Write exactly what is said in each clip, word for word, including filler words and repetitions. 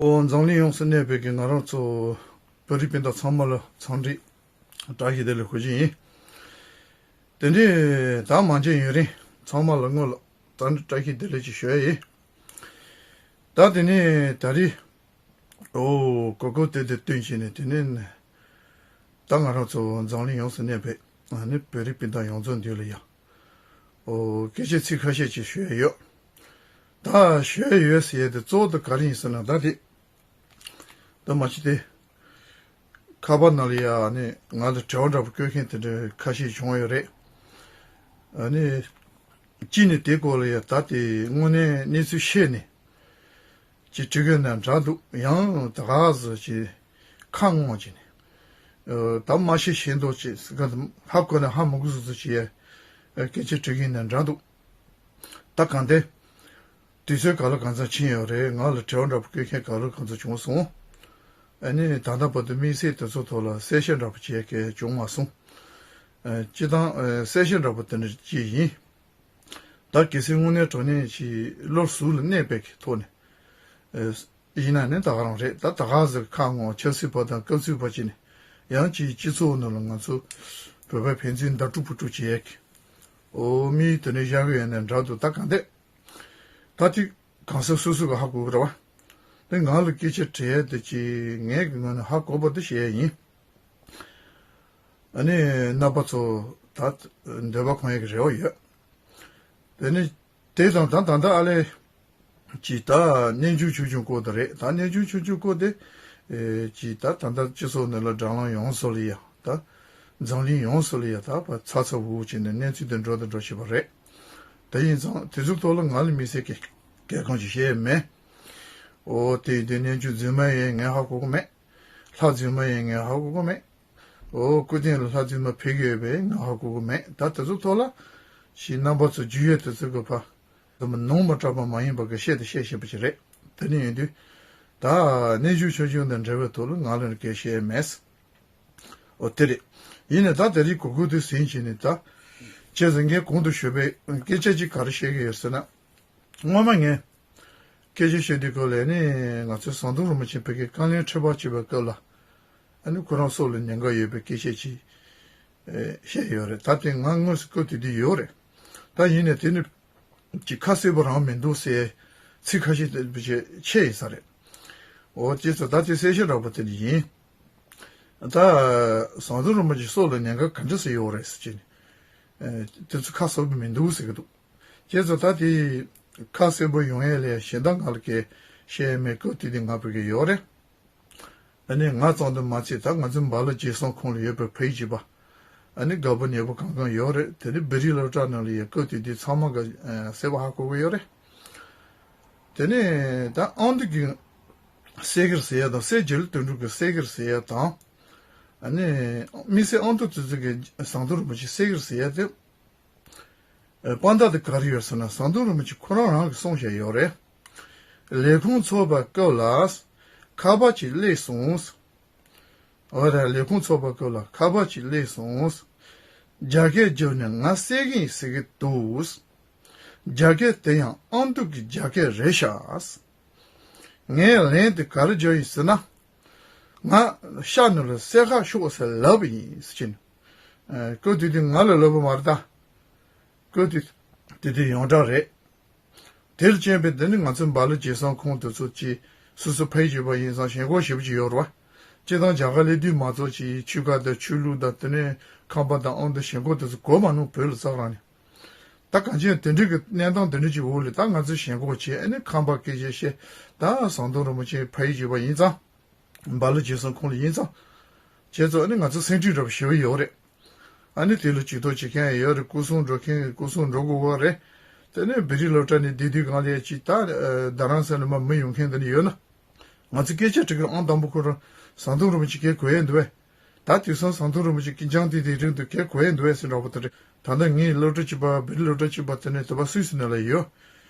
ཨོ་འཛམ་གླིང་ཡོངས་སུ་གནས་པའི་གི་ང་རང་ཚོ་བོད་རིགས་སྤུན་ཟླ་ཚང་མ་ལ་འཚམས་འདྲི་བཀྲ་ཤིས་བདེ་ལེགས་ཞུ་གི་ཡིན། དེ་འདྲའི་ད་མ་མཇལ་ཡུན་རིང་ཚང་མ་ལ་སྔོན་ལ་ད་ནི་བཀྲ་ཤིས་བདེ་ལེགས་ཅིག་ཞུ་ཡ་ཡིན། ད་དེ་ནས་ད་རེས་ཨོ་གོ་སྐབས་དེ་དེ་བསྟུན་བྱས་ནས་དེ་ནས་ད་ང་རང་ཚོ་འཛམ་གླིང་ཡོངས་སུ་གནས་པའི་ཨ་ནི་བོད་རིགས་སྤུན་ཟླ་ཡོངས་རྫོགས་མདུན་ལ་ཡ་ཨོ་སྐད་ཆ་ཚིག་ཁ་ཤས་ཅིག་ཞུ་ཡ་ཡོད། ད་ཞུ་ཡ་ཡོད་ཟེར་ཡ་དེ་གཙོ་བོ་དེ་ག་རེ་ཡིན་ཟེར་ན་ད་དེ་ད་མ་གཞི་དེ་ཁ་པར་ནང་ལ་ཡ་ཨ་ནི་ང་ལ་དྲི་བ་འདྲ་པོ་བཀོད་མཁན་དེ་འདྲ་ཁ་ཤས་བྱུང་ཡོད་རེད། ཨ་ནི་གཅིག་ནས་དེ་སྐོར་ལ་ཡ་ད་དེ་དངོས་གནས་གནས་ཚུལ་ཤེས་ནས་ཅིག་དྲི་དགོས་ན་འདྲ་འདུག་ཡང་ད་ག་ཟེ་ཅིག་ཁ་སྔོག་ཅིག་ནས་ཨ་ད་མ་ཤེས་ཤེས་མདོག་ཅིག་ཟེར་ག་ཧ་གོ་ན་ཧ་མ་གོ་ཟེར་ཟེར་ཅིག་ཡ་སྐད་ཆ་དྲི་གིན་ན་འདྲ་འདུག་ད་གང་ལྟར་དུས་ཚོད་ག་ལ་གང་འཚམ་ཕྱིན་ཡོད་རེད། ང་ལ་དྲི་བ་འདྲ་པོ་བཀོད་མཁན་ག་ལ་གང་འཚམ་བྱུང་སོང་། ཨ་ནི་ད་ལྟ་བར་དུ་དམིགས་བསལ་དེ་ཚོ་ཐོག་ལ་གསལ་བཤད་འདྲ་པོ་བྱེད་མཁན་བྱུང་མ་སོང་། ཨ་སྤྱིར་བཏང་ཨ་གསལ་བཤད་འདྲ་པོ་དེ་འདྲ་ཅིག་ཡིན། ད་གལ་སྲིད་དངོས་གནས་དྲང་གནས་ཀྱི་བློ་གཟུ་ལ་གནས་པའི་གི་ཐོག་ནས་ཨ་ཡིན་ན་ནི་ད་ག་རང་རེད། ད་ད་ག་ཟེ་ཁ་སྔོག་ཆབ་སྲིད་པ་དང་སྐབས་སུ་བབ་ཅིག་ནས་ཡང་ཅིག་སྤྱི་ཚོགས་ནང་ལ་ང་ཚོ་བོད་པའི་ཕན་ཚུན་མདའ་དཀྲུག་ཕུ་དཀྲུག་བྱེད་ཡས་ཀྱི་ཨོ་དམིགས་ཡུལ་དེ་འདྲ་བཞག་གི་ཡོད་ན་འདྲ་འདུག་ད་གང་ལྟར། ད་ཅིག་གང་ཟག་སོ་སོ་གི་ཧ་གོ་གི་རེད་བ། དེ་ང་ལ་སྐད་ཆ་དྲི་ཡ་དེ་ཅིག་ངས་གི་ངོས་ནས་ཧ་གོ་བ་དེ་བཤད་ཡ་ཡིན། ཨ་ནི་རྣམ་པ་ཚོ་ད་འདོད་པ་ཁོང་ཡ་གི་རེ་བ་ཡོད། དེ་ནི་དེ་དང་ད་ད་ད་ཨ་ལེ་ཅིག་ད་གནས་ཆུང་ཆུང་ཆུང་སྐོར་དེ་རེད། ད་གནས་ཆུང་ཆུང་ཆུང་སྐོར་དེ་ཨེ་ཅིག་ད་ད་ད་སྤྱི་ཚོགས་ནང་ལ་དྲ་ལམ་ཡོངས་སུ་ལ་ཡ་ད་འཛམ་གླིང་ཡོངས་སུ་ལ་ཡ་ད་པ་ཚ་ཚ་འུར་འུར་བྱས་ནས་གནས་ཚུལ་དེ་འགྲོ་དང་འགྲོ་བཞིན་པ་རེད། དེ་ཡིན་ཙང་དེ་ཚོའི་ཐོག་ལ་ང་ལ་དམིགས་བསལ་གྱི་གལ་འགངས་ཅིག་བཤད་མེད། ཨོ་དེ་དེ་གནས་ཆུང་རྫུན་མ་ཡིན་ངས་ཧ་གོ་གི་མེད། ལྷ་རྫུན་མ་ཡིན་ངས་ཧ་གོ་གི་མེད། ཨོ་སྐུ་རྟེན་ལ་ལྷ་རྫུན་མ་ཕེབས་ཀྱི་ཡོད་པས་ངས་ཧ་གོ་གི་མེད། ད་དེ་ཚོ་ཐོག་ལ་ཞིག་རྣམ་པ་ཚོ་རྒྱུས་ཡོད་དེ་ཚོ་གི་ཕ་དེ་མ་ནོངས་པ་སྐྲག་པ་མ་ཡིན་པ་གི་བཤད་དེ་བཤད་བཞིན་པ་ཞིག་རེད། དེ་ནི་ཡིན་དུས་ད་གནས་ཆུང་ཆུང་ཆུང་དང་འབྲེལ་བའི་ཐོག་ལ་ང་ལ་ནི་གལ་བཤད་མེད། ཨོ་དེ་རེད། ཡིན་ནའི་ད་དེ་རིང་གོ་སྐབས་དེ་ཟིན་བྱས་ནས་ད་བྱས་ཙང་ངས་གོང་དུ་ཞུས་པའི་སྐད་ཆ་ཅིག་ག་རེ་བཤད་ཀྱི་ཡོད་ཟེར་ན། སྔོན་མ་ངས་སྐད་ཆ་བཤད་དུས་སྐབས་ལ་ནི་ང་ཚོའི་ཟམ་གདོང་རིན་པོ་ཆེ་བོད་ཀྱི་བཀའ་བློན་ཁྲི་པ་བྱས་པའི་སྐབས་ལ་ཨ་ནི་ཁོ་རང་སྲོག་ལ་ཉེན་ཁ་ཡོད་པའི་སྐད་ཆ་ཅིག་ཨེ་བཤད་ཡོད་རེད། ད་དེ་ང་དངོས་སུ་སྐབས་དེ་དུས་ཡོད་རེད། ད་ཡིན་ནའི་དེ་ནི་ཅིག་ཁ་གསལ་པོ་རང་མི་འདུག་ཟེར་ཚིག་ཁ་ཤས་དེ་བྱས་ཆད་ཡིན་ས་རེད། འོ་དེ་ཚོ་ད་དེ་གསལ་བཤད་འདྲ་པོ་དེ་འདྲ་ཡིན། ད་ཟམ་གདོང་རིན་པོ་ཆེ་སྲོག་ལ་ཉེན་ཁ་ག་འདྲ་ཟེ་ཡོད་རེད་ཟེར་གྱི་ནི། ཨེ་དེ་ཚོ་ཁ་གསལ་པོ་མི་འདུག་ཟེར་གྱི་འདུག་ཁྱེད་ཚོ་ད་དེ་ཁ་གསལ་པོ་ཡོང་ཡས་ལས་གཞན་དག་ང་ལ་སྐད་བཤད་ཡས་མེད། སྐབས་དེ་དུས་ང་བོད་ཀྱི་ཡོད་རེད། ཨ་ནི་ང་ཙམ་དུ་མ་ཚད་ད་ང་ཚོའི་རྦ་ལ་རྒྱལ་སོང་ཁོངས་ལ་ཡོད་པའི་བོད་ཡིག་བྱེད་པ། ཨ་ནི་དགའ་པོ་ཉེ་པོ་གང་གང་ཡོད་རེད། དེ་ནི་བོད་རིགས་སློབ་གྲྭ་ནང་ལ་ཡ་སྐབས་དེ་དུས་ཚང་མ་ག་ཨ་གསལ་པོ་ཧ་གོ་གི་ཡོད་རེད། དེ་ནས་ད་ཨ་མདོ་གི་སེ་གེར་ཟེར་ཡ་དང་སེ་འཇལ་དོན་གྲུབ་ཀྱི་སེ་གེར་ཟེར་ཡ་དང་། ཨ་ནི་དམིགས་བསལ་ཨ་མདོ་ཙི་ཙི་གི་ཟམ་གདོང་རིན་པོ་ཆེ་སེ་གེར་ཟེར་ཡ་དེ། ཨ་དཔང་རྟགས་དེ་ག་རེ་ཡོད་ཟེར་ན་ཟམ་གདོང་རིན་པོ་ཆེ་ཁོ་རང་རང་གིས་གསུངས་བཞག་ཡོད་རེད། ལས་ཁུངས་ཚོགས་པའི་སྐབས་ལ་ཁ་པར་ཅིག་སླེབས་སོང་། འོ་རེད། ལས་ཁུངས་ཚོགས་པའི་སྐབས་ལ་ཁ་པར་ཅིག་སླེབས་སོང་། རྒྱ་སྐད་བརྒྱབ་ནས་ང་སེ་གེ་ཡིན་ཟེར་གྱི་འདུག་རྒྱ་སྐད་དེ་ཡང་ཨ་མདོ་གི་རྒྱ་སྐད་རེད་ཤག་ངས་ལན་དེ་ག་རེ་བརྒྱབ་ཡིན་ཟེར་ན། ང་ཤ་ནང་ལ་སེར་ཁ་ཤོག་ཟེར་ལབ་ཡིན་ཟེར་གྱིན། ཨ་སྐབས་དེ་དུས་ང་ལ་ལབ་པ་མ་རེད་ད། སྐབས་དེ་དེ་དུས་ཡོངས་གྲགས་རེད། དེར་བརྟེན་པའི་འདི་ནི་ང་ཚོའི་རྦ་ལ་རྒྱལ་སོང་ཁོངས་དེ་ཚོ་ཅིག་སོ་སོ་ཕ་ཡུལ་གྱི་བ་ཡིན་ཙང་ཞེན་ཁོག་ཞེ་པོ་ཅིག་ཡོད་རེད་བ། སྤྱིར་བཏང་རྒྱ་གར་སླེབས་དུས་མ་གཏོགས་ཅིག་ཆོལ་ཁ་དང་ཆོས་ལུགས་དང་དེ་ནས་ཁམས་པ་དང་ཨ་མདོ་ཞེན་ཁོག་དེ་ཚོ་གོ་མ་མྱོང་བོད་ལ་ཙག་རང་ནས། ད་གང་ཅི་ཡང་དེ་འདྲའི་གི་གནས་སྟངས་དེ་འདྲ་ཅིག་འོག་ལ་ད་ང་ཚོས་ཞེན་ཁོག་བྱས་ཨ་ནི་ཁམས་པ་སྐད་ཆ་བཤད། ད་ཟམ་གདོང་རིན་པོ་ཆེ་ཕ་ཡུལ་གྱི་བ་ཡིན་ཙང་། རྦ་ལ་རྒྱལ་སོང་ཁོངས་ལ་ཡིན་ཙང་། བྱས་ཙང་ཨ་ནི་ང་ཚོ་སེམས་ཁྲལ་འདྲ་པོ་ཞེ་པོ་ཡོད་རེད། ཨ་ནི་དེ་ལ་ཇུས་གཏོགས་བྱེད་མཁན་ཡང་ཡོད་རེད། སྐུ་སྲུང་འགྲོ་མཁན་སྐུ་སྲུང་འགྲོ་དགོས་པ་རེད། དེ་ནས་བོད་རིགས་སློབ་གྲྭ་ནས་བསྡད་དུས་གང་ལ་ཅིག་ད་ཨ་རྡ་རམ་ས་ལ་མ་མི་ཡོང་མཁན་དེ་འདྲ་ཡོད་ན། ང་ཚོ་སྐད་ཆ་དྲི་གི་ཨང་དང་པོ་ཁོ་རང་ཟམ་གདོང་རིན་པོ་ཆེ་སྐད་གོ་ཡས་འདུག་བས། ད་དུས་སང་ཟམ་གདོང་རིན་པོ་ཆེ་སྐད་སྦྱང་དེ་དེ་རིང་དུ་སྐད་གོ་ཡས་འདུག་བས་ཟེར་འདྲ་པོ་དེ་རེད། ད་ལྟ་ངའི་སློབ་གྲྭ་གཅིག་པ་བོད་རིགས་སློབ་གྲྭ་གཅིག་པ་དེ་ནས་དེ་པ་སུད་སི་ནང་ལ་ཡོད།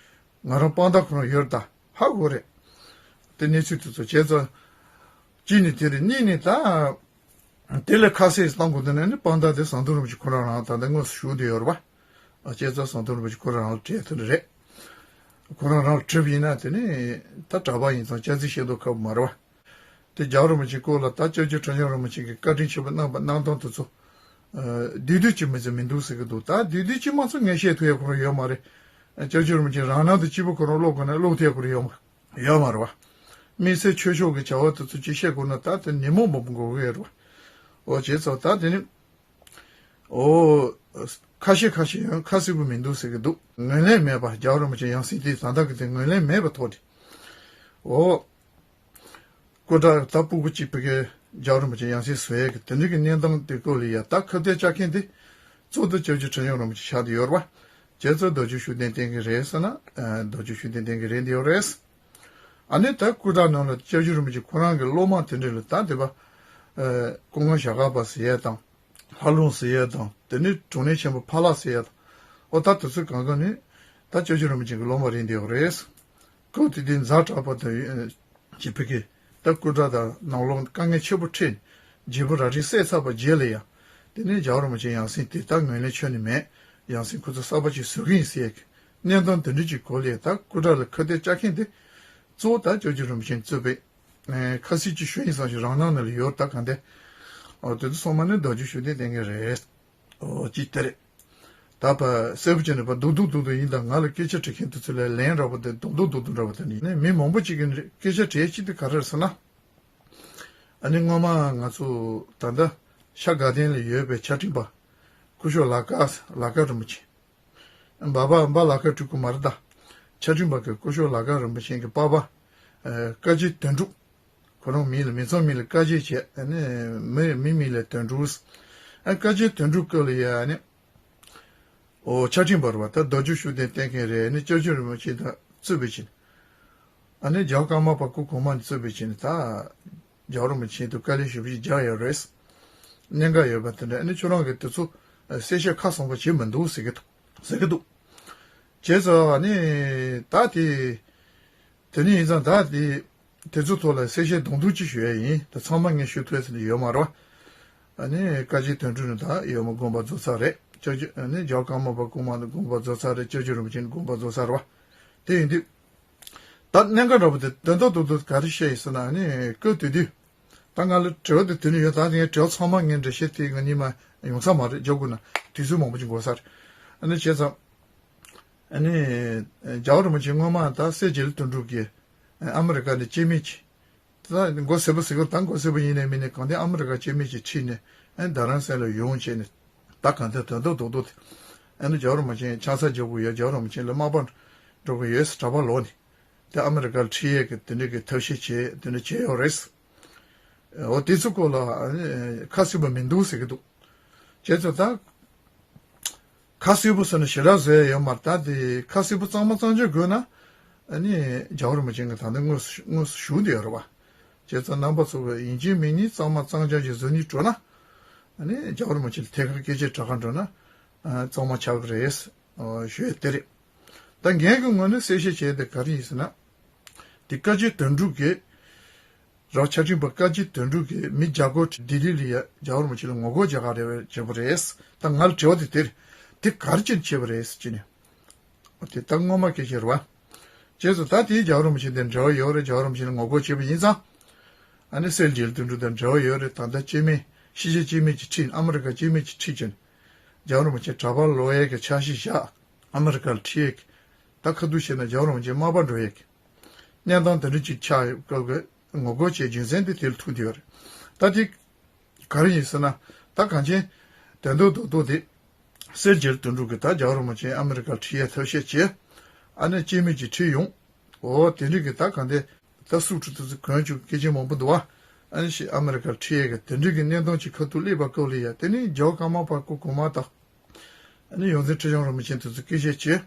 ང་རང་དཔང་རྟགས་ཁོ་རང་ཡོད་རེད་ད། ཧ་གོ་རེད། དེ་གནས་ཚུལ་དེ་ཚོ་བྱས་ཙང་། གཅིག་ནས་དེ་རེད། གཉིས་ནས་ད། དེ་ལས་ཁ་གསལ་བཏང་དགོས་དོན་ནི་དཔང་རྟགས་དེ་ཟམ་གདོང་རིན་པོ་ཆེ་ཁོ་རང་རང་ད་ལྟ་དངོས་སུ་བཞུགས་བསྡད་ཡོད་རེད་པ། ཨ་བྱས་ཙང་ཟམ་གདོང་རིན་པོ་ཆེ་ཁོ་རང་རང་ལ་སྤྲད་ཐུབ་ནི་རེད། ཁོ་རང་རང་ལ་དྲིས་པ་ཡིན་ན་དེ་ནི་ད་གྲྭ་པ་ཡིན་ཙང་སྐྱག་རྫུན་བཤད་མདོག་ཁ་པོ་མ་རེད་བ། དེ་རྒྱལ་བ་རིན་པོ་ཆེའི་སྐོར་ལ་ད་སྐྱབས་རྗེ་ཁྲི་བྱང་རིན་པོ་ཆེ་གིས་བཀའ་དྲིན་ཆེན་པོ་གནང་བ་གནང་སྟངས་དེ་ཚོ་བསྡུས་བསྡུས་ཅིག་མི་ཚེ་མི་འདུག་ཟེར་གི་འདུག་ད་བསྡུས་བསྡུས་ཅིག་མ་ཚོ་ངས་བཤད་ཐུབ་ཡ་ཁོ་རང་ཡོད་མ་རེད། སྐྱབས་རྗེ་རིན་པོ་ཆེ་རང་ནང་དུ་སྐྱིད་པོ་ཁོ་རང་ཀློག་དགོས་ན་ཀློག་ཐུབ་ཡ་ཁོ་རང་ཡོད་མ་རེད། ཡོད་མ་རེད་བ། དམིགས་བསལ་ཆོས་ཕྱོགས་ཀྱི་བྱ་བ་དེ་ཚོ་ཅིག་བཤད་དགོས་ན་ད་དེ་ཉིན་མོ་མང་པོ་འགོར་གི་ཡོད་རེད་བ། འོ་བྱས་ཙང་ད་དེ་ནི། འོ། ཁ་ཤས་ཁ་ཤས་ཡང་ཁ་གསལ་པོ་མི་འདུག་ཟེར་གི་འདུག་ངོས་ལེན་མེད་པ་རྒྱལ་བ་རིན་པོ་ཆེ་ཡང་སྲིད་དེ་ད་ལྟ་གི་དེ་ངོས་ལེན་མེད་པ་ཐོག་ནས། འོ། སྐུ་དྲག་ད་སྤུ་གུ་གཅིག་པུ་གི་རྒྱལ་བ་རིན་པོ་ཆེ་ཡང་སྲིད་བཟོ་ཡས་ཀྱི་དེ་འདྲ་གི་གནས་སྟངས་དེ་སྐོར་ལ་ཡ་ད་ཁ་གཏད་བཅག་མཁན་དེ་གཙོ་བོ་དེ་སྐྱབས་རྗེ་ཁྲི་བྱང་རིན་པོ་ཆེ་ཆགས་བསྡད་ཡོད་རེད་བ། བྱས་ཙང་རྡོ་རྗེ་ཤུགས་ལྡན་བསྟེན་གི་རེད་ཟེར་ན་རྡོ་རྗེ་ཤུགས་ལྡན་བསྟེན་གི་རེད་འདི་ཡོད་རེད། ཨ་ནི་ད་སྐུ་དྲག་ནང་ལ་སྐྱབས་རྗེ་རིན་པོ་ཆེ་ཁོ་རང་གི་སློབ་མ་དེ་འདྲ་ལ་ད་དེ་བ། ཨ། སྐུ་ངོ་ཞྭ་སྒབ་པ་ཟེར་ཡས་དང་། ལྷ་ལུང་ཟེར་ཡས་དང་དེ་ནས་དྲུང་ནས་ཆེན་པོ་ཕ་ལགས་ཟེར་ཡས་དང་། ཨོ་ད་དེ་ཚོ་གང་ག་ནི་ད་སྐྱབས་རྗེ་རིན་པོ་ཆེ་གི་སློབ་མ་རེད་འདི་ཡོད་རེད། སྐབས་དེ་དུས་ཛ་དྲག་པོ་དང་། ཅིག་ཕ་གི། ད་སྐུ་དྲག་དང་ནང་ལོགས་དཀའ་ངལ་ཆེན་པོ་འཕྲད་ནས་བརྗེ་པོ་ར་རི་བསད་ཚར་བ་རྗེས་ལ་ཡང་། དེ་ནས་རྒྱལ་བ་རིན་པོ་ཆེ་ཡང་སྲིད་དེ་ད་ངོས་ལེན་ཁྱོན་ནས་མེད། ཡང་སྲིད་ཁོ་ཚོ་གསར་པ་ཅིག་བཟོ་གི་ཡིན་ཟེར་ཡས་ཀྱི་གནས་སྟངས་དེ་འདྲ་ཅིག་གོ་ལས་ད་སྐུ་དྲག་ལ་ཁ་གཏད་བཅག་མཁན་དེ་གཙོ་བོ་ད་སྐྱབས་རྗེ་རིན་པོ་ཆེ་གཙོས་པའི། ཁ་གསལ་ཅིག་ཞུ་ཡིན་བསམ་ཞིག་རང་སྣང་ནང་ལ་ཡོད་ད་ག་འདྲ། ཨོ་དེ་ཚོ་ཚང་མ་ནི་རྡོ་རྗེ་ཤུགས་ལྡན་བསྟེན་མཁན་རེད། ཨོ་ཅིག་དེ་རེད། ད་བ་གསལ་པོ་བྱས་ནས་བ་རྡོག་རྡོག་རྡོག་རྡོག་ཡིན་ད་ང་ལ་སྐད་ཆ་དྲི་མཁན་དེ་ཚོ་ལ་ལན་འདྲ་པོ་དེ་རྡོག་རྡོག་རྡོག་རྡོག་འདྲ་པོ་དེ་ནི་ནི་མི་མང་པོ་ཅིག་གིས་སྐད་ཆ་དྲིས་ཅིག་དེ་ག་རེ་རེད་ཟེར་ན། ཨ་ནི་སྔོན་མ་ང་ཚོ་ད་ལྟ་ཤར་དགའ་ལྡན་ལ་ཡོད་པའི་ཕྱག་ཕྲེང་པ་སྐུ་ཞབས་ལ་དགའ་ལ་དགའ་རིན་པོ་ཆེ། འབའ་པ་འབའ་ལ་དགའ་སྤྲུལ་སྐུ་མ་རེད་ད། ཕྱག་ཕྲེང་པ་གི་སྐུ་ཞབས་ལ་དགའ་རིན་པོ་ཆེ་གི་པ་ཕ། ཨ། བཀའ་བརྒྱུད་དོན་གྲུབ། ཁོ་རང་མིང་ལ་མི་ཚང་མིང་ལ་བཀའ་བརྒྱུད་བྱས་ཨ་ནི་མི་མི་མིང་ལ་དོན་གྲུབ། ཨ་བཀའ་བརྒྱུད་དོན་གྲུབ་སྐབས་ལ་ཡ་ཨ་ནི། ཨོ་ཕྱག་ཕྲེང་པ་རེད་བ་ད་རྡོ་རྗེ་ཤུགས་ལྡན་བསྟེན་མཁན་རེད་ཨ་ནི་སྐྱབས་རྗེ་རིན་པོ་ཆེ་དང་གཙོས་པའི་ཕྱིན། ཨ་ནི་རྒྱལ་བ་ཀརྨ་པ་སྐུ་གོང་མ་གཙོས་པའི་ཕྱིན་ད། རྒྱལ་བ་རིན་པོ་ཆེ་དུ་དཀའ་ལས་ཞེ་པོ་ཞིག་རྒྱག་ཡོད་རེད། གནད་འགག་ཡོད་པ་དེ་འདྲ་ཨ་ནི་ཁྱོད་རང་གིས་དེ་ཚོ་གསལ་བཤད་ཁ་སོང་པ་བྱེད་མི་འདུག་ཟེར་གི་འདུག་ཟེར་གི་འདུག་བྱས་ཙང་ཨ་ནི་ད་དེ། དེ་ནི་ཡིན་ཙང་ད་དེ། དེ་ཚོ་ཐོག་ལ་གསལ་བཤད་དུང་དུང་ཅིག་ཞུ་ཡ་ཡིན་ད་ཚང་མ་ངས་ཞུ་ཐུབ་ཡ་ཟེར་ནས་ཡོད་མ་རེད་བ། ཨ་ནི་བཀའ་བརྒྱུད་དོན་གྲུབ་ནི་ད་ཡོད་མ་དགོངས་པ་རྫོགས་ཚར་རེད་སྐྱབས་རྗེ་ཨ་ནི་རྒྱལ་བ་ཀརྨ་པ་སྐུ་མ་ནི་དགོངས་པ་རྫོགས་ཚར་རེད་སྐྱབས་རྗེ་རིན་པོ་ཆེ་ནི་དགོངས་པ་རྫོགས་ཚར་རེད་བ། དེ་ཡིན་དུས། ད་གནད་འགག་འདྲ་པོ་དེ་དོན་དག་རྡོག་རྡོག་ག་རེ་བཤད་ཡིན་ཟེར་ན་ཨ་ནི་སྐབས་དེ་དུས། ད་ང་ལ་དྲི་བ་དེ་དེ་ནི་ཡོད་ད་ངས་དྲི་བ་ཚང་མ་ངས་འགྲེལ་བཤད་དེ་ང་གཉིས་མ་ཡོང་ས་མ་རེད་རྒྱག་དགོས་ན་དུས་ཚོད་མང་པོ་ཅིག་འགོར་ས་རེད། ཨ་ནི་བྱས་ཙང་། ཨ་ནི། རྒྱལ་བ་རིན་པོ་ཆེ་སྔོན་མ་ད་སྲས་རྒྱལ་དོན་གྲུབ་ཀྱིས་ཨ་མི་རི་ཀ་ནས་སྐྱེ་དམན་གྱི། ད་མགོ་སེར་པོ་ཟེར་གི་ད་མགོ་སེར་པོ་ཡིན་ནའི་མིན་ནའི་གང་ལྟར་ཨ་མི་རི་ཀ་སྐྱེ་དམན་གྱིས་ཁྲིད་ནས་ཨ་རྡ་རམ་ས་ལ་ཡོང་བྱས་ནས་ད་གང་ལྟར་དོན་དག་རྡོག་རྡོག་དེ་ཨ་ནི་རྒྱལ་བ་རིན་པོ་ཆེ་ཆང་ས་རྒྱག་དགོས་ཡོད་རྒྱལ་བ་རིན་པོ་ཆེ་ལ་མ་པ་འགྲོ་གི་ཡོད་ཟེར་གྲྭ་པ་ལོག་ནས་དེ་ཨ་མི་རི་ཀ་ལ་ཁྲིད་ཡས་ཀྱི་དེ་འདྲ་གི་ཐབས་ཤེས་བྱས་དེ་འདྲ་བྱས་ཡོད་རེད། འོ་དེ་ཚོ་སྐོར་ལ་ཨ་ནི་ཁ་གསལ་པོ་མི་འདུག་ཟེར་གི་འདུག་བྱས་ཙང་ད། ཁ་གསལ་པོ་ཟེར་ན་ཞེ་དྲག་བཟོ་ཡ་ཡོད་མ་རེད་ད་དེ་ཁ་གསལ་པོ་གཙང་མ་གཙང་རྐྱང་དགོས་ན། ཨ་ནི་རྒྱལ་བ་རིན་པོ་ཆེ་གིས་ད་ལྟ་དངོས་སུ་དངོས་སུ་བཞུགས་བསྡད་ཡོད་རེད་བ། བྱས་ཙང་རྣམ་པ་ཚོ་གིས་ཡིན་གཅིག་མིན་གཉིས་གཙང་མ་གཙང་རྐྱང་ཅིག་བཟོ་སྙིང་བྲོ་ན། ཨ་ནི་རྒྱལ་བ་རིན་པོ་ཆེ་ལ་ཐད་ཀར་སྐད་ཆ་དྲི་ག་འགྲོ་ན། ཨ་གཙང་མ་ཆགས་ཀྱི་རེད། ཨོ་ཞུ་ཡ་དེ་རེད། ད་ངས་ཀྱི་ངོས་ནས་གསལ་བཤད་བྱས་ཏེ་ག་རེ་ཡིན་ཟེར་ན། དེ་བཀའ་བརྒྱུད་དོན་གྲུབ་ཀྱིས། རང་ཕྱག་ཕྲེང་པ་བཀའ་བརྒྱུད་དོན་གྲུབ་ཀྱིས་མི་བརྒྱ་སྐོར་ལྡི་ལི་ལ་ཡ་རྒྱལ་བ་རིན་པོ་ཆེ་ལ་ངོ་རྒོལ་རྒྱག་ག་རེ་བྱས་པ་རེད། ད་ང་ལ་དྲི་བ་དེ་དེ་རེད། དེ་ག་རེ་བྱས་ནས་བྱས་པ་རེད་ཟེར་གྱི་ནས། དེ་ད་སྔོན་མ་སྐད་ཆ་རེད་བ། བྱས་ཙང་ད་དེའི་རྒྱལ་བ་རིན་པོ་ཆེ་དེ་འབྲེལ་བ་ཡོད་རེད་རྒྱལ་བ་རིན་པོ་ཆེ་ལ་ངོ་རྒོལ་བྱས་པ་ཡིན་ཙང་། ཨ་ནི་སྲས་རྒྱལ་དོན་གྲུབ་དང་འབྲེལ་བ་ཡོད་རེད་ད་ལྟ་སྐྱེ་དམན་ཕྱི་རྒྱལ་སྐྱེ་དམན་གྱི་ཁྲིད་ཨ་མི་རི་ཀ་སྐྱེ་དམན་གྱི་ཁྲིད་བྱས་ནས། རྒྱལ་བ་རིན་པོ་ཆེ་གྲྭ་པ་ལོག་ཡས་ཀྱི་འཆར་གཞི་བཞག་ཨ་མི་རི་ཀ་ལ་ཁྲིད་ཡས་ཀྱི། ད་ཁ་ཐུག་བཤད་ན་རྒྱལ་བ་རིན་པོ་ཆེ་མར་པ་འགྲོ་ཡས་ཀྱི། གནས་སྟངས་དེ་འདྲ་ཅིག་ཆགས་ཡོད་སྐབས་ཀྱི་ངོ་རྒོལ་བྱས་རྒྱུ་མཚན་དེ་དེ་ལ་ཐུག་བསྡད་ཡོད་རེད། ད་དེ་ག་རེ་ཡིན་ཟེར་ན་ད་གངས་ཅན་དོན་དུ་རྡོག་རྡོག་དེ་སྲས་རྒྱལ་དོན་གྲུབ་ཀྱིས་ད་རྒྱལ་བ་རིན་པོ་ཆེ་ཨ་མི་རི་ཀར་ཁྲིད་ཡས་ཐབས་ཤེས་བྱས། ཨ་ནི་སྐྱེ་དམན་གྱིས་ཁྲིད་ཡོང་། འོ་དེ་འདྲ་གི་ད་གང་དེ་ད་སུག་ཁྲུ་དེ་ཚོ་གོན་བཅུག་སྐད་ཆ་མང་པོ་འདུག་བ། ཨ་ནི་ཞིག་ཨ་མི་རི་ཀར་ཁྲིད་ཡས་ཀྱི་དེ་འདྲ་གི་གནས་སྟངས་ཅིག་ཁ་ཐུག་སླེབས་པ་སྐབས་ལ་ཡ་དེ་ནི་རྒྱལ་བ་ཀརྨ་པ་སྐུ་གོང་མ་དང་། ཨ་ནི་ཡོངས་འཛིན་ཁྲི་བྱང་རིན་པོ་ཆེ་དེ་ཚོ་སྐད་ཆ་བྱས།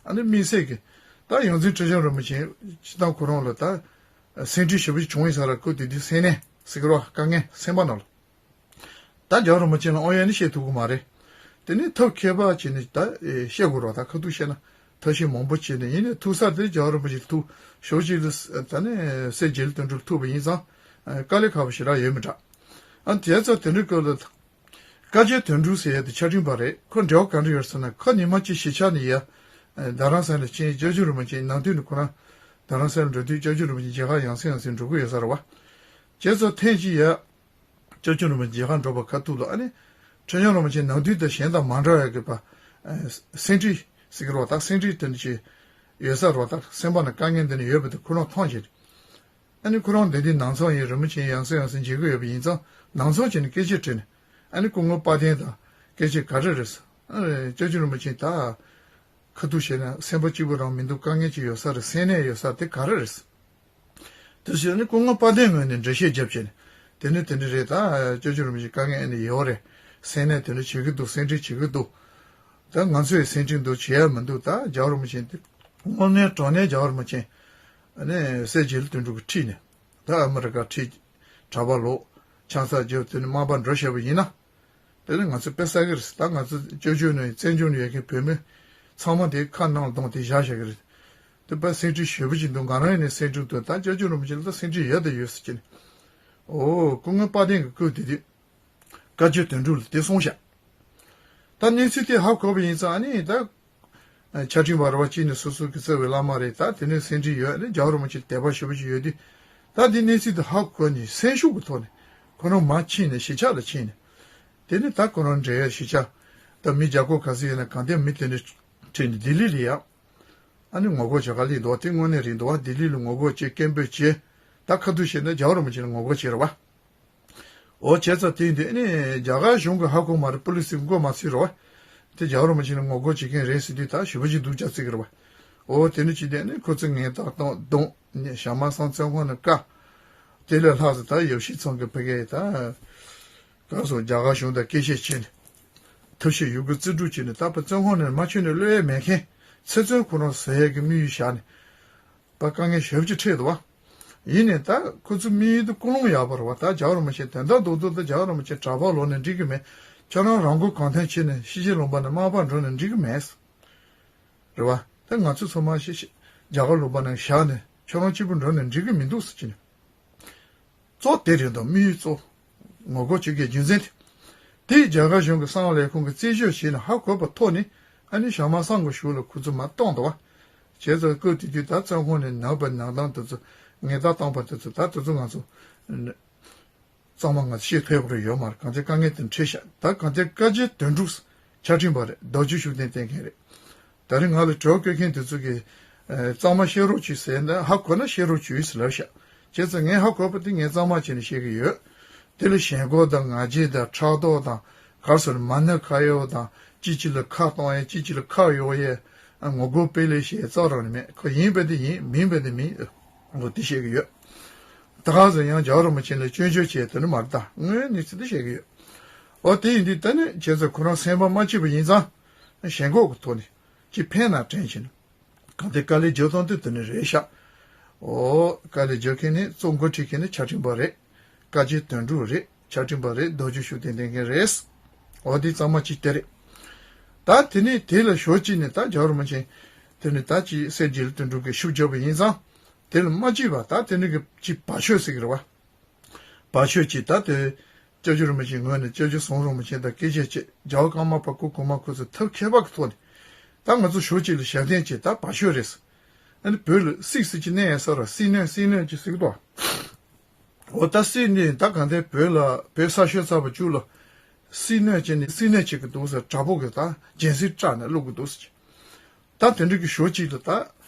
ཨ་ནི་དམིགས་བསལ་གྱི། ད་ཡོངས་འཛིན་ཁྲི་བྱང་རིན་པོ་ཆེ་སྤྱི་བཏང་ཁོ་རང་ལ་ད། སེམས་ཁྲལ་ཞེ་པོ་ཅིག་བྱུང་ཡིན་ས་ར་སྐབས་དེ་དུས་སེམས་ནད་ཟེར་གི་རོ་དཀའ་ངལ་སེམས་པ་ནང་ལ། ད་རྒྱལ་བ་རིན་པོ་ཆེ་ལ་ཨོ་ཡ་ནི་བཤད་ཐུབ་གི་མ་རེད། དེ་ནི་ཐབས་མཁས་པ་བྱས་ནས་ད་བཤད་དགོས་རོ་ད་ཁ་ཐུག་བཤད་ན་ཐབས་ཤེས་མང་པོ་བྱས་ནས་ཡིན་ནའི་ཐུག་ས་དེ་རྒྱལ་བ་རིན་པོ་ཆེ་ཐུག་ཞོགས་ཅིག་ལ་ད་ནི་སྲས་རྒྱལ་དོན་གྲུབ་ཐུག་པ་ཡིན་ཙང་དཀའ་ལས་ཁག་པོ་ཞེ་དྲག་ཡོད་མི་འདྲ། ཨ་དེ་ཚོ་དེ་འདྲའི་སྐབས་ལ། བཀའ་བརྒྱུད་དོན་གྲུབ་ཟེར་ཡ་དེ་ཕྱག་ཕྲེང་པ་རེད་ཁོ་འབྲེལ་བ་ག་འདྲ་ཡོད་ཟེར་ན་ཁོ་ཉི་མ་གཅིག་གཞིས་ཆགས་ནས་ཡ། རྡ་རམ་ས་ལ་ཕྱིན། སྐྱབས་མགོན་རིན་པོ་ཆེ་ནམ་དུས་ནས་ཁོ་རང་རྡ་རམ་ས་ལ་འགྲོ་དུས་སྐྱབས་མགོན་རིན་པོ་ཆེ་མཇལ་ཁ་ཡང་སེ་ཡང་སེ་འགྲོ་གི་ཡོད་ས་རེད་བ། བྱས་ཙང་ཐེངས་གཅིག་ཡ། སྐྱབས་མགོན་རིན་པོ་ཆེ་མཇལ་ཁ་འགྲོ་བ་ཁ་ཐུག་ལ་ཨ་ནི། ཁྲི་སྐྱོང་རིན་པོ་ཆེ་ནམ་དུས་དང་གཞན་དང་མ་འདྲ་བའི་གི་པ། སེང་ཁྲི་ཟེར་གི་རེད་བ། ད་སེང་ཁྲི་དེ་འདྲ་ཅིག་ཡོད་ས་རེད་བ། ད་སེམས་པ་ནང་དཀའ་ངལ་འདི་འདྲ་ཡོད་པ་དེ་ཁོ་རང་མཐོང་བྱས། ཨ་ནི་ཁོ་རང་འདི་འདྲའི་ནང་ཚང་ཡིན། རིན་པོ་ཆེ་ཡང་སེ་ཡང་སེ་མཇལ་གི་ཡོད་པ་ཡིན་ཙང་ནང་ཚང་བྱས་ནས་སྐད་ཆ་དྲིས་ནས། ཨ་ནི་སྐུ་ངོ་དཔལ་ལྡན་དང་སྐད་ཆ་ག་རེ་རེད། ཨ་ནི་སྐྱབས་མགོན་རིན་པོ་ཆེ་ད་ཁ་ཐུག་བཤད་ན་སེམས་པ་སྐྱིད་པོ་རང་མི་འདུག་དཀའ་ངལ་ཅིག་ཡོད་ས་རེད། སེམས་ནད་ཡོད་ས་དེ་ག་རེ་རེད། དེ་བྱས་ནས་སྐུ་ངོ་དཔལ་ལྡན་ངོས་ནས་འགྲེལ་བཤད་བརྒྱབ་བྱས་ནས། དེ་ནི་དེ་འདྲ་རེད། ད་སྐྱབས་མགོན་རིན་པོ་ཆེ་དཀའ་ངལ་ཨ་ནི་ཡོད་རེད། སེམས་ནད་དེ་འདྲ་བྱེད་ཀྱི་འདུག་སེམས་ཁྲལ་བྱེད་ཀྱི་འདུག་ད་ང་ཚོས་སེམས་ཁྲལ་འདུག་བྱེད་ཡ་མི་འདུག་ད་རྒྱལ་བ་རིན་པོ་ཆེ་དེ་དངོས་གནས་དྲང་གནས་རྒྱལ་བ་རིན་པོ་ཆེ་ཨ་ནི་སྲས་རྗེ་བློན་དོན་གྲུབ་ཀྱི་ཁྲིད་ནས། ད་ཨ་མི་རི་ཀ་ཁྲིད། གྲྭ་པ་ལོག་ཆང་ས་རྒྱབ། དེ་ནས་དམག་པ་འགྲོ་བྱས་པ་ཡིན་ན། དེ་ནས་ང་ཚོ་དཔེ་བསགས་ཀྱི་རེད། ད་ང་ཚོ་སྐྱབས་བཅོལ་ནས་བཙན་བྱོལ་ནས་ཡོད་མཁན་བོད་མི་ཚང་མ་དེ་ཁ་ནང་གདོང་དེ་བཞག་བཞག་གི་རེད། དེ་དཔེ་སེམས་ཁྲལ་ཞེ་པོ་ཅིག་འདུག་ང་རང་ཡིན་ནས་སེམས་ཁྲལ་འདུག་ད་སྐྱབས་མགོན་རིན་པོ་ཆེ་ལ་ད་སེམས་ཁྲལ་ཡོད་དང་ཡོད་ཟེར་གྱི་ནས། ཨོ་སྐུ་ངོ་དཔལ་ལྡན་གྱིས་བསྐུལ་དེ་དུས། བཀའ་བརྒྱུད་དོན་གྲུབ་ལ་དེ་གསུངས་ཤག་ད་གནས་ཚུལ་དེ་ཧ་གོ་བ་ཡིན་ཙང་ཨ་ནི་ད། ཆ་འཕྲིན་པ་རེད་བ། གཅིག་ནས་སོ་སོ་གི་རྩ་བའི་བླ་མ་རེད། ད་དེ་ནས་སེམས་ཁྲལ་ཡོད། ཨ་ནི་རྒྱལ་བ་རིན་པོ་ཆེ་དད་པ་ཞེ་པོ་ཅིག་ཡོད་དུས། ད་འདི་གནས་ཚུལ་དེ་ཧ་གོ་ནས་སེམས་ཤུགས་ཀྱི་ཐོག་ནས་ཁོ་རང་མར་ཕྱིན་ནས་གཞིས་ཆགས་ལ་ཕྱིན་ནས། དེ་ནས་ད་ཁོ་རང་འབྲེལ་ཡོད་གཞིས་ཆགས་ད་མི་བརྒྱ་སྐོར་ག་ཚོད་ཡོད་ན་གང་ལྟར་མི་དེ་འདྲ་ཁྲིད་ནས་ལྡི་ལི་ལ་ཡ། ཨ་ནི་ངོ་རྒོལ་བྱེད་ག་སླེབས་འདུག་བ། དེ་དངོས་གནས་རེད་འདུག་བ། ལྡི་ལི་ལ་ངོ་རྒོལ་བྱེད། སྐད་འབོད་བྱེད། ད་ཁ་ཐུག་བཤད་ན་རྒྱལ་བ་རིན་པོ་ཆེ་ལ་ངོ་རྒོལ་བྱེད་རེད་བ། འོ་བྱས་ཙང་དེ་འདི་ནི་རྒྱ་གར་གཞུང་གི་ཧ་གོ་མ་རེད། པུ་ལི་སི་མགོ་མ་ཚོས་རོ། དེ་རྒྱལ་བ་རིན་པོ་ཆེ་ལ་ངོ་རྒོལ་བྱེད་མཁན་རེད་ཟེར་དུས་ད་ཞེ་པོ་ཅིག་སྡུག་ཅག་བརྩི་གི་རེད་བ། འོ་དེ་ནི་ཅི་སྟེ་ནི་ཁོ་ཚོས་ངན་རྟགས་གཏོང་རྡུང་ནས་ཞྭ་དམར་གསང་བཙོན་ཁང་ནས་བཀག་དེ་ལས་ལྷག་ཙམ་ད་ཡབ་གཞིས་ཚང་གི་ཕ་གིའི་ད་ག་སོ་རྒྱ་གར་གཞུང་དང་སྐད་ཆ་བྱས་ནས་ཐབས་ཤེས་ཡོད་རྒུ་རྩིས་སྤྲོད་བྱས་ནས་ད་ཕར་བཙོན་ཁང་ནས་མ་ཁྱོན་ནས་གློད་ཡས་མེད་མཁན་ཚེ་བཙོན་ཁོ་རང་བཟོ་ཡས་ཀྱི་དམིགས་ཡུལ་བཞག་ནས། པ་དཀའ་ངལ་ཞེ་པོ་ཅིག་འཕྲད་འདུག་བ། ཡིན་ནའི་ད་ཁོ་ཚོའི་དམིགས་ཡུལ་དེ་ཀུན་སློང་ཡག་པོ་རེད་བ། ད་རྒྱལ་བ་རིན་པོ་ཆེ་དོན་དག་རྡོག་རྡོག་ད་རྒྱལ་བ་རིན་པོ་ཆེ་གྲྭ་པ་ལོག་ནས་འགྲིག་གི་མེད། ཁྱོད་རང་རང་མགོ་གང་ཐོན་བྱས་ནས་ཕྱི་རྒྱལ་ལུང་པ་ནས་དམག་པ་འགྲོ་ནས་འགྲིག་གི་མེད། རེད་བ། ད་ང་ཚོ་ཚང་མ་ཕྱི་ཕྱི་རྒྱ་གར་ལུང་པ་ནས་བཞག་ནས་ཁྱོད་རང་གཅིག་པུ་འགྲོ་ནས་འགྲིག་གི་མི་འདུག་ཟེར་གྱི་ནས། གཙོ་དེ་རེད་འདུག་དམིགས་ཡུལ་གཙོ། ངོ་རྒོལ་བྱེད་དགོས་རྒྱུ་མཚན་དེ། དེ་རྒྱ་གར་གཞུང་གི་གསང་བ་ལས་ཁུངས་ཀྱིས་རྩད་གཅོད་བྱས་ནས་ཧ་གོ་བ་ཐོག་ནས་ཨ་ནི་ཞྭ་དམར་གསང་དགོས་ཞུ་ལ་ཁོ་ཚོ་མར་བཏང་འདུག་བ། བྱས་ཙང་སྐབས་དེ་དུས་ད་བཙོན་ཁང་ནས་ནང་པའི་ནང་དང་དེ་ཚོ་ངན་རྟགས་བཏང་པ་དེ་ཚོ་ད་དེ་ཚོ་ང་ཚོ་གཙང་མ་ང་ཚོ་ཤེས་ཐུབ་རེ་ཡོད་མ་རེད། གང་ཚེ་དཀའ་ངལ་དེ་འཕྲད་ཤག་ད་གང་ཚེ་བཀའ་བརྒྱུད་དོན་གྲུབ་ཕྱག་ཕྲེང་བ་རེད། རྡོ་རྗེ་ཤུགས་ལྡན་བསྟེན་མཁན་རེད། ད་རེས་ང་ལ་དྲི་བ་བཀོད་མཁན་དེ་ཚོ་གིས་ཨ་གཙང་མ་བཤད་རོགས་བྱོས་ཟེར་ན་ཧ་གོ་ན་བཤད་རོགས་བྱོས་ཟེར་ལབ་ཤག་བྱས་ཙང་ངས་ཧ་གོ་བ་དེ་ངས་གཙང་མ་བྱས་ནས་བཤད་ཀྱི་ཡོད། དེ་ལ་ཞེན་ཁོག་དང་ང་རྒྱལ་དང་ཕྲག་དོག་དང་ག་རེ་ཟེར་མ་ཎི་ཁ་གཡོག་དང་གཅིག་གཅིག་ལ་ཁ་གཏོང་ཡས་གཅིག་གཅིག་ལ་ཁ་གཡོག་ཡས་ངོ་རྒོལ་སྤེལ་ལས་བྱས་རྩ་རང་ནས་མེད། ཁོ་ཡིན་པ་དེ་ཡིན་མིན་པ་དེ་མིན། འོ་དེ་བཤད་ཀྱི་ཡོད། ད་ག་ཟེར་ཡང་རྒྱལ་བ་རིན་པོ་ཆེ་ལ་སྐྱོན་བརྗོད་བྱས་དེ་ནི་མ་རེད། ད་དངོས་གནས་ཚིག་དེ་བཤད་ཀྱི་ཡོད། འོ་དེ་ཡིན་དུས་ད་ནི་བྱས་ཙང་ཁོ་རང་སེམས་པ་མ་སྐྱིད་པ་ཡིན་ཙང་ཞེན་ཁོག་གི་ཐོག་ནས་ཅིག་ཕན་ན་དྲན་བྱས་ནས། གང་ལྟར་དཀའ་ལས་རྒྱག་སྟངས་དེ་དེ་ནི་རེད་ཤག་འོ་དཀའ་ལས་རྒྱག་མཁན་ནི་གཙོ་འགོ་ཁྲིད་མཁན་ནི་ཕྱག་ཕྲེང་བ་རེད། བཀའ་བརྒྱུད་དོན་གྲུབ་རེད། ཕྱག་ཕྲེང་བ་རེད། རྡོ་རྗེ་ཤུགས་ལྡན་བསྟེན་མཁན་རེད། འོ་དེ་གཙང་མ་གཅིག་དེ་རེད། ད་དེ་ནས་དེ་ལ་ཞོར་གཅིག་ནས་ད་རྒྱལ་བ་རིན་པོ་ཆེ་དེ་ནས་ད་ཅིག་སྲས་རྗེ་བློན་དོན་གྲུབ་ཀྱིས་ཤུགས་རྒྱབ་པ་ཡིན་ཙང་། དེ་ལ་མ་གཅིག་པ་ད་དེ་ནས་ཀྱི་ཅིག་བར་ཆད་ཟེར་གི་རེད་བ། བར་ཆད་ཅིག་ད་དེ་སྐྱབས་རྗེ་རིན་པོ་ཆེའི་ངོས་ནས་སྐྱབས་རྗེ་ཟུང་འབྲོམ་རིན་པོ་ཆེ་དང་སྐད་ཆ་བྱས། རྒྱལ་བ་ཀརྨ་པ་སྐུ་གོང་མ་ཁོ་ཚོས་ཐབས་མཁས་པ་གི་ཐོག་ནས་ད་ང་ཚོ་ཞོར་གཅིག་ལ་ཞབས་བརྟན་བྱས། ད་བར་ཆད་རེད། ཨ་ནི་བོད་ལ་སྲིད་ཟེར་གྱི་གནས་ཡང་ས་ར་སྲིད་གནས་སྲིད་གནས་ཀྱི་ཟེར་གི་འདུག་འོ་ད་སྲིད་གནས་ད་གང་ལྟར་བོད་ལ་བོད་ས་ཤོད་ཚར་བ་བཅུ་ལ་སྲིད་གནས་བྱས་ནས་སྲིད་གནས་བྱེད་གི་འདུག་ཟེར། དྲག་པོ་གི་ད་སྦྱིན་སྲེག་སྤྲད་ནས་བླུག་གི་འདུག་ཟེར། ད་དེ་འདྲ་གི་ཞོར་གཅིག་ལ་ད་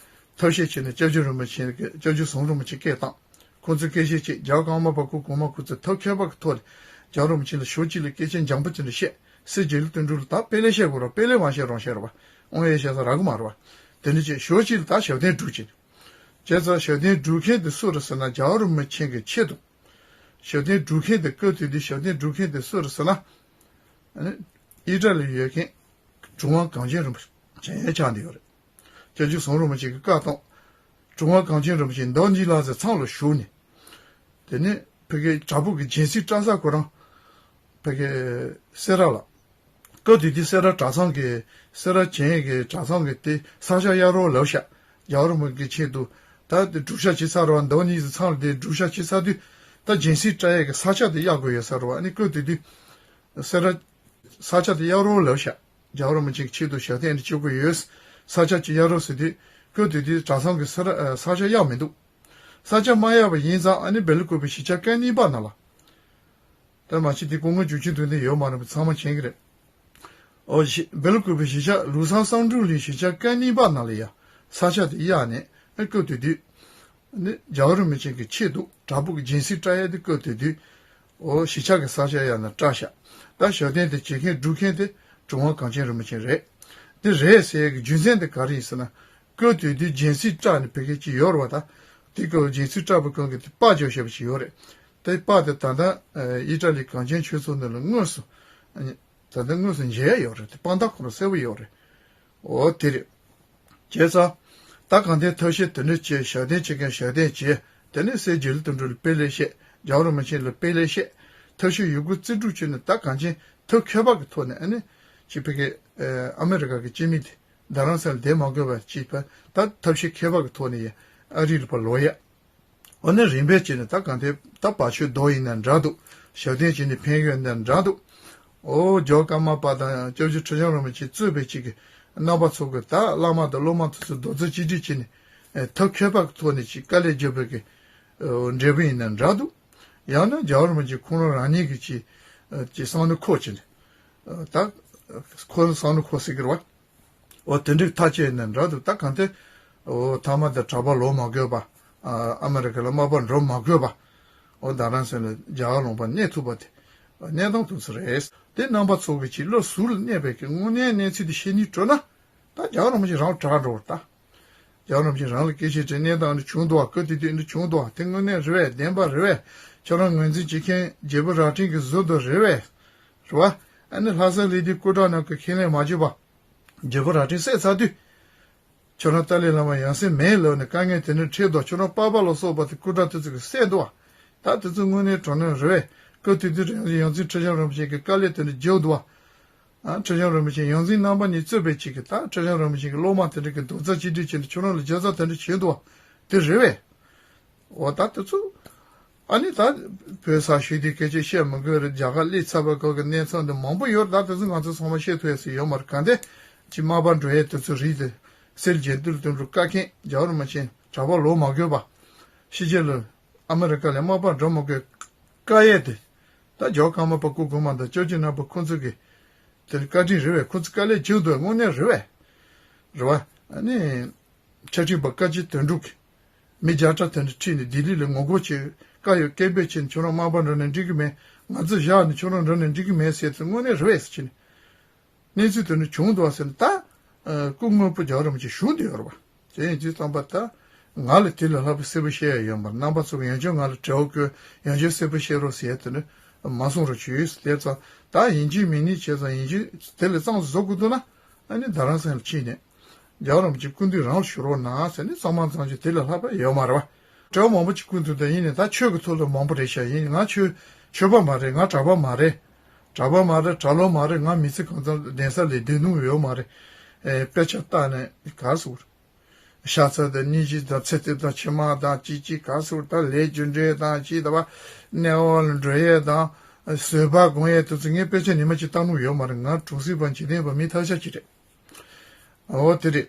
ཐབས་ཤེས་བྱས་ནས་སྐྱབས་རྗེ་རིན་པོ་ཆེ་གི་སྐྱབས་རྗེ་ཟུང་འབྲོམ་རིན་པོ་ཆེ་སྐད་བཏང་། ཁོང་ཚོས་སྐད་ཆ་བྱས། རྒྱལ་བ་ཀརྨ་པ་སྐུ་གོང་མ་ཁོང་ཚོས་ཐབས་མཁས་པ་གི་ཐོག་ནས་རྒྱལ་བ་རིན་པོ་ཆེ་ལ་ཞོར་གཅིག་ལ་སྐད་ཆ་འཇམ་པོ་ཅིག་ལ་བཤད། སྲས་རྗེ་བློན་དོན་གྲུབ་ལ་ད་དཔེ་ལེགས་བཤད་དགོས་ར། དཔེ་ལེགས་མ་བཤད་རང་བཤད་ར་བ། དབང་ཡས་བཤད་ས་རག་གི་མ་རེད་བ། དེ་འདྲ་བྱས་ཞོར་གཅིག་ལ་ད་ཞབས་བརྟན་སྒྲུབ་བྱས། བྱས་ཙང་ཞབས་བརྟན་སྒྲུབ་མཁན་དེ་སུ་རེད་ཟེར་ན་རྒྱལ་བ་རིན་པོ་ཆེ་གི་ཆེད་དུ། ཞབས་བརྟན་སྒྲུབ་མཁན་དེ་སྐབས་དེ་དུས་ཞབས་བརྟན་སྒྲུབ་མཁན་དེ་སུ་རེད་ཟེར་ན། ཨ་ནི་ཨི་ཊ་ལི་ཡོད་མཁན་གྲུབ་དབང་གངས་ཅན་རིན་པོ་ཆེ་ཆགས་བསྡད་ཡོད་རེད། སྐྱབས་རྗེ་ཟུང་འབྲོམ་རིན་པོ་ཆེ་གི་བཀའ་གཏོང་། གྲུབ་དབང་གངས་ཅན་རིན་པོ་ཆེ་མདོ་སྨྱུག་ལག་རྩེ་ཚང་ལ་ཞུགས་ནས། དེ་ནས་ཕ་གིའི་དྲག་པོ་གི་སྦྱིན་སྲེག་སྤྲད་ས་ཁོ་རང་ཕ་གི་སེ་ར་ལ། སྐབས་དེ་དུས་སེ་ར་གྲྭ་ཚང་གི་སེ་ར་བྱེས་ཀྱི་གྲྭ་ཚང་གི་དེ་ས་ཆ་གཡར་རོགས་ལབ་ཤག་རྒྱལ་བ་རིན་པོ་ཆེའི་ཆེད་དུ་ད་དེ་སྒྲུབ་ཞག་བྱེད་ཚར་བ། མདོ་སྨྱུག་རྩེ་ཚང་ལ་དེ་སྒྲུབ་ཞག་བྱེད་ཚར་དུས་ད་སྦྱིན་སྲེག་སྤྲད་ཡས་ཀྱི་ས་ཆ་དེ་གཡར་དགོས་ཡོད་ས་རེད་བ། ཨ་ནི་སྐབས་དེ་དུས་སེ་ར་ས་ཆ་དེ་གཡར་རོགས་ལབ་ཤག་རྒྱལ་བ་རིན་པོ་ཆེའི་ཆེད་དུ་ཞབས་བརྟན་དེ་བྱེད་དགོས་ཡོད། ས་ཆ་ཅིག་གཡར་རོགས་ཟེར་དུས་སྐབས་དེ་དུས་གྲྭ་ཚང་གི་ས་ར་ས་ཆ་གཡར་མི་འདུག་ས་ཆ་མ་གཡར་བ་ཡིན་ཙང་ཨ་ནི་སྦེལ་ཀོབ་པའི་གཞིས་ཆགས་སྐལ་གཉིས་པ་ནང་ལ། ད་མ་གཞི་དེ་སྐུ་ངོ་འཇུ་ཆེན་དོན་ལྡན་ཡོད་མ་རེད་པ། ཚང་མ་མཁྱེན་གྱི་རེད། ཨོ་ཞེས་སྦེལ་ཀོབ་པའི་གཞིས་ཆགས་ལུགས་བཟང་བསམ་འགྲུབ་གླིང་གཞིས་ཆགས་སྐལ་གཉིས་པ་ནང་ལ་ཡ་ས་ཆ་དེ་གཡར་ནས་ཨ་སྐབས་དེ་དུས་ནི་རྒྱལ་བ་རིན་པོ་ཆེ་གི་ཆེད་དུ་བྲག་ཕུག་གི་སྦྱིན་སྲེག་བཀྲ་ཡས་དེ་སྐབས་དེ་དུས་ཨོ་གཞིས་ཆགས་ཀྱི་ས་ཆ་གཡར་ནས་བཀྲ་ཤག་ད་ཞབས་བརྟན་དེ་བྱེད་མཁན་སྒྲུབ་མཁན་དེ་གྲུབ་དབང་གངས་ཅན་རིན་པོ་ཆེ་རེད། དེ་རེད་ཟེར་གི་རྒྱུ་མཚན་དེ་ག་རེ་ཡིན་ཟེར་ན། སྐབས་དེ་དུས་སྦྱིན་སྲེག་བཀྲ་ནས་བོད་སྐད་ཅིག་ཡོད་རེད་བ། ད་དེ་སྐབས་སྦྱིན་སྲེག་བཀྲ་བ་གང་གི་དེ་པར་རྒྱག་བཞག་པ་ཅིག་ཡོད་རེད། དེ་པར་དེ་ད་ལྟ་ཨ་ཨི་ཊ་ལི་གངས་ཅན་ཆོས་ཚོགས་ནང་ལ་དངོས་སུ་ཨ་ནི་ད་ལྟ་དངོས་སུ་མཇལ་ཡ་ཡོད་རེད། དེ་དཔང་རྟགས་ཁོ་རང་གསལ་པོ་ཡོད་རེད། འོ་དེ་རེད། བྱས་ཙང་། ད་གང་ལྟར་ཐབས་ཤེས་དེ་འདྲ་བྱས། ཞབས་བརྟན་བྱེད་མཁན་ཞབས་བརྟན་བྱས། དེ་ནས་སྲས་རྒྱལ་བའི་དོན་གྲུབ་ལ་དཔེ་ལེགས་བཤད། རྒྱལ་བ་རིན་པོ་ཆེ་ལ་དཔེ་ལེགས་བཤད། ཐབས་ཤེས་ཡོད་རྒུ་རྩལ་སྤྲུགས་བྱས་ནས་ད་གངས་ཅན་ཐབས་མཁས་པ་གི་ཐོག་ནས་ཨ་ནི་ཅིག་ཕ་གི་ཨ་མེ་རི་ཀ་གི་སྤྱི་མི་དེ་རྡ་རམ་ས་ལ་བསྡད་མ་དགོས་པ་ཅིག་ཕ་ད་ཐབས་ཤེས་མཁས་པ་གི་ཐོག་ནས་ཡ་ཨ་རི་ལ་ཕར་ལོག་ཡ། འོ་ན་རིམ་པས་བྱས་ནས་ད་གང་ལྟར་ད་བར་ཆད་ཟློག་ཡིན་ན་འདྲ་འདུག་ཞབས་བརྟན་བྱས་ནས་ཕན་ཡོན་ན་འདྲ་འདུག་ཨོ་ཇོ་ཀརྨ་པ་དང་སྐྱབས་རྗེ་ཁྲི་བྱང་རིན་པོ་ཆེ་གཙོས་པའི་ཅིག་གི་རྣམ་པ་ཚོ་གི་ད་བླ་མ་དང་སློབ་མ་དེ་ཚོ་རྡོག་རྩ་གཅིག་སྒྲིལ་བྱས་ནས་ཨེ་ཐབས་མཁས་པ་གི་ཐོག་ནས་ཅིག་དཀའ་ལས་བརྒྱབ་པའི་གི་ཨོ་འབྲས་བུ་ཡིན་ན་འདྲ་འདུག་ཡང་ན་རྒྱལ་བ་རིན་པོ་ཆེ་ཁོང་རང་རང་ཉིད་ཀྱི་ཅིག་ཨ་ཅིག་བསམ་བློ་འཁོར་བྱས་ནས་ཨ་ད་ཁོ་བསམ་བློ་འཁོར་ཟེར་གི་རེད་བ། འོ་དེ་འདྲའི་ཐག་བཅད་ནས་འདྲ་འདུག་ད་གང་ལྟར་འོ་མཐའ་མ་དེ་གྲྭ་པ་ལོག་མ་དགོས་པ། ཨ་ཨ་མེ་རི་ཀ་ལ་མ་པ་འགྲོ་མ་དགོས་པ། འོ་རྡ་རམ་ས་ལ་རྒྱ་གར་ལུང་པ་གནས་ཐུབ་པ་དེ་གནས་སྟངས་དེ་ཚོ་རེད། དེ་རྣམ་པ་ཚོ་གི་ཅིག་བློ་གཟུ་ལ་གནས་པའི་གི་དངོས་གནས་གནས་ཚུལ་དེ་བཤད་ནི་སྤྲོ་ན། ད་རྒྱལ་བ་རིན་པོ་ཆེ་རང་དྲག་འགྲོ་བར་ད། རྒྱལ་བ་རིན་པོ་ཆེ་རང་ལ་སྐད་ཆ་དྲིས་གནས་སྟངས་འདི་བྱུང་འདུག་བ། སྐབས་དེ་དུས་འདི་བྱུང་འདུག་བ། དེ་དངོས་གནས་རེད་པས། བདེན་པ་རེད་པས། ཁྱོད་རང་ངོས་འཛིན་བྱེད་མཁན་རྒྱལ་པོ་རྭ་སྒྲེང་གི་བཟོ་འདྲ་རེད་པས། རེད་བ། ཨ་ནི་ལྷ་ས་གླེ་དུས་སྐུ་དྲག་རྣམས་ཀྱིས་ཁས་ལེན་མ་བྱས་པ། རྒྱལ་པོ་རྭ་སྒྲེང་བསད་ཚར་དུས། ཁྱོད་རང་ཏཱ་ལའི་བླ་མ་ཡང་སྲིད་མེད་ལབ་ནས་དཀའ་ངལ་དེ་འདྲ་འཕྲད་འདུག་ཁྱོད་རང་པ་ཕ་ལ་སོགས་པ་དེ་སྐུ་དྲག་དེ་ཚོ་གིས་བསད་འདུག་བ། ད་དེ་ཚོ་དངོས་གནས་དྲང་གནས་རེད་པས། སྐབས་དེ་དུས་ཡང་སྲིད་ཁྲི་བྱང་རིན་པོ་ཆེ་གིས་དཀའ་ལས་དེ་འདྲ་བརྒྱབ་འདུག་བ། ཨ་ཁྲི་བྱང་རིན་པོ་ཆེ་ཡང་སྲིད་རྣམ་པ་གཉིས་གཙོས་པའི་ཅིག་གིས་ད་ཁྲི་བྱང་རིན་པོ་ཆེ་གི་སློབ་མ་དེ་འདྲ་གིས་རྡོག་རྩ་གཅིག་སྒྲིལ་བྱས་ནས་ཁྱོད་རང་ལ་རྒྱབ་རྩ་དེ་འདྲ་བྱས་འདུག་བ། དེ་རེད་པས། འོ་ད་དེ་ཚོ། ཨ་ནི་ད་བོད་ས་ཞུས་དུས་སྐད་ཆ་བཤད་མི་དགོས་རེད། རྒྱ་གར་སླེབས་ཚར་བའི་སྐོར་གྱི་གནས་ཚུལ་འདི་མང་པོ་ཡོད་རེད། ད་དེ་ཚོ་ང་ཚོ་ཚང་མ་བཤད་ཐུབ་ཡ་ཟིག་ཡོད་མ་རེད། གང་ལྟར་ཅིག་མ་པ་འགྲོ་ཡས་དེ་ཚོ་རིགས་དེ་སྲས་རྒྱལ་བའི་དོན་གྲུབ་བཀག་མཁན་རྒྱལ་བ་རིན་པོ་ཆེ་གྲྭ་པ་ལོག་མ་དགོས་པ། ཕྱི་རྒྱལ་ལ་ཨ་མེ་རི་ཀ་ལ་མ་པ་འགྲོ་མ་དགོས་བཀག་ཡས་དེ། ད་ཇོ་ཀརྨ་པ་སྐུ་གོང་མ་དང་སྐྱབས་རྗེ་རྣམ་པ་ཁོང་ཚོ་གི་དེ་བཀའ་དྲིན་རེད་པས། ཁོང་ཚོ་དཀའ་ལས་བརྒྱབ་འདུག་དངོས་གནས་རེད་པས། རེད་བ། ཨ་ནི། ཆ་འཕྲིན་པ་བཀའ་སྤྱི་དོན་གྲུབ་ཀྱིས་མི་བརྒྱ་ཕྲག་དེ་འདྲ་ཁྲིད་ནས་ལྡི་ལི་ལ་ངོ་རྒོལ་བྱེད་བཀའ་ཡོད་སྐད་འབོད་བྱས་ནས་ཁྱོད་རང་མ་པ་འགྲོ་ནས་འགྲིག་གི་མེད། ང་ཚོ་བཞག་ནས་ཁྱོད་རང་འགྲོ་ནས་འགྲིག་གི་མེད་ཟེར་ཚེ་དངོས་གནས་རེད་པས་ཟེར་བྱས་ནས། གནས་ཚུལ་དེ་འདྲ་བྱུང་འདུག་ཟེར་ནས་ད། སྐུ་ངོ་སྤུ་རྒྱལ་བ་རིན་པོ་ཆེ་ཞུ་འདོད་ཡོད་རེད་པ། དེ་ཡིན་དུས་ཙམ་པ་ད། ང་ལ་དེ་ལས་ལྷག་པའི་གསལ་པོ་བཤད་ཡ་ཡོད་མ་རེད། རྣམ་པ་ཚོ་གི་ཡང་བསྐྱར་ང་ལ་དྲི་བ་བཀོད་ཡང་བསྐྱར་གསལ་པོ་བཤད་རོགས་ཟེར་ཡ་དེ་འདྲ་མ་གསུང་རོགས་བྱོས་ཟེར། དེ་ཙང་ད་ཡིན་གཅིག་མིན་གཉིས་བྱས་ཙང་ཡིན་གཅིག་དེ་ལས་གཙང་བཟོ་དགོས་འདུག་ན། ཨ་ནི་རྡ་རམ་ས་ལ་ཕྱིན་ནས། རྒྱལ་བ་རིན་པོ་ཆེ་སྐུ་མདུན་རང་ལ་ཞུ་རོགས་གནང་ཟེར་ནས་གཙང་མ་གཙང་རྒྱུ་དེ་ལས་ལྷག་པ་ཡོད་མ་རེད་བ། དྲི་བ་མང་པོ་ཅིག་བསྐུར་འདུག་ད་ཡིན་ནའི་ད་ཆོས་ཀྱི་ཐོག་ལ་མང་པོ་རེད་ཤག་ཡིན་ང་ཆོས་ཆོས་པ་མ་རེད། ང་གྲྭ་པ་མ་རེད། གྲྭ་པ་མ་རེད། གྲྭ་ལོག་མ་རེད། ང་མི་ཚེ་གང་ཙམ་གདན་ས་ལ་སྡོད་མྱོང་ཡོད་མ་རེད། ཨེ་དཔེ་ཆ་ལྟ་ནས་ག་རེ་ཟེར། ཤ་ཚ་དང་སྙིང་རྗེ་དང་ཚེ་ཐེབས་དང་ཕྱི་མ་དང་ཅི་ཅི་ག་རེ་ཟེར། ད་ལས་རྒྱུ་འབྲས་དང་ཅི་ད་བ་གནས་དབང་ལ་འགྲོ་ཡས་དང་བཟོད་པ་སྒོམ་ཡས་དེ་ཚོ་ངས་དཔེ་ཆ་ཉི་མ་གཅིག་བལྟ་མྱོང་ཡོད་མ་རེད། ང་གྲོང་གསེབ་པ་འཇིག་རྟེན་པ་མི་ཐ་ཤལ་ཅིག་རེད། འོ་དེ་རེད།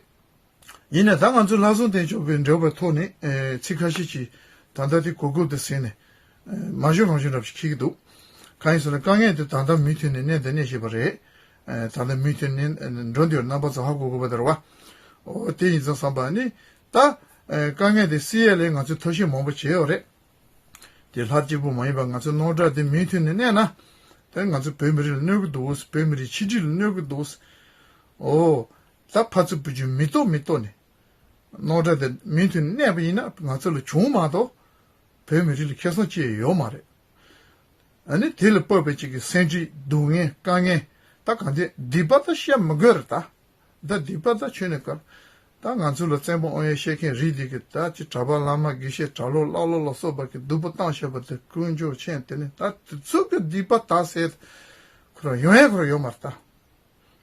ཡིན་ནའི་ད་ང་ཚོ་ལྷ་བཟང་བསྟན་སྐྱོང་པའི་འབྲེལ་བའི་ཐོག་ནས་ཨེ་ཚིག་ཁ་ཤས་ཅིག་ད་ལྟ་དེ་གོ་སྐབས་དེ་ཟིན་ནས་ཨེ་མ་ཞུ་རང་ཞུ་འདྲ་ཞིག་འཁྱེར་གྱི་འདུག་གང་ཡིན་ཟེར་ན་དཀའ་ངལ་དེ་ད་ལྟ་མུ་མཐུད་ནས་གནས་དང་གནས་བཞིན་པ་རེད། ཨེ་ད་ལྟ་མུ་མཐུད་ནས་འགྲོ་འདི་རྣམ་པ་ཚོ་ཧ་གོ་དགོས་པ་དེ་རེད་བ། འོ་དེ་ཡིན་ཙང་བསམ་པ་ནི་ད་ཨེ་དཀའ་ངལ་དེ་སེལ་ཡས་ལས་ང་ཚོས་ཐབས་ཤེས་མང་པོ་བྱས་ཡོད་རེད། དེ་ལྷ་གཅིག་པུ་མ་ཡིན་པར་ང་ཚོའི་རྣམ་གྲངས་དེ་མུ་མཐུད་ནས་གནས་ན། དེ་ང་ཚོ་བོད་མི་རིགས་ལ་གནོད་ཀྱི་འདུག་བོད་མི་རིགས་ཆིག་སྒྲིལ་ལ་གནོད་ཀྱི་འདུག་འོ། ད་ཕར་ཚུར་བུ་ཆུང་མི་གཏོགས་མི་གཏོགས་ནས། རྣམ་གྲངས་དེ་མུ་མཐུད་ནས་གནས་པ་ཡིན་ན་ང་ཚོ་ལ་བྱུང་མ་གཏོགས། བོད་མི་རིགས་ལ་ཁེ་བཟང་ཅི་ཡང་ཡོད་མ་རེད། ཨ་ནི་དེ་ལ་དཔག་པའི་ཅིག་གི་སེམས་ཁྲལ་སྡུག་བསྔལ་དཀའ་ངལ་ད་གང་དེ་སྡིག་པ་ད་བཤད་མི་དགོས་རེད་ད། ད་སྡིག་པ་ད་ཆོས་ནས་གར། ད་ང་ཚོ་ལ་བཙན་པོ་དབང་ཡོད་བཤད་མཁན་རིགས་འདི་གི་ད་ཅི་གྲྭ་པ་བླ་མ་དགེ་བཤེས་གྲྭ་ལོག་ཀླ་ཀློ་ལ་སོགས་པ་གི་སྡུག་པོ་བཏང་བཞག་པ་དེ་དཀོན་མཆོག་མཁྱེན། དེ་ནི་ད་དེ་ཚོ་གི་སྡིག་པ་ད་ཟེར། ཁོ་རང་ཡོང་ཡ་ཁོ་རང་ཡོད་མ་རེད་ད།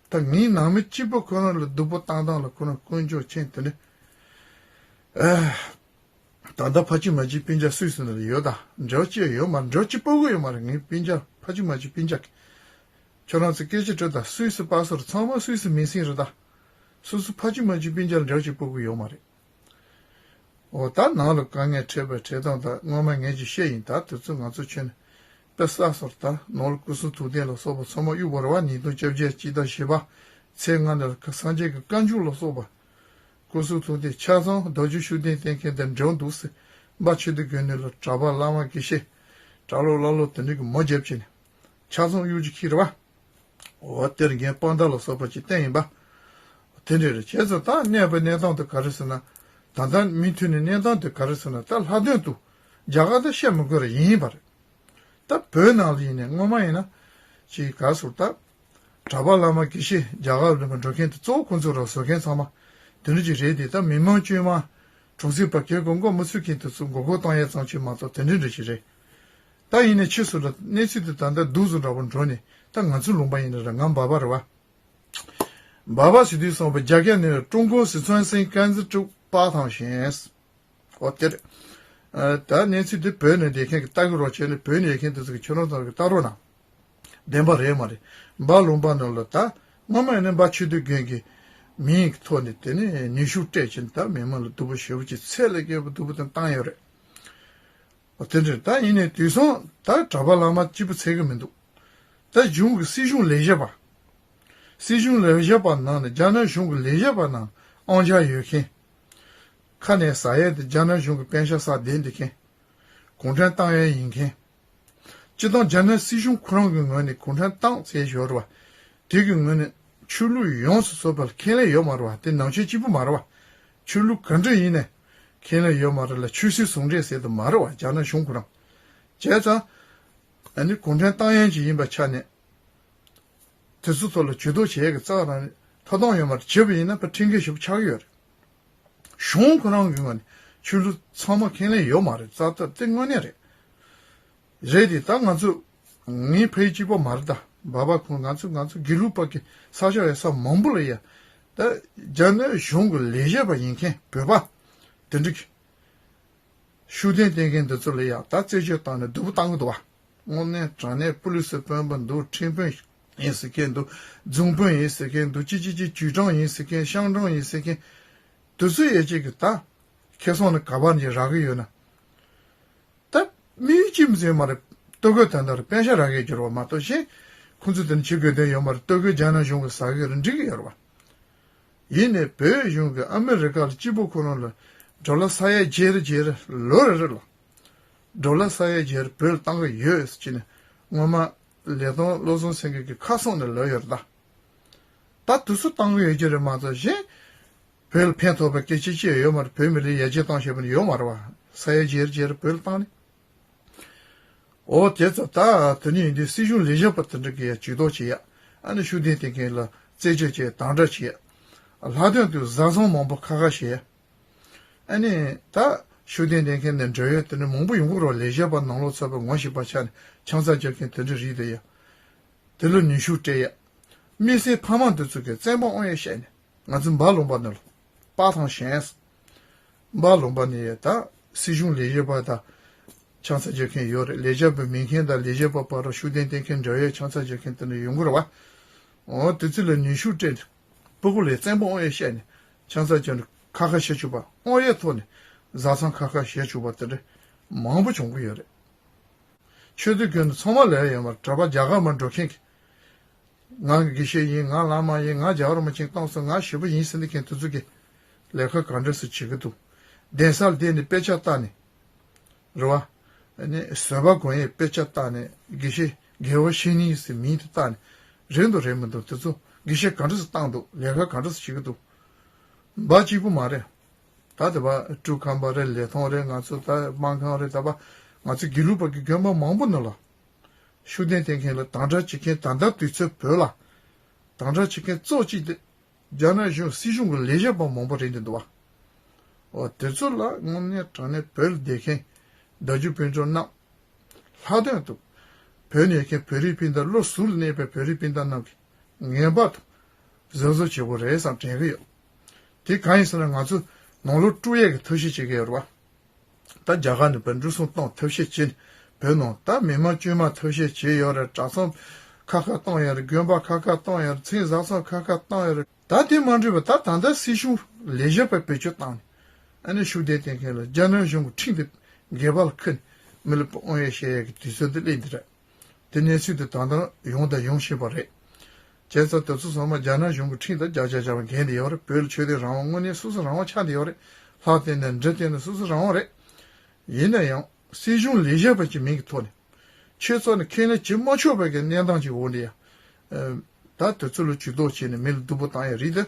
ད་ངའི་ནང་མི་གཅིག་པོ་ཁོ་རང་ལ་སྡུག་པོ་བཏང་སྟངས་ལ་ཁོ་རང་དཀོན་མཆོག་མཁྱེན། དེ་ནི། ཨ། ད་ལྟ་ཕ་གཅིག་མ་གཅིག་སྤུན་ཀྱག་སུད་སི་ནང་ལ་ཡོད་ད། འབྲེལ་བ་ཅི་ཡང་ཡོད་མ་རེད། འབྲེལ་བ་གཅིག་པོ་གི་ཡོད་མ་རེད། ངའི་སྤུན་ཀྱག་ཕ་གཅིག་མ་གཅིག་སྤུན་ཀྱག་གི། ཁྱོད་རང་ཚོ་སྐད་ཆ་དྲིས་དང་སུད་སི་པ་སོར་ཚང་མ་སུད་སི་མི་སེར་རེད་ད། སོ་སོ་ཕ་གཅིག་མ་གཅིག་སྤུན་ཀྱག་ལ་འདྲ་ཅིག་སྤུ་གུ་ཡོད་མ་རེད། འོ་ད་ནང་ལ་དཀའ་ངལ་འཕྲད་པའི་འཕྲད་སྟངས་དག་སྔོན་མ་ངས་ཅིག་བཤད་ཡིན། ད་དུས་ཚོད་ང་ཚོ་ཁྱོན་ནས་དཔེ་བསགས་སོང་། ད་ནང་ལ་སྐུ་གསུང་ཐུགས་རྟེན་ལ་སོགས་པ་ཚང་མ་གཡུག་པ་རེད་བ། ཉིས་སྟོང་བཅོ་བརྒྱད་སྤྱི་ཟླ་བཞི་པ་ཚེས་ལྔ་ནས་སངས་རྒྱས་ཀྱི་བཀའ་འགྱུར་ལ་སོགས་པ། སྐུ་གསུང་ཐུགས་རྟེན་ཆ་ཚང་རྡོ་རྗེ་ཤུགས་ལྡན་བསྟེན་མཁན་དེ་འབྲེལ་འདུག་ཟེར། འབའ་ཆོས་སྡེ་དགོན་ནས་ལ་གྲྭ་པ་བླ་མ་དགེ་བཤེས་གྲྭ་ལོག་བླ་ལོག་དེ་འདྲ་གི་མོ་རྒྱབ་བྱས་ནས་ཆ་ཚང་གཡུག་ཅིག་ཁྱེར་བ། འོ་དེར་རྒན་དཔང་རྟགས་ལ་སོགས་པ་ཅིག་བསྟན་ཡིན་པ། དེ་འདྲ་རེད། བྱས་ཙང་ད་གནས་པའི་གནས་སྟངས་དེ་ག་རེ་ཟེར་ན། ད་ལྟ་མུ་མཐུད་ནས་གནས་སྟངས་དེ་ག་རེ་ཟེར་ན། ད་ལྷག་དོན་དུ་རྒྱ་གར་དེ་བཤད་མི་དགོས་ར་ཡིན་པ་རེད། ད་བོད་ནང་ལ་ཡིན་ནའི་སྔོན་མ་ཡིན་ན་ཅིག་ག་ཟེར། ད་གྲྭ་པ་བླ་མ་དགེ་བཤེས་རྒྱ་གར་ལ་འགྲོ་མཁན་དེ་གཙོ་བོ་ཁོང་ཚོ་ར་བཟོ་མཁན་ཚང་མ་དེ་འདྲ་ཅིག་རེད་དེ། ད་མི་མང་དཀྱུས་མ་གྲོང་གསེབ་པ་གལ་དགོས་མགོ་མི་ཚོས་མཁན་དེ་ཚོ་མགོ་སྐོར་བཏང་ཡས་ཙམ་ཅིག་མ་གཏོགས་དེ་འདྲ་འདྲ་ཞིག་རེད། ད་ཡིན་ནའི་ཕྱིས་སུ་ལ་གནས་ཚུལ་དེ་ད་ལྟ་སྡུག་ཙམ་འདྲ་པོ་འགྲོ་ནས། ད་ང་ཚོའི་ལུང་པ་ཡིན་ན་ར་ང་འབའ་པ་རེད་བ། འབའ་པ་ཟེར་དུས་ཙམ་པ་རྒྱ་སྐད་ནས་ཀྲུང་གོ་སི་ཁྲོན་སིང་ཀན་ཙི་ཀྲུག་པ་ཐང་ཞེས། འོ་དེར། ད་གནས་ཚུལ་འདི་བོད་ནས་བསྡད་མཁན་གྱི་ལྟ་གི་རོགས་བྱས་ནས། བོད་ནས་ཡོད་མཁན་དེ་ཚོ་གི་ཁྱོད་རང་ཚོ་གི་ལྟ་རོགས་གནང་། བདེན་པ་རེད་མ་རེད། འབའ་ལུང་པ་ནང་ལ་ད་སྔོན་མ་ཡིན་ན་འབའ་ཆོས་སྡེ་དགོན་གྱི་མིང་གི་ཐོག་ནས་དེ་ནས་ནུས་ཤུགས་སྤྲད་ཕྱིན། ད་མི་མང་ལ་སྡུག་པོ་ཞེ་པོ་ཅིག་ཚད་ལས་བརྒལ་བ་སྡུག་པོ་དེ་བཏང་ཡོད་རེད། འོ་དེ་འདྲ། ད་ཡིན་ནའི་དུས་སང་ད་གྲྭ་པ་བླ་མ་གཅིག་པུ་ཚད་གི་མི་འདུག་ད་གཞུང་གི་སྲིད་གཞུང་ལས་བྱེད་པ། སྲིད་གཞུང་ལས་བྱེད་པ་ནང་ནས་རྒྱ་ནག་གཞུང་གི་ལས་བྱེད་པ་ནང་དབང་ཆ་ཡོད་མཁན། ཁ་ནས་ཟ་ཡས་དེ་རྒྱ་ནག་གཞུང་གི་པེན་ཤ་ཟ་བསྡད་འདི་མཁན། གུང་ཁྲན་ཏང་ཡོན་ཡིན་མཁན། སྤྱིར་བཏང་རྒྱ་ནག་སྲིད་གཞུང་ཁོ་རང་གི་ངོས་ནས་གུང་ཁྲན་ཏང་ཟེར་ཡོད་རེད་བ། དེ་གི་ངོས་ནས་ཆོས་ལུགས་ཡོངས་སུ་རྫོགས་པར་ཁས་ལེན་ཡོད་མ་རེད་བ། དེ་ནང་ཆོས་གཅིག་པུ་མ་རེད་བ། ཆོས་ལུགས་ག་འདྲ་ཡིན་ནའི་ཁས་ལེན་ཡོད་མ་རེད་ལ། ཆོས་སྲིད་ཟུང་འབྲེལ་ཟེར་དུ་མ་རེད་བ། རྒྱ་ནག་གཞུང་ཁོ་རང་། བྱས་ཙང་། ཨ་ནི་གུང་ཁྲན་ཏང་ཡོན་ཅིག་ཡིན་པའི་ཆ་ནས། དེ་ཚོ་ཐོག་ལ་ཇུས་གཏོགས་བྱེད་ཡས་ཀྱི་རྩ་བ་རང་ཐོབ་ཐང་ཡོད་མ་རེད། བྱས་པ་ཡིན་ན་ཕར་ཁྲིམས་འགལ་ཞེ་པོ་ཆགས་ཀྱི་ཡོད་རེད། གཞུང་ཁོ་རང་གི་ངོས་ནས་ཆོས་ལུགས་ཚང་མ་ཁས་ལེན་ཡོད་མ་རེད། རྩ་དོན་དེ་དངོས་གནས་རེད། རེད་དེ། ད་ང་ཚོ་ངའི་ཕ་ཡུལ་གཅིག་པོ་མ་རེད། ད་འབའ་པ་ཁོང་ང་ཚོ་ང་ཚོ་དགེ་ལུགས་པ་གི་ས་ཆ་ཡོད་ས་མང་པོ་ལ་ཡ། ད་རྒྱ་ནག་གཞུང་གི་ལས་བྱེད་པ་ཡིན་མཁན་བོད་པ་དེ་འདྲ་གི་ཤུགས་ལྡན་བསྟེན་མཁན་འདི་ཚོ་ལ་ཡ་ད་རྩད་གཅོད་བཏང་ནས་སྡུག་པོ་བཏང་གི་འདུག་བ། དངོས་གནས་དྲང་གནས་པུ་ལི་སི་དཔོན་པོ་འདུག་ཁྲིམས་དཔོན་ཡིན་ཟེར་མཁན་འདུག་རྫོང་དཔོན་ཡིན་ཟེར་མཁན་འདུག་ཅི་ཅི་ཅི་ཅུས་ཀྲང་ཡིན་ཟེར་མཁན། ཤང་ཀྲང་ཡིན་ཟེར་མཁན། དེ་ཚོ་ཡས་ཅིག་གི་ད་ཁེ་སང་ནས་ག་པར་ནས་རག་གི་ཡོད་ན། ད་མི་ཡུལ་གཅིག་མི་ཟེར་མ་རེད། ལྟོ་གོས་དོན་དག་རེད། པེན་ཤ་རག་གི་འགྱུར་བ་མ་གཏོགས་གཞན་ཁོང་ཚོ་དེ་ནས་བྱེད་དགོས་དོན་ཡོད་མ་རེད། ལྟོ་གོས་རྒྱ་ནག་གཞུང་གིས་ཟ་གི་རེད། འགྲིག་གི་ཡོད་རེད་བ། ཡིན་ནའི་བོད་གཞུང་གིས་ཨ་མི་རི་ཀ་ལ་གཅིག་པོ་ཁོ་རང་ལ་ཌོ་ལར་ས་ཡ་བརྒྱད་རེ་བརྒྱད་རེ་ལོ་རེ་རེ་ལ་ཌོ་ལར་ས་ཡ་བརྒྱད་རེ་བོད་ལ་བཏང་གི་ཡོད་ཟེར་གྱི་ནས། སྔོན་མ་ལས་ཐོག་བློ་བཟང་སེང་གེ་གི་ཁ་སང་ནས་ལོས་ཡོད་རེད་ད། ད་དུས་ཚོད་བཏང་གི་ཡོད་ཀྱི་རེད་མ་གཏོགས་གཞན་བོད་ལ་ཕན་ཐོགས་པའི་སྐད་ཆ་ཅི་ཡང་ཡོད་མ་རེད། བོད་མི་ལ་ཡར་རྒྱས་བཏང་ཤེས་པ་ཡོད་མ་རེད་བ། ས་ཡ་བརྒྱད་རེ་བརྒྱད་རེ་བོད་ལ་བཏང་ནས། འོ་དེ་ཙམ། ད་དེ་ནས་ཡིན་དུས་སྲིད་གཞུང་ལས་བྱེད་པ་དེ་འདྲ་གི་ཡ་ཇུས་གཏོགས་བྱེད་ཡ། ཨ་ནི་ཤུགས་ལྡན་བསྟེན་མཁན་ལ་རྩད་གཅོད་བྱེད་ཡ། དམ་དྲག་བྱེད་ཡ། ལྷག་དོན་དུ་བཟའ་ཚང་མང་པོ་ཁ་ཁ་བྱེད་ཡ། ཨ་ནི་ད་ཤུགས་ལྡན་བསྟེན་མཁན་ནས་འབྲེལ་ཡོད་དེ་འདྲ་མང་པོ་ཡོང་གི་རེད་བ། ལས་བྱེད་པ་ནང་ལོགས་ཚོགས་པའི་ངོ་ཤེས་པ་ཆགས་ནས་ཆང་ས་རྒྱག་མཁན་དེ་འདྲ་རིགས་དེ་ཡ། དེ་ལ་ནུས་ཤུགས་སྤྲད་ཡ། དམིགས་བསལ་ཕ་མ་འདི་ཚོ་གིས་བཙན་པོ་དབང་ཡོད་བཤད་ནས། ང་ཚོ་འབའ་ལུང་པ་ནས་ལ་པ་ཐང་ཞེས། འབའ་ལུང་པ་ནས་ཡ་ད་སྲིད་གཞུང་ལས་བྱེད་པ་དང་ཆང་ས་རྒྱག་མཁན་ཡོད་རེད། ལས་བྱེད་པ་མིན་མཁན་དང་ལས་བྱེད་པ་བར་ལ་ཤུགས་ལྡན་བསྟེན་མཁན་འབྲེལ་ཡོད་ཆང་ས་རྒྱག་མཁན་དེ་འདྲ་ཡོང་གི་རེད་བ། འོ་དེ་ཚོ་ལ་ནུས་ཤུགས་སྤྲད་ནས་སྤུ་གུ་ལ་བཙན་པོ་དབང་ཡོད་བཤད་ནས་ཆང་ས་རྒྱག་ནས་ཁ་ཁ་བྱེད་བཅུག་པ། དབང་ཡོད་ཐོག་ནས་བཟའ་ཚང་ཁ་ཁ་བྱེད་བཅུག་པ་དེ་འདྲ་མང་པོ་བྱུང་གི་ཡོད་རེད། ཆོས་སྡེ་དགོན་ནས་ཚང་མ་ལས་ཡོད་མ་རེད། གྲྭ་པ་རྒྱ་གར་མ་འགྲོ་མཁན་གྱི། ང་དགེ་བཤེས་ཡིན། ང་བླ་མ་ཡིན། ང་རྒྱལ་བ་རིན་པོ་ཆེ་བཏང་སོང་། ང་ཞེ་པོ་ཡིན་ཟེར་འདི་མཁན་དེ་ཚོ་གིས་ལས་ཀ་ག་འདྲ་སེ་བྱེད་ཀྱི་འདུག་གདན་ས་ལ་བསྡད་ནས་དཔེ་ཆ་ལྟ་ནས། རེད་བ། ཨ་ནི་བཟོད་པ་སྒོམ་ཡས་དཔེ་ཆ་ལྟ་ནས། དགེ་བཤེས་དགེ་བ་བཤེས་གཉེན་ཟེར་མིང་དེ་བཏགས་ནས། རེད་འདུག་རེད་མི་འདུག་དེ་ཚོ་དགེ་བཤེས་ག་འདྲ་སེ་བཏང་འདུག་ལས་ཀ་ག་འདྲ་སེ་བྱེད་ཀྱི་འདུག་འབའ་གཅིག་པུ་མ་རེད། ད་དེ་བ་ཀྲུའུ་ཁམས་པ་རེད། ལི་ཐང་རེད། ང་ཚོ་ད་སྨར་ཁམས་རེད། ད་བ་ང་ཚོ་དགེ་ལུགས་པ་གི་དགོན་པ་མང་པོ་ནང་ལ། ཤུགས་ལྡན་བསྟེན་མཁན་ལ་དམ་དྲག་བྱེད་མཁན། ད་ལྟ་དུས་ཚོད་བོད་ལ་དམ་དྲག་བྱེད་མཁན་གཙོ་གཅིག་དེ་རྒྱ་ནག་གཞུང་སྲིད་གཞུང་གི་ལས་བྱེད་པ་མང་པོ་རེད་འདི་འདུག་བ། འོ་དེ་ཚོ་ལ་དངོས་གནས་དྲང་གནས་བོད་ལ་བསྡད་མཁན་བདག་རྒྱུ་སྤུན་གྲོགས་རྣམས། ལྷག་དོན་དུ་བོད་ནས་ཡོད་མཁན་བོད་རིགས་སྤུན་ཟླ། བློ་གཟུ་ལ་གནས་པའི་བོད་རིགས་སྤུན་ཟླ་རྣམས་ཀྱིས་ངེས་པར་དུ་གཟབ་གཟབ་བྱེད་དགོས་རེད་བསམ་དྲན་གྱི་ཡོད། དེ་གང་ཡིན་ཟེར་ན་ང་ཚོ་ནང་ལོགས་དཀྲུག་ཡས་ཀྱི་ཐབས་ཤེས་བྱེད་ཀྱི་ཡོད་རེད་བ། ད་རྒྱ་གར་ནས་བོད་འགྲོ་སོང་གཏོང་ཐབས་ཤེས་བྱས་ནས་བོད་ནང་ད་མི་མང་དཀྱུས་མ་ཐབས་ཤེས་བྱས་ཡོད་རེད། གྲྭ་ཚང་ཁ་ཁ་གཏོང་ཡོད་རེད། དགོན་པ་ཁ་ཁ་གཏོང་ཡོད་རེད། མཚན་བཟའ་ཚང་ཁ་ཁ་གཏོང་ཡོད་རེད། ད་དེ་མ་འགྲིག་པ་ད་ད་ལྟ་སྲིད་གཞུང་ལས་བྱེད་པ་བེད་སྤྱོད་བཏང་ནས་ཨ་ནི་ཤུགས་ལྡན་བསྟེན་མཁན་ལ་རྒྱ་ནག་གཞུང་གི་ཁྲིམས་དེ་འགལ་བ་ལ་ཁུར་ནས་མི་ལ་དབང་ཡོད་བཤད་ཡས་ཀྱི་དུས་ཚོད་དེ་སླེབས་འདི་རེད། དེ་གནས་ཚུལ་དེ་ད་ལྟ་ཡོང་དང་ཡོང་བཞིན་པ་རེད། བྱས་ཙང་དེ་ཚོ་ཚང་མ་རྒྱ་ནག་གཞུང་གི་ཁྲིམས་དང་རྒྱ་ཆ་བྱ་བ་འགལ་འདི་ཡོད་རེད། བོད་ལ་ཆོས་དད་རང་དབང་དངོས་གནས་སོ་སོ་རང་དབང་ཆགས་འདི་ཡོད་རེད། ལྷ་བསྟེན་ནས་འདྲེ་བསྟེན་ནས་སོ་སོ་རང་དབང་རེད། ཡིན་ན་ཡང་སྲིད་གཞུང་ལས་བྱེད་པ་གྱི་མིང་གི་ཐོག་ནས་ཆོས་ཚོགས་ནས་ཁས་ལེན་བྱེད་མ་ཆོག་པའི་གི་གནས་སྟངས་ཀྱི་འོག་ནས་ཡང་ད་དེ་ཚོ་ལ་ཇུས་གཏོགས་བྱས་ནས་མི་ལ་སྡུག་པོ་བཏང་ཡ་རེད་དེ།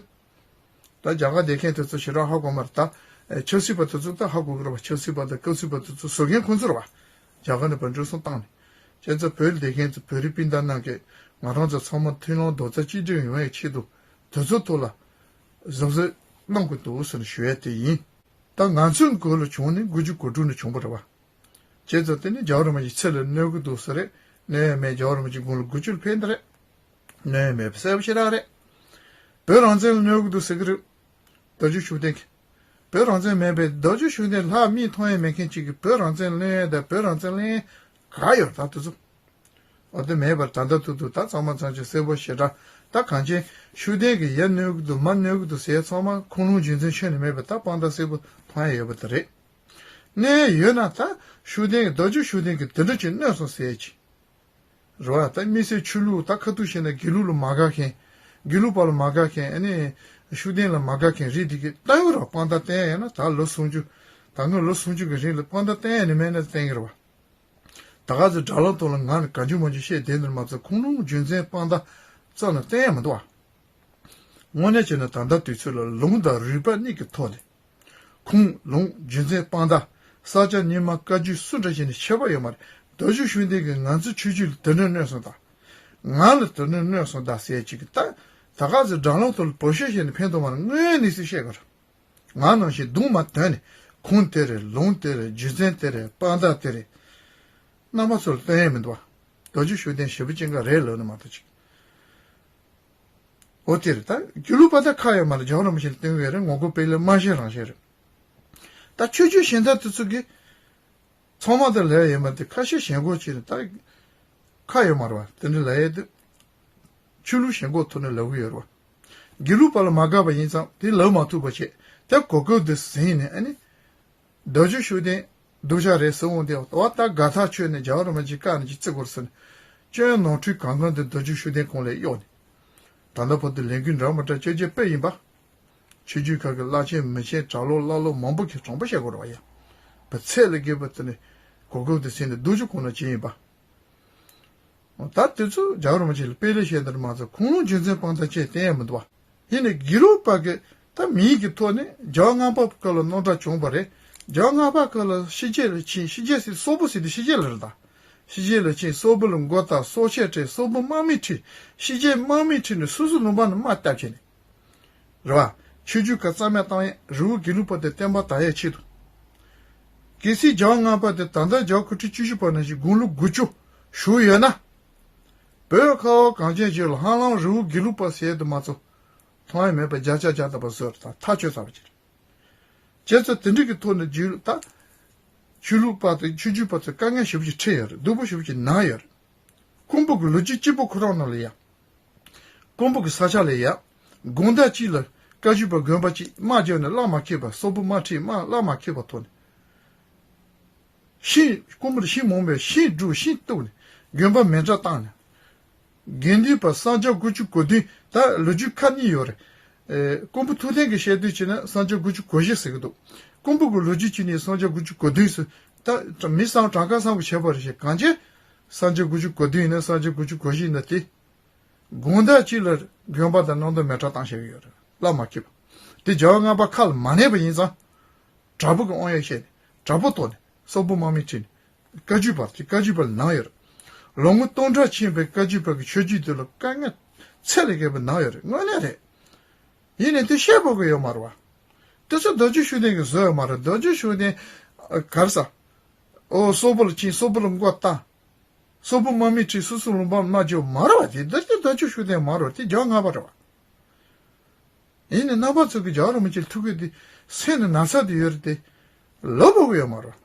ད་རྒྱ་གར་བསྡད་མཁན་དེ་ཚོ་ཞེ་དྲག་ཧ་གོ་མ་རེད་ད། ཆབ་སྲིད་པ་དེ་ཚོ་ད་ཧ་གོ་གི་རེད་བ། ཆབ་སྲིད་པ་དང་སྐབས་སྲིད་པ་དེ་ཚོ་བཟོ་མཁན་ཁོང་ཚོ་རེད་བ། རྒྱ་གར་ནས་ཕར་འགྲོ་སོང་བཏང་ནས། བྱས་ཙང་བོད་ལ་བསྡད་མཁན་ཚོ་བོད་རིགས་སྤུན་ཟླ་རྣམས་ཀྱིས་ང་རང་ཚོ་ཚང་མ་མཐུན་སྒྲིལ་རྡོག་རྩ་གཅིག་སྒྲིལ་ཡོང་ཡའི་ཆེད་དུ་དེ་ཚོ་ཐོག་ལ་གཟབ་གཟབ་གནང་དགོས་འདུག་ཟེར་ནས་ཞུ་ཡ་དེ་ཡིན། ད་ང་ཚོའི་མགོ་ལ་བྱུང་ནས་དགུ་བཅུ་གོ་དྲུག་ནས་བྱུང་བ་རེད་བ། བྱས་ཙང་དེ་ནི་རྒྱལ་བ་རིན་པོ་ཆེ་ཚེ་ལ་གནོད་ཀྱི་འདུག་ཟེར་རེད། གནོད་ཡ་མེད། རྒྱལ་བ་རིན་པོ་ཆེ་དགུང་ལོ་དགུ་བཅུ་ལ་ཕེབས་འདི་རེད། གནོད་ཡ་མེད་པ་གསལ་པོ་ཞེ་དྲག་རེད། བོད་རང་བཙན་ལ་གནོད་ཀྱི་འདུག་ཟེར་གྱི་རེད། རྡོ་རྗེ་ཤུགས་ལྡན་གྱིས། བོད་རང་བཙན་མེད་པས་རྡོ་རྗེ་ཤུགས་ལྡན་ལྷག་མིག་མཐོང་ཡ་མེད་མཁན་གཅིག་གིས་བོད་རང་བཙན་གླེང་ཡ་དང་བོད་རང་བཙན་གླེང་ཡ་ག་ཡོད་ད་དེ་ཚོ། འོ་དེ་མེད་པར་ད་ལྟ་ཐུག་ཐུག་ད་ཚང་མ་ཚང་ཆ་གསལ་པོ་ཞེ་དྲག་ད་གང་ཅི་ཤུགས་ལྡན་གྱིས་ཡ་གནོད་ཀྱི་འདུག་མ་གནོད་ཀྱི་འདུག་ཟེར་ཚང་མ་ཁུངས་ལུང་རྒྱུ་མཚན་ཁྱོན་ནས་མེད་པ་ད་དཔང་རྟགས་གསལ་པོ་མཐོང་ཡ་ཡོད་པ་དེ་རེད། གནོད་ཡ་ཡོད་ན་ད་ཤུགས་ལྡན་གྱིས་རྡོ་རྗེ་ཤུགས་ལྡན་གྱིས་དེ་འདྲ་ཅིག་གནོད་སོང་ཟེར་ཡ་ཅིག་རེད་བ། ད་དམིགས་བསལ་ཆོས་ལུགས་ད་ཁ་ཐུག་བཤད་ན་དགེ་ལུགས་ལ་མ་དགའ་མཁན། དགེ་ལུགས་པ་ལ་མ་དགའ་མཁན་ཨ་ནི་ཤུགས་ལྡན་ལ་མ་དགའ་མཁན་རིགས་དེ་གིས་ལྟ་ཡོད་རེད་བ། དཔང་རྟགས་བསྟན་ཡ་ཡོད་ན་ད་ལོ་སུམ་ཅུ་ད་སྔོན་ལོ་སུམ་ཅུ་གི་རིང་ལ་དཔང་རྟགས་བསྟན་ཡ་ནི་མེད་ན་བསྟན་གྱི་རེད་བ། ད་ག་ཚོད་དྲ་ལམ་ཐོག་ལ་ང་ནི་ག་འཇུ་མ་འཇུ་བཤད་བསྡད་འདིར་མ་ཚད་ཁུངས་ལུང་རྒྱུ་མཚན་དཔང་རྟགས་རྩ་ནས་བསྟན་ཡ་མི་འདུག་བ། དངོས་གནས་བྱས་ན་ད་ལྟ་དུས་ཚོད་ལ་ལུང་དང་རིགས་པ་གཉིས་ཀྱི་ཐོག་ནས་ཁུངས་ལུང་རྒྱུ་མཚན་དཔང་རྟགས་ས་སྐྱ་རྙིང་མ་བཀའ་བརྒྱུད་སུ་འདྲ་ཞིག་ནས་ཁྱད་པར་ཡོད་མ་རེད། རྡོ་རྗེ་ཤུགས་ལྡན་གྱིས་ང་ཚོའི་ཆོས་བརྒྱུད་ལ་དེ་འདྲ་གནོད་སོང་དང་། ང་ལ་དེ་འདྲ་གནོད་སོང་དང་ཟེར་ཅིག་གི་ད་ད་ག་ཚོད་དྲ་ལམ་ཐོག་ལ་འབོད་ཤོག་བྱས་ནས་ཕན་ཐོགས་མ་རེད། དངོས་གནས་སུ་བཤད་དགོས་རེད། ང་ནང་བཞིན་གདོང་མ་དོན་ནས་ཁུངས་དེ་རེད། ལུང་དེ་རེད། རྒྱུ་མཚན་དེ་རེད། དཔང་རྟགས་དེ་རེད། རྣམ་པ་ཚོར་སྟོན་ཡས་མི་འདུག་བ། རྡོ་རྗེ་ཤུགས་ལྡན་ཞེ་པོ་ཅན་འགའ་རེད་ལབ་ནི་མ་གཏོགས་ཅིག་འོ་དེ་རེད། ད་དགེ་ལུགས་པ་ད་ཁ་ཡོད་མ་རེད། རྒྱལ་བ་རིན་པོ་ཆེ་ལ་བསྟེན་གི་ཡོད་རེད། ངོ་རྒོལ་སྤེལ་ལེ་མ་བཤད་རང་བཤད་རེད། ད་ཆོས་བརྒྱུད་གཞན་དག་དེ་ཚོ་གིས་ཚང་མ་དེ་ལབ་ཡོད་མ་རེད། ཁ་ཤས་ཞེན་ཁོག་ཅིག་རེད། ད་ཁ་ཡོད་མ་རེད་བ། དེ་འདྲ་ལབ་ཡས་དེ་ཆོས་ལུགས་ཞེན་ཁོག་ཐོག་ནས་ལབ་གི་ཡོད་རེད་བ། དགེ་ལུགས་པ་ལ་མ་དགའ་བ་ཡིན་ཙང་དེ་ལབ་མ་ཐུབ་པ་བྱས་དེ་གོ་སྐབས་དེ་ཟིན་ནས་ཨ་ནི། རྡོ་རྗེ་ཤུགས་ལྡན་སྡུག་ཅག་རེད་ཟེར་འོང་དེ་འོ་ད་དགའ་ཐག་ཆོད་ནས་རྒྱལ་བ་རིན་པོ་ཆེ་བཀའ་ནས་ཅིག་བརྩི་དགོས་ཟེར་ནས་སྐྱོན་ནོར་འཁྲུལ་གང་གང་དེ་རྡོ་རྗེ་ཤུགས་ལྡན་ཁོང་ལ་གཡོགས་ནས། ད་ལྟ་བར་དུ་ལས་འགུལ་འདྲ་མི་འདྲ་བཅོ་བརྒྱད་སྤེལ་ཡིན་པ། ཆོས་བརྒྱུད་ཁག་གི་བླ་ཆེན་མི་ཆེན་གྲྭ་ལོག་བླ་ལོག་མང་པོ་གིས་དྲང་པོ་བཤད་དགོས་རེད་བ་ཡ། བུ་ཚད་ལས་བརྒལ་བ་དེ་ནས་གོ་སྐབས་དེ་ཟིན་ནས་སྡུག་ཅག་ཁོང་ལ་བྱས་ཡིན་པ། ད་དེ་ཚོ་རྒྱལ་བ་རིན་པོ་ཆེ་ལ་དཔེ་ལེགས་བཤད་འདིར་མ་ཚད་ཁུངས་ལུང་རྒྱུ་མཚན་དཔང་རྟགས་བཅས་བསྟན་ཡ་མི་འདུག་བ། ཡིན་ནའི་དགེ་ལུགས་པ་གི་ད་མིང་གི་ཐོག་ནས་རྒྱལ་བ་ལྔ་པ་སྐབས་ལ་རྣམ་གྲངས་བྱུང་བ་རེད། རྒྱལ་བ་ལྔ་པ་སྐབས་ལ་ཕྱི་རྒྱལ་ལ་ཕྱིན། ཕྱི་རྒྱལ་ཟེར་སོག་པོ་ཟེར་དུས་ཕྱི་རྒྱལ་ལ་རེད་ད། ཕྱི་རྒྱལ་ལ་ཕྱིན་སོག་པོ་ལ་མགོ་བཏགས། སྲོག་ཆད་ཁྲིད། སོག་པོ་དམག་མི་ཁྲིད། ཕྱི་རྒྱལ་དམག་མི་ཁྲིད་ནས་སོ་སོའི་ལུང་པ་ནས་དམག་བཏབ་བྱས་ནས། རེད་བ། ཆོས་བརྒྱུད་ཁག་རྩ་མེད་བཏང་ཡས། རི་བོ་དགེ་ལུགས་པ་དེ་བསྟན་པ་དར་ཡས་ཆེད་དུ། གལ་སྲིད་རྒྱལ་བ་ལྔ་པ་དེ་ད་ལྟ་རྒྱལ་བ་སྐུ་ཕྲེང་བཅུ་བཞི་པ་ནང་བཞིན་དགུང་ལོ་དགུ་བཅུ་བཞུགས་ཡོད་ན། བོད་ཁ་བ་གངས་ཅན་ལྗོངས་ལ་ཧ་ལམ་རི་བོ་དགེ་ལུགས་པ་ཟེར་དུ་མ་ཚོ་མཐོང་ཡས་མེད་པ་བརྒྱ་ཆ་བརྒྱ་ཐམ་པ་བཟོས་རེད། ད་ཐག་ཆོད་ཚར་བ་ཅིག་རེད། བྱས་ཙང་དེ་འདྲ་གི་ཐོག་ནས་རྒྱུད་ལ་ད། ཆོས་ལུགས་པ་དང་ཆོས་བརྒྱུད་པ་ཚོས་དཀའ་ངལ་ཞེ་པོ་ཅིག་འཕྲད་ཡོད་རེད། སྡུག་པོ་ཞེ་པོ་ཅིག་མྱངས་ཡོད་རེད། ཀོང་པོ་གི་ལོ་རྒྱུས་གཅིག་པོ་ཁོ་རང་ནང་ལ་ཡ། ཀོང་པོ་གི་ས་ཆ་ལ་ཡ། དགོང་དག་གཅིག་ལ་བཀའ་བརྒྱུད་པ་དགོན་པ་གཅིག་དམག་བརྒྱབ་ནས་གླགས་མ་ཁེལ་བར། སོག་པོ་དམག་ཁྲིད་དམག་གླགས་མ་ཁེལ་བར་ཐོག་ནས། ཤིང་ཀོང་པོ་ལ་ཤིང་མང་པོས་ཤིང་བསྒྲུགས། ཤིང་གཏུབས་ནས་དགོན་པ་མེ་སྲེག་བཏང་ནས། དགེ་འདུན་པ་གསང་རྒྱ་དགུ་བཅུ་གོ་བདུན། ད་ལོ་རྒྱུས་ཁག་གཉིས་ཡོད་རེད། ཨེ། ཀོང་པོ་ཐུབ་བསྟན་གྱིས་བཤད་དུས་བྱས་ན་གསང་རྒྱ་དགུ་བཅུ་གོ་བཞི་ཟེར་གྱི་འདུག་ཀོང་པོ་གི་ལོ་རྒྱུས་ཀྱི་ནི་གསང་རྒྱ་དགུ་བཅུ་གོ་བདུན་ཟེར། ད་མི་བསམ་གྲངས་ཀ་བསམ་གྱི་བྱས་པ་རེད་ཤག་གང་ཅི། གསང་རྒྱ་དགུ་བཅུ་གོ་བདུན་ཡིན་ན་གསང་རྒྱ་དགུ་བཅུ་གོ་བཞི་ཡིན་ན་དེ། དགོང་དག་གཅིག་ལ་དགོན་པ་དང་གནམ་ཐང་མེ་སྲེག་བཏང་བཞག་གི་ཡོད་རེད། གླགས་མ་ཁེལ་བ། དེ་རྒྱལ་བ་ལྔ་པ་ཁ་ལ་མ་གནས་པ་ཡིན་ཙང་། དྲག་པོ་གི་དབང་ཡོད་བཤད་ནས་དྲག་པོ་གཏོར་ནས་སོག་པོ་དམག་མི་ཁྲིད་ནས་བཀའ་བརྒྱུད་པར་དེ་བཀའ་བརྒྱུད་པར་ལངས་ཡོད་རེད། ལོ་ངོ་སྟོང་ཕྲག་ཕྱིན་པའི་བཀའ་བརྒྱུད་པ་གི་ཆོས་བརྒྱུད་དེ་ལ་དཀའ་ངལ་ཚད་ལས་བརྒལ་བ་ལངས་ཡོད་རེད། དངོས་གནས་རེད། ཡིན་ནའི་དེ་བཤད་དགོས་ཀྱི་ཡོད་མ་རེད་བ། དེ་ཚོ་རྡོ་རྗེ་ཤུགས་ལྡན་གྱིས་བཟོས་ཡོད་མ་རེད། རྡོ་རྗེ་ཤུགས་ལྡན་ག་རེ་ཟ། ཨོ་སོག་པོ་ལ་ཕྱིན། སོག་པོ་ལ་མགོ་བཏགས། སོག་པོ་དམག་མི་ཁྲིད་སོ་སོའི་ལུང་པ་མ་འཇོག་མ་རེད་བ། དེ་རྡོ་རྗེ་རྡོ་རྗེ་ཤུགས་ལྡན་མ་རེད་བ། དེ་རྒྱལ་བ་ལྔ་པ་རེད་བ། ཡིན་ནའི་རྣམ་པ་ཚོ་གི་རྒྱལ་བ་རིན་པོ་ཆེའི་ཐུགས་ཀྱི་དེ་སེམས་ནས་ན་ཚ་དེ་ཡོད་རེད་དེ། ལབ་དགོས་ཀྱི་ཡོད་མ་རེད་བ།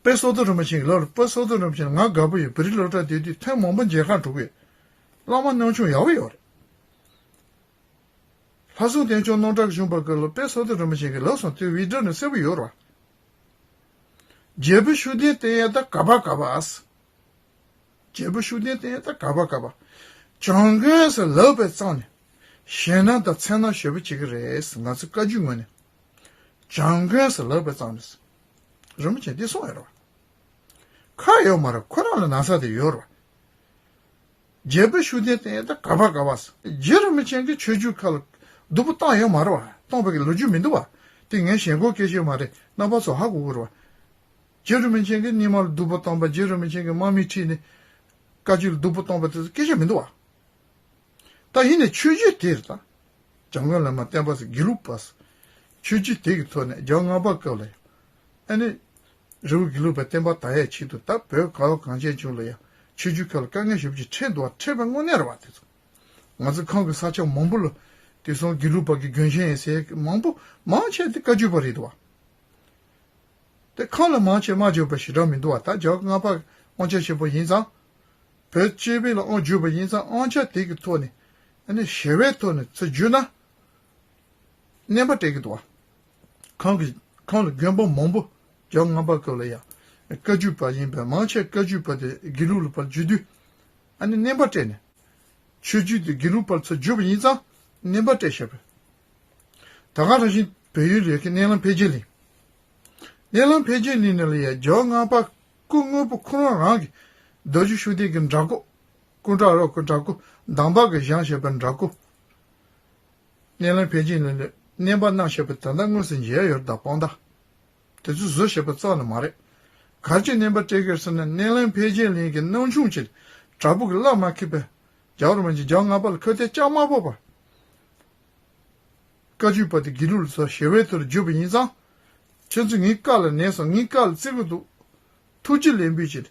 དཔལ་བསོད་བདེ་རིན་པོ་ཆེ་གི་ལབ་རེད། དཔལ་བསོད་བདེ་རིན་པོ་ཆེ་ང་དགའ་པོ་ཡོད། བོད་རིགས་སློབ་གྲྭ་བསྡད་དུས་ཐེངས་མང་པོ་མཇལ་ཁ་འགྲོ་གི་ཡོད། བླ་མ་སྣང་ཆུང་ཡག་པོ་ཡོད་རེད། ལྷ་སྲུང་བསྟན་སྐྱོང་སྣང་གྲགས་གཞུང་པ་ཀུན་ལ་དཔལ་བསོད་བདེ་རིན་པོ་ཆེ་གིས་ལབ་སོང་། དེ་བི་ཌི་ཡོ་ནང་གསལ་པོ་ཡོད་རེད་བ། རྒྱལ་པོ་ཤུགས་ལྡན་བསྟེན་ཡས་ད་ག་པ་ག་པ། རྒྱལ་པོ་ཤུགས་ལྡན་བསྟེན་ཡས་ད་ག་པ་ག་པ། བྱམས་མགོན་ཟེར་ལབ་པའི་རྩ་ནས་ཞེད་སྣང་དང་འཚེར་སྣང་ཞེ་པོ་བྱེད་ཀྱི་རེད། ང་ཚོ་བཀའ་བརྒྱུད་ངོས་ནས་བྱམས་མགོན་ཟེར་ལབ་པའི་རྩ་ནས་རིན་པོ་ཆེ་འདི་གསུངས་ཡོད་རེད་བ། ཁ་ཡོད་མ་རེད། ཁོ་རང་ལ་ན་ཚ་དེ་ཡོད་རེད་བ། རྒྱལ་པོ་ཤུགས་ལྡན་བསྟེན་ཡས་ད་ག་པ་ག་པ། རྗེ་རིན་པོ་ཆེ་གིས་ཆོས་བརྒྱུད་ཁག་ལ་སྡུག་པོ་བཏང་ཡོད་མ་རེད་བ། བཏང་པའི་ལོ་རྒྱུས་མི་འདུག་བ། དེ་ངས་ཞེན་ཁོག་སྐད་ཆ་མ་རེད། རྣམ་པ་ཚོ་ཧ་གོ་གི་རེད་བ། རྗེ་རིན་པོ་ཆེ་གིས་རྙིང་མ་ལ་སྡུག་པོ་བཏང་པ། རྗེ་རིན་པོ་ཆེ་གིས་དམག་མི་ཁྲིད་ནས་བཀའ་བརྒྱུད་ལ་སྡུག་པོ་བཏང་པ་དེ་ཚོ་སྐད་ཆ་མི་འདུག་བ། ད་ཡིན་ནའི་ཆོས་བརྒྱུད་དེར་ད། འཇམ་མགོན་བླ་མ་བསྟན་པ་ཟེར་དགེ་ལུགས་པ་ཟེར། ཆོས་བརྒྱུད་དེ་གི་ཐོག་ནས་རྒྱལ་བ་ལྔ་པ་སྐབས་ལ་ཡང་ཨ་ནི། རི་བོ་དགེ་ལུགས་པའི་བསྟན་པ་དར་ཡས་ཆེད་དུ་ད་བོད་ག་བ་གངས་ཅན་ལྗོངས་ལ་ཡང་ཆོས་བརྒྱུད་ཁག་ལ་དཀའ་ངལ་ཞེ་པོ་ཅིག་འཕྲད་འདུག་བ། འཕྲད་པའི་དངོས་གནས་རེད་བ་དེ་ཚོ། ང་ཚོ་ཁམས་ཀྱི་ས་ཆ་མང་པོ་ལ་དེང་སང་དགེ་ལུགས་པ་གི་རྒྱུན་ཆེན་ཡིན་ཟེར་མང་པོ་མང་ཆེ་དེ་བཀའ་བརྒྱུད་པ་རེད་འདུག་བ། དེ་ཁམས་ལ་མང་ཆེ་དམག་རྒྱག་པ་ཞེ་དྲག་མི་འདུག་བ། ད་རྒྱལ་བ་ལྔ་པ་དབང་ཆ་ཆེན་པོ་ཡིན་ཙང་། བོད་སྤྱི་པའི་ལ་དབང་བསྒྱུར་བ་ཡིན་ཙང་དབང་ཆ་དེ་གི་ཐོག་ནས་ཨ་ནི་ཞི་བའི་ཐོག་ནས་ཚུར་བསྒྱུར་ན། གནོན་པ་སྤྲད་ཀྱི་འདུག་བ། ཁམས་ཀྱི་ཁམས་ལ་དགོན་པ་མང་པོ་རྒྱལ་བ་ལྔ་པ་སྐབས་ལ་ཡང་བཀའ་བརྒྱུད་པ་ཡིན་པས། མང་ཆེ་བཀའ་བརྒྱུད་པ་དེ་དགེ་ལུགས་ལ་ཕར་བསྒྱུར་དུས་ཨ་ནི་གནོན་པ་སྤྲད་ནས། ཆོས་བརྒྱུད་དེ་དགེ་ལུགས་པར་ཚུར་བསྒྱུར་བ་ཡིན་ཙང་གནོན་པ་སྤྲད་བཞག་པས། ད་ག་རང་བཞིན་བལ་ཡུལ་ལ་ཡོད་མཁན་མནལ་ལམ་འཕེལ་རྒྱས་གླིང་། མནལ་ལམ་འཕེལ་རྒྱས་གླིང་ནང་ལ་ཡང་རྒྱལ་བ་ལྔ་པ་སྐུ་དངོས་པོ་ཁོ་རང་རང་གིས་རྡོ་རྗེ་ཤུགས་ལྡན་གྱི་འདྲ་སྐུ། སྐུ་འདྲ་རོགས་ཀྱི་འདྲ་སྐུ། འདམ་བག་གིས་བཞེངས་བཞག་པའི་འདྲ་སྐུ། མནལ་ལམ་འཕེལ་རྒྱས་གླིང་ལ་གནོན་པ་གནང་བཞག་པའི་ད་ལྟ་དངོས་སུ་མཇལ་ཡོད་རེད། ད་དཔང་རྟགས་དེ་ཚོ་བཟོས་བཞག་པ་ཙམ་ལ་མ་རེད། ག་རེ་བྱས་གནོན་པ་སྤྲད་ཀྱི་ཡོད་ཟེར་ན། མནལ་ལམ་འཕེལ་རྒྱས་གླིང་གི་གནམ་ཆུང་ཅིག་བྲག་ཕུག་གི་བླ་མ་མཁས་པས་རྒྱལ་བ་རིན་པོ་ཆེ་རྒྱལ་བ་ལྔ་པ་ལ་ཁ་གཏད་བཅག་མ་ཕོད་པར། བཀའ་བརྒྱུད་པ་དེ་དགེ་ལུགས་ལ་ཚུར་ཞི་བའི་ཐོག་ལ་བསྒྱུར་བ་ཡིན་ཙང་། ཁྱེད་ཚོ་ངའི་བཀའ་ལ་ནན་སོང་། ངའི་བཀའ་ལ་བརྩི་གི་འདུག་ཐུགས་རྗེ་ལེགས་འབུལ་བྱེད།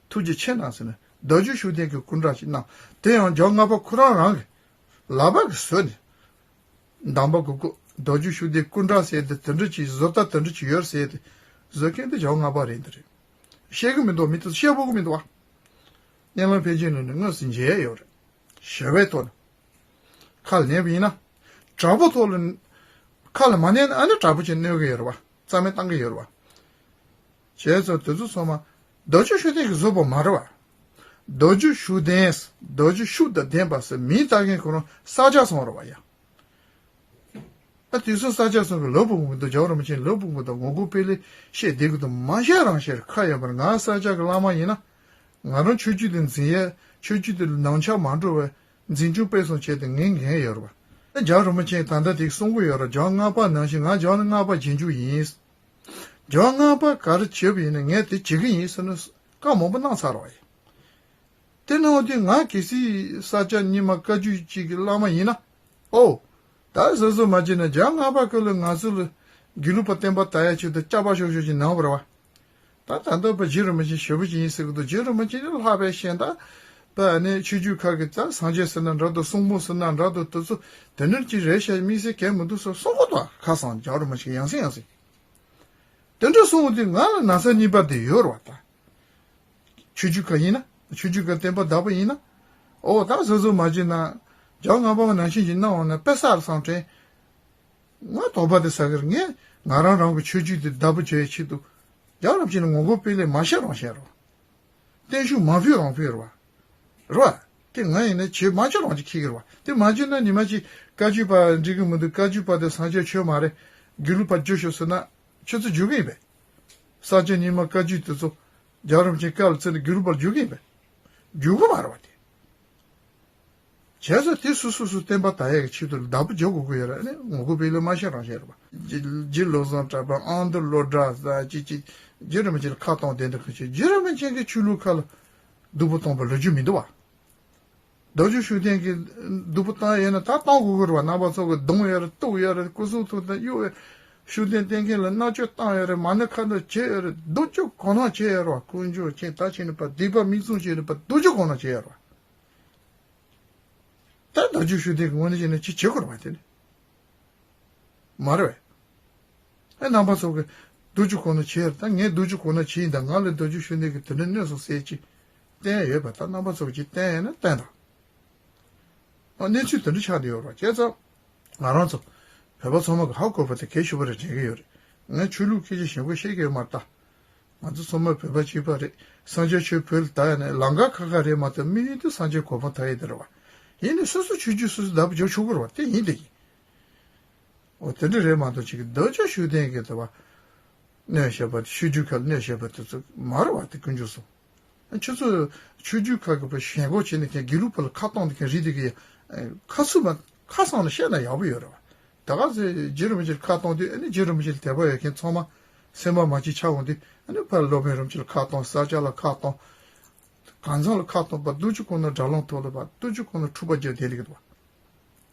ཐུགས་རྗེ་ཆེ་གནང་ཟེར་ནས་རྡོ་རྗེ་ཤུགས་ལྡན་གྱི་སྐུ་འདྲ་ཞིག་གནང་། དེ་ཡང་རྒྱལ་བ་ལྔ་པ་ཁོ་རང་རང་གི་ལག་པ་གིས་བཟོས་ནས། འདམ་བག་གི་སྐུ། རྡོ་རྗེ་ཤུགས་ལྡན་སྐུ་འདྲ་ཟེར་དེ་དེ་འདྲ་ཅིག་བཟོ་ལྟ་དེ་འདྲ་ཅིག་ཡོད་ཟེར་དེ་བཟོ་མཁན་དེ་རྒྱལ་བ་ལྔ་པ་རེད། འདི་རེད། བཤད་གི་མི་འདུག་མི་དེ་ཚོ་བཤད་ཕོད་གི་མི་འདུག་བ། མནལ་ལམ་འཕེལ་རྒྱས་གླིང་ནས་དངོས་སུ་མཇལ་ཡོད་རེད། ཞི་བའི་ཐོག་ནས། ཁ་ལ་ཉན་པ་ཡིན་ན། དྲག་པོ་ཐོག་ལ། ཁ་ལ་མ་ཉན་ན་ཨ་ནི་དྲག་པོ་ཅིག་གནོན་གི་ཡོད་རེད་བ། རྩ་མེད་བཏང་གི་ཡོད་རེད་བ། བྱས་ཙང་དེ་ཚོ་ཚང་མ་རྡོ་རྗེ་ཤུགས་ལྡན་གྱིས་བཟོས་པ་མ་རེད་བ། རྡོ་རྗེ་ཤུགས་ལྡན། རྡོ་རྗེ་ཤུགས་དང་ལྡན་པ་ཟེར་མིང་བཏགས་མཁན་ཁོ་རང་ས་སྐྱ་ཚང་རེད་བ་ཡ། ཨ་དེ་ཚོ་ས་སྐྱ་ཚང་གི་ལོ་ཕུག་མི་འདུག་རྒྱལ་བ་རིན་པོ་ཆེ་ལོ་ཕུག་མི་འདུག་ངོ་རྒོལ་སྤེལ་ལེ་བཤད་བསྡད་གི་འདུག་མ་བཤད་རང་བཤད་ཁ་ཡོད་པར། ང་ས་སྐྱ་གི་བླ་མ་ཡིན་ན། ང་རང་ཆོས་བརྒྱུད་དེ་འཛིན་ཡས། ཆོས་བརྒྱུད་དེ་ལ་ནང་ཆགས་མ་འགྲོ་བའི་འཛིན་སྐྱོང་སྤེལ་གསུམ་བྱས་ཏེ་ངའི་འགན་ཡོད་རེད་བ། ཨ་རྒྱལ་བ་རིན་པོ་ཆེ་ད་ལྟ་དེ་གསུང་གི་ཡོད་རེད། རྒྱལ་བ་ལྔ་པ་ནང་བཞིན་ང་རྒྱལ་བ་ལྔ་པ་རྗེས་འཇུག་ཡིན། རྒྱལ་བ་ལྔ་པ་ག་རེ་བྱས་པ་ཡིན་ན་ངས་དེ་བྱེད་ཀྱི་ཡིན་ཟེར་ནས་བཀའ་མང་པོ་གནང་ཚར་བ་ཡིན། དེ་གནང་དུས་ང་གལ་སྲིད་ས་སྐྱ་རྙིང་མ་བཀའ་བརྒྱུད་ཅིག་གི་བླ་མ་ཡིན་ན། ཨོ། ད་གཟབ་གཟབ་མ་བྱས་ན་རྒྱལ་བ་ལྔ་པ་སྐབས་ལ་ང་ཚོ་ལ་དགེ་ལུགས་པ་བསྟན་པ་དར་ཡ་ཆེད་དུ་སྐྱག་པ་ཤོར་ཤོར་ཅིག་གནང་བ་རེད་བ། ད་ད་ལྟ་བ་རྗེ་རིན་པོ་ཆེ་ཞེ་པོ་ཅིག་ཡིན་ཟེར་གི་འདུག་རྗེ་རིན་པོ་ཆེ་ནི་ལྷག་པའི་གཞན་དག་པ་ནི་ཆོས་བརྒྱུད་ཁག་གི་ད་སངས་རྒྱས་ཟེར་ན་འདྲ་འདུག་གསུང་འབུམ་ཟེར་ན་འདྲ་འདུག་དེ་ཚོ་དེ་འདྲ་ཅིག་རེད་ཤག་དམིགས་བསལ་གང་མི་འདུག་ཟེར་གསུང་གི་འདུག་ཁ་སང་རྒྱལ་བ་རིན་པོ་ཆེ་ཡང་སེ་ཡང་སེ། དེ་འདྲ་གསུང་གི་དུས་ང་ལ་ན་ཚ་གཉིས་པ་དེ་ཡོད་རེད་བ་ད། ཆོས་བརྒྱུད་ཁག་ཡིན་ན་ཆོས་བརྒྱུད་ཀྱི་བསྟན་པ་དར་པོ་ཡིན་ན། ཨོ་ད་གཟབ་གཟབ་མ་བྱས་ན་རྒྱལ་བ་ལྔ་པ་ནང་བཞིན་གྱི་གནང་འོང་ན་དཔེ་གསར་བསམ་དྲན། ང་དོགས་པ་དེ་ཟ་གི་རེད། ངས་ང་རང་རང་གི་ཆོས་བརྒྱུད་དེ་བདག་པོ་བྱེད་ཡའི་ཆེད་དུ་རྒྱལ་བ་རིན་པོ་ཆེ་ལ་ངོ་རྒོལ་སྤེལ་ལེ་མ་བཤད་རང་བཤད་རོགས། བརྟན་བཞུགས་མ་ཕུལ་རང་ཕུལ་རོགས། རོགས། དེ་ང་ཡིན་ན་བྱེད་མ་བྱེད་རང་གཅིག་ཁྱེད་ཀྱི་རོགས། དེ་མ་བྱེད་ན་ཉི་མ་གཅིག་བཀའ་བརྒྱུད་པ་འགྲིག་གི་མི་འདུག་བཀའ་བརྒྱུད་པ་དེ་སངས་རྒྱས་ཆོས་མ་རེད། དགེ་ལུགས་པར་བསྒྱུར་ཤོག་ཟེར་ན་ཁྱོད་ཚོ་འཇུག་གི་ཡིན་པས། ས་སྐྱ་རྙིང་མ་བཀའ་བརྒྱུད་དེ་ཚོ་རྒྱལ་བ་རིན་པོ་ཆེའི་བཀའ་ལ་བརྩིས་ནས་དགེ་ལུགས་པར་བསྒྱུར་གི་ཡིན་པས། འཇུག་གི་མ་རེད་བ་དེ། བྱས་ཙང་དེ་སོ་སོ་སོ་བསྟན་པ་དར་ཡག་གི་ཆེད་དུ་བདག་པོ་རྒྱག་དགོས་ཀྱི་ཡོད་རེད། ཨ་ནི་ངོ་རྒོལ་སྤེལ་ལེ་མ་བཤད་རང་བཤད་རེད་པ། རྗེ་རྗེ་བློ་བཟང་གྲགས་པ་ཨ་མདོ་བློ་གྲགས་ཟེར་ཅིག་ཅིག་རྗེ་རིན་པོ་ཆེ་ལ་ཁ་གཏོང་བསྡད་འདུག་གི། རྗེ་རིན་པོ་ཆེ་གིས་ཆོས་ལུགས་ཁག་ལ་སྡུག་པོ་གཏོང་པ་ལོ་རྒྱུས་མི་འདུག་བ། རྡོ་རྗེ་ཤུགས་ལྡན་གྱིས་སྡུག་པོ་བཏང་ཡོད་ན་ད་གཏོང་དགོས་ཀྱི་རེད་བ། རྣམ་པ་ཚོ་གིས་རྡུང་ཡོད་རེད། གཏུག་ཡོད་རེད། སྐུ་གསུང་ཐུགས་དང་གཡུག་ཡོད་རེད། ཤུགས་ལྡན་བསྟེན་མཁན་ལ་མནར་གཅོད་བཏང་ཡོད་རེད། མ་ཎི་ཁ་འདོན་བྱས་ཡོད་རེད། སྡུག་སྦྱོང་གང་མང་བྱས་ཡོད་རེད་བ། དཀོན་མཆོག་མཁྱེན། ད་ཕྱིན་ནས་ཕར་སྡིག་པ་མིག་བཙུམ་བྱས་ནས་ཕར་སྡུག་སྦྱོང་གང་མང་བྱས་ཡོད་རེད་བ། ད་རྡོ་རྗེ་ཤུགས་ལྡན་གྱི་ངོས་ནས་བྱས་ན་ཅི་བྱེད་དགོས་རེད་བ་དེ་ནི། མ་རེད་བས། ཨེ་རྣམ་པ་ཚོ་གིས་སྡུག་སྦྱོང་གང་མང་བྱས་ཡོད་རེད། ད་ངས་སྡུག་སྦྱོང་གང་མང་བྱས་ཡིན་ད། ང་ལ་རྡོ་རྗེ་ཤུགས་ལྡན་གྱིས་དེ་འདྲ་གནོན་སོང་ཟེར་ཅིག་བསྟན་ཡོད་པ། ད་རྣམ་པ་ཚོ་གིས་ཅིག་བསྟན་ཡོད་ན་བསྟན་དང་། ཨ་གནས་ཚུལ་དེ་འདྲ་ཆགས་བསྡད་ཡོད་རེད་བ། བྱས་ཙང་ ང་རང་ཚོ་བོད་པ་ཚང་མ་གི་ཧ་གོ་བ་དེ་གལ་ཆེ་བ་རེད་དྲན་གི་ཡོད་རེད། ངས་ཆོས་ལུགས་སྐད་ཆ་ཞེ་པོ་བཤད་གི་ཡོད་མ་རེད་ད། ང་ཚོ་ཚང་མ་བོད་པ་གཅིག་པ་རེད། སངས་རྒྱས་ཆོས་བོད་ལ་དར་ཡ་ནས་ལམ་ཁ་ཁ་ཁ་རེད་མ་གཏོགས་དམིགས་ཡུལ་དེ་སངས་རྒྱས་གོ་འཕང་ཐོབ་ཡ་དེ་རེད་བ། ཡིན་ནའི་སོ་སོ་ཆོས་བརྒྱུད་སོ་སོ་བདག་པོ་རྒྱབ་ཆོག་གི་རེད་བ། དེ་ཡིན་དེ་ཡིན། འོ་དེ་འདྲ་རེད་མ་གཏོགས་ཅིག་གི་རྡོ་རྗེ་ཤུགས་ལྡན་གྱི་དེ་བ། གནོད་བྱེད་པ་དེ་ཆོས་བརྒྱུད་ཁག་གནོད་བྱེད་པ་དེ་ཚོ་མ་རེད་བ། དེ་དཀོན་མཆོག་གསུམ། ཁྱོད་ཚོ་ཆོས་བརྒྱུད་ཁག་གི་བ་ཞེན་ཁོག་བྱས་ནས་ཁྱེད་དགེ་ལུགས་པ་ལ་ཁ་གཏོང་དེ་ཁྱེད་རིགས་དེ་གི་ཁ་ཚུགས་མ་ཁ་སང་ནས་བཤད་ན་ཡག་པོ་ཡོད་རེད་བ། ད་ག་ཚོད་རྗེ་རིན་པོ་ཆེ་ལ་ཁ་གཏོང་དུས་ཨ་ནི་རྗེ་རིན་པོ་ཆེ་ལ་དད་པ་ཡོད་མཁན་ཚང་མ་སེམས་པ་མ་གཅིག་ཆགས་འོང་དུས་ཨ་ནི་ཕར་སློབ་དཔོན་རིན་པོ་ཆེ་ལ་ཁ་གཏོང་། ས་སྐྱ་ལ་ཁ་གཏོང་། གང་ཚང་ལ་ཁ་གཏོང་པ་སྟོང་ཕྲག་གོང་ན་དགྲ་ལོང་ཐོག་ལ་བ་སྟོང་ཕྲག་གོང་ན་འཁྲུག་པ་རྒྱག་བསྡད་ལེ་གི་འདུག་བ།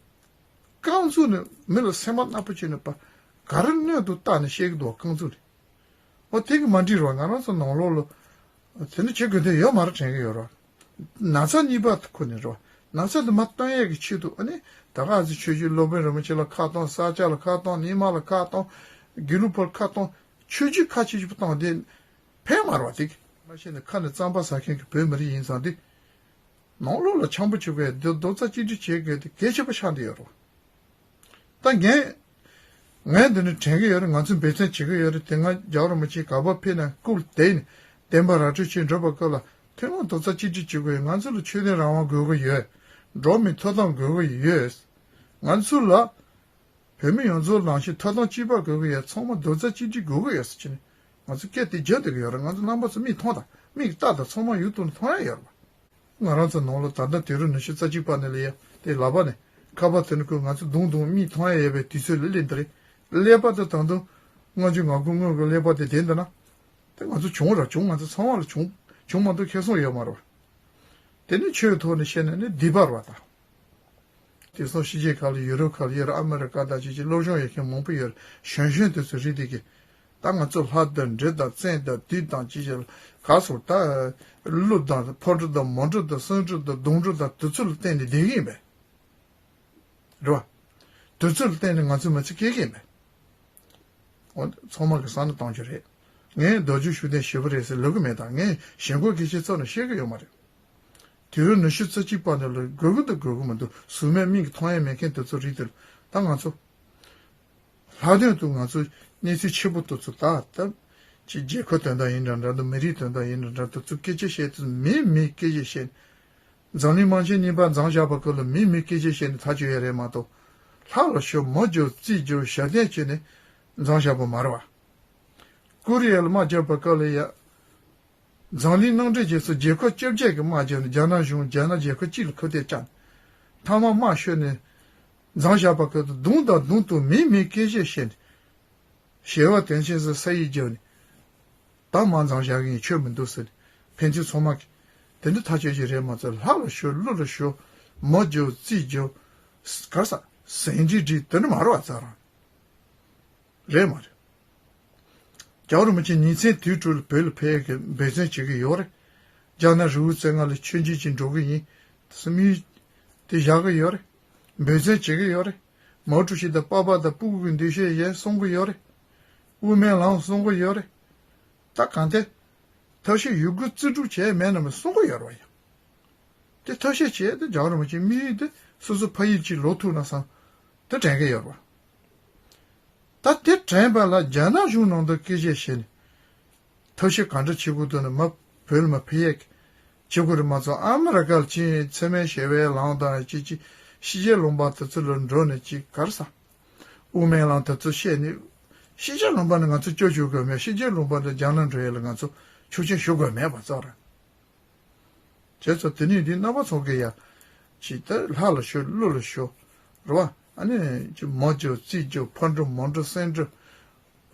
རྐང་བཙུགས་ནས་མི་ལ་སེམས་པ་ནག་པོ་བྱས་ནས་པ་ག་རེ་གནོད་འདུག་བལྟས་ནས་བཤད་ཀྱི་འདུག་རྐང་བཙུགས་ནས། འོ་དེ་གི་མ་འགྲིག་རོགས། ང་རང་ཚོ་ནང་ལོགས་ལ་དེ་འདྲ་བྱེད་དགོས་དོན་ཡོད་མ་རེད་དྲན་གི་ཡོད་རོགས། ན་ཚ་གཉིས་པ་ཁོ་ནས་རོགས། ན་ཚ་དེ་མ་སྟོན་ཡས་ཀྱི་ཆེད་དུ་ཨ་ནི་ད་ག་ཨ་ཙི་ཆོས་བརྒྱུད་སློབ་དཔོན་རིན་པོ་ཆེ་ལ་ཁ་གཏོང་། ས་སྐྱ་ལ་ཁ་གཏོང་། རྙིང་མ་ལ་ཁ་གཏོང་། དགེ་ལུགས་པར་ཁ་གཏོང་། ཆོས་བརྒྱུད་ཁ་ཆེ་ཆེ་བཏང་དེ་ཕན་མ་རོགས་དེ་གི་མ་ཤེས་ནས་ཁ་ནས་རྩམ་པ་ཟ་མཁན་གྱི་བོད་མི་རིགས་ཡིན་ཙང་དེ། ནང་ལོགས་ལ་འཆམ་པོ་བྱེད་དགོས་དེ་རྡོག་རྩ་གཅིག་སྒྲིལ་བྱེད་དགོས་དེ་གལ་ཆེན་པོ་ཆགས་བསྡད་ཡོད་རེད། ད་ངས་ངས་འདི་ནས་དྲན་གི་ཡོད་རེད། ང་ཚོས་འབད་བརྩོན་བྱེད་ཀྱི་ཡོད་རེད། དེ་སྔ་རྒྱལ་བ་རིན་པོ་ཆེ་ག་པར་ཕེབས་ན་སྐུ་དེ་ནས་བདེན་པ་ར་སྤྲོད་བྱེད་འགྲོ་བ་སྐབས་ལ་ཐུན་མོང་རྡོག་རྩ་གཅིག་སྒྲིལ་བྱེད་དགོས་ཡོད། ང་ཚོ་ལ་ཆོས་དད་རང་དབང་དགོས་ཀྱི་ཡོད། འགྲོ་བ་མིའི་ཐོབ་ཐང་དགོས་ཀྱི་ཡོད། ང་ཚོ་ལ་བོད་མི་ཡོངས་རྫོགས་ནང་བཞིན་ཐོབ་ཐང་གཅིག་པ་དགོས་ཀྱི་ཡོད། ཚང་མ་རྡོག་རྩ་གཅིག་སྒྲིལ་དགོས་ཀྱི་ཡོད་ཟེར་གྱི་ནས་ང་ཚོ་སྐད་དེ་རྒྱག་བསྡད་ཀྱི་ཡོད་རེད། ང་ཚོ་རྣམ་པ་ཚོ་མིག་མཐོང་དང་མིག་ལྟ་དང་ཚང་མ་ཡུལ་དུ་མཐོང་ཡ་ཡོད་རེད་པ། ང་རང་ཚོ་ནང་ལ་ད་ལྟ་དུས་རབས་ཉི་ཤུ་རྩ་གཅིག་པ་ནས་ལ་ཡ་དེ་ལག་པ་ནས་ཁ་པར་དེ་ནས་ཁོས་ང་ཚོ་རྡུང་རྡུང་མིག་མཐོང་ཡ་ཡོད་པའི་དུས་ཚོད་ལ་སླེབས་འདི་རེད། ཀླད་པ་དེ་ད་དུང་ལྔ་བཅུ་ང་དགུ་སྔོན་གྱི་ཀླད་པ་དེ་བསྡད་འདི་ན། དེ་ང་ཚོ་བྱུང་ར་བྱུང་། ང་ཚོ་ཚང་མ་ལ་བྱུང་བྱུང་མ་གཏོགས་ཁེ་བཟང་ཡོད་མ་རེད་པ། དེ་ནི་ཆོས་ཐོག་ནས་བཤད་ན་ནི་སྡིག་པ་རེད་པ་ད། དེང་སང་ཕྱི་རྒྱལ་ཁག་ལ་ཡུ་རོབ་ཁག་ལ་ཡོད་རེད། ཨ་མི་རི་ཀ་དང་ཅི་ཅི་སློབ་སྦྱོང་ཡོད་མཁན་མང་པོ་ཡོད་རེད། གཞོན་གཞོན་དེ་ཚོ་རིགས་དེ་གི་ད་ང་ཚོ་ལྷ་དང་འདྲེ་དང་བཙན་དང་བདུད་དང་ཅི་ཅི་ལ་ག་སོགས་ད་ཀླུ་དང་ཕོ་འགྲོ་དང་མོ་འགྲོ་དང་སུ་འགྲོ་དང་གདོང་འགྲོ་དང་དེ་ཚོ་ལ་བརྟེན་ནས་བསྡད་ཀྱི་ཡིན་པས། རེད་པ། དེ་ཚོ་ལ་བརྟེན་ནས་ང་ཚོ་མི་ཚེ་སྐྱེལ་གྱི་ཡིན་པས། འོ་ཚང་མ་གི་བསམ་བློ་གཏོང་རྒྱུ་རེད། ངས་རྡོ་རྗེ་ཤུགས་ལྡན་ཞེ་པོ་རེད་ཟེར་ལབ་གི་མེད་ད། ངས་ཞེན་ཁོག་གི་ཆེད་ཚོགས་ནས་བཤད་གི་ཡོད་མ་རེད། དུས་རབས་ཉི་ཤུ་རྩ་གཅིག་པ་འདི་ལ་དགོས་ཀྱི་འདུག་དགོས་ཀྱི་མི་འདུག་གཟུགས་མེད་མིག་གིས་མཐོང་ཡ་མེད་མཁན་དེ་ཚོ་རིགས་དེ་ལ་ད་ང་ཚོ་ལྷག་དོན་དུ་ང་ཚོ་གནས་ཚུལ་ཆེ་པོ་དེ་ཚོ་ད་ལྟ་ཅིག་རྒྱལ་ཁབ་དོན་དག་ཡིན་འདྲ་འདྲ་འདུག་མི་རིགས་དོན་དག་ཡིན་འདྲ་འདྲ་འདུག་ཚོ་སྐད་ཆ་བཤད་དུས་མི་མི་སྐད་ཆ་བཤད། འཛམ་གླིང་དམག་ཆེན་གཉིས་པ་འཛོམས་བཞག་པ་ཀུན་ལ་མི་མི་སྐད་ཆ་བཤད་ནས་ཐག་གཅོད་ཡ་རེད་མ་གཏོགས། ལྷ་ལ་ཞུ་མོ་རྒྱུག་རྩིས་རྒྱུག་ཞབས་བརྟན་བྱས་ནས་འཛོམས་བཞག་པ་མ་རེད་པ། ཀོ་རི་ཡ་ལ་དམག་རྒྱག་པ་ཀུན་ལ་ཡ། འཛམ་གླིང་མནའ་འབྲེལ་རྗེས་སུ་རྒྱལ་ཁབ་བཅོ་བརྒྱད་ཀྱི་དམག་རྒྱག་ནས་རྒྱ་ནག་གཞུང་རྒྱ་ནག་རྒྱལ་ཁབ་གཅིག་ལ་ཁ་གཏད་བཅག་ནས། མཐའ་མ་དམག་ཤོར་ནས་འཛོམས་བཞག་པ་ཀུན་ཏུ་རྡུང་དང་རྡུང་དང་མི་མི་སྐད་ཆ་བཤད་ནས། ཞེ་བ་དོན་ཆེན་ཟེར་ས་ཡིག་བརྒྱབ་ནས། ད་མ་འཛོམས་བཞག་གི་ཡིན་ཆོས་མི་འདུག་ཟེར་ནས་ཕན་ཚུན་ཚང་མ་གིས་དེ་འདྲ་ཐག་གཅོད་ཅིག་རེད་མ་ཚད་ལྷ་ལ་ཞུ་ཀླུ་ལ་ཞུ་མོ་རྒྱུག་རྩིས་རྒྱུག་ག་རེ་ཟ་ཟིང་འཁྲིག་འཁྲིག་དེ་འདྲ་མ་རེད་པ་ཚ་རང་། རེད་མ་རེད། རྒྱལ་བ་རིན་པོ་ཆེ་ཉིན་མཚན་དུས་དྲུག་ལ་བོད་ལ་ཕེབས་ཡག་གི་འབད་བརྩོན་བྱེད་ཀྱི་ཡོད་རེད། རྒྱ་ནག་རི་བོ་རྩེ་ལྔ་ལ་མཆོད་མཇལ་ཅིག་འགྲོ་གི་ཡིན། དམིགས་ཡུལ་དེ་བཞག་གི་ཡོད་རེད། འབད་བརྩོན་བྱེད་ཀྱི་ཡོད་རེད། མའོ་ཀྲུའུ་ཞི་དང་པ་ཕ་དང་སྤུ་གུ་གི་འདུ་ཤེས་གཞན་གསུང་གི་ཡོད་རེད། དབུ་མའི་ལམ་གསུང་གི་ཡོད་རེད། ད་གང་ལྟར། ཐབས་ཤེས་ཡོད་དགུ་རྩིས་སྒྲུབ་བྱས་མེད་ན་མི་གསུང་གི་ཡོད་རེད་པ་ཡ། དེ་ཐབས་ཤེས་བྱས་ཏེ་རྒྱལ་བ་རིན་པོ་ཆེ་དམིགས་ཡུལ་དེ་སོ་སོ་ཕ་ཡུལ་གཅིག་ལོག་ཐུབ་ན་བསམ་དེ་དྲན་གྱི་ཡོད་རེད་པ། ད་དེ་དྲན་པ་ལ་རྒྱ་ནག་གཞུང་ནང་དུ་སྐད་ཆ་བཤད་ནས་ཐབས་ཤེས་ག་འདྲ་བྱེད་དགོས་འདུག་ན་མ་བོད་ལ་མ་ཕེབས་ཡག་བྱེད་དགོས་རེད་མ་གཏོགས་ཨ་མི་རི་ཀ་ལ་ཕྱིན་འཚེ་མེད་ཞི་བའི་ལམ་དང་ཅི་ཅི་ཕྱི་རྒྱལ་ལུང་པ་དེ་ཚོ་ལ་འགྲོ་ནས་ཅི་ག་རེ་ཟ། དབུ་མའི་ལམ་དེ་ཚོ་བཤད་ནས་ཕྱི་རྒྱལ་ལུང་པ་ནས་ང་ཚོ་སྐྱོབ་བཅུག་དགོས་མེད། ཕྱི་རྒྱལ་ལུང་པ་ནས་རྒྱ་ནག་འགྲོ་ཡས་ལ་ང་ཚོ་ཆོག་མཆན་ཞུ་དགོས་མེད་པ་ཙང་རེད། བྱས་ཙང་དེ་ནས་འདི་རྣམ་པ་ཚོ་གིས་ཡ། ཅིག་ད་ལྷ་ལ་ཞུ་ཀླུ་ལ་ཞུ། རེད་པ། ཨ་ནི་ཅིག་མོ་རྒྱུག་རྩིས་རྒྱུག་ཕོ་འགྲོ་མོ་འགྲོ་སེང་འགྲོ།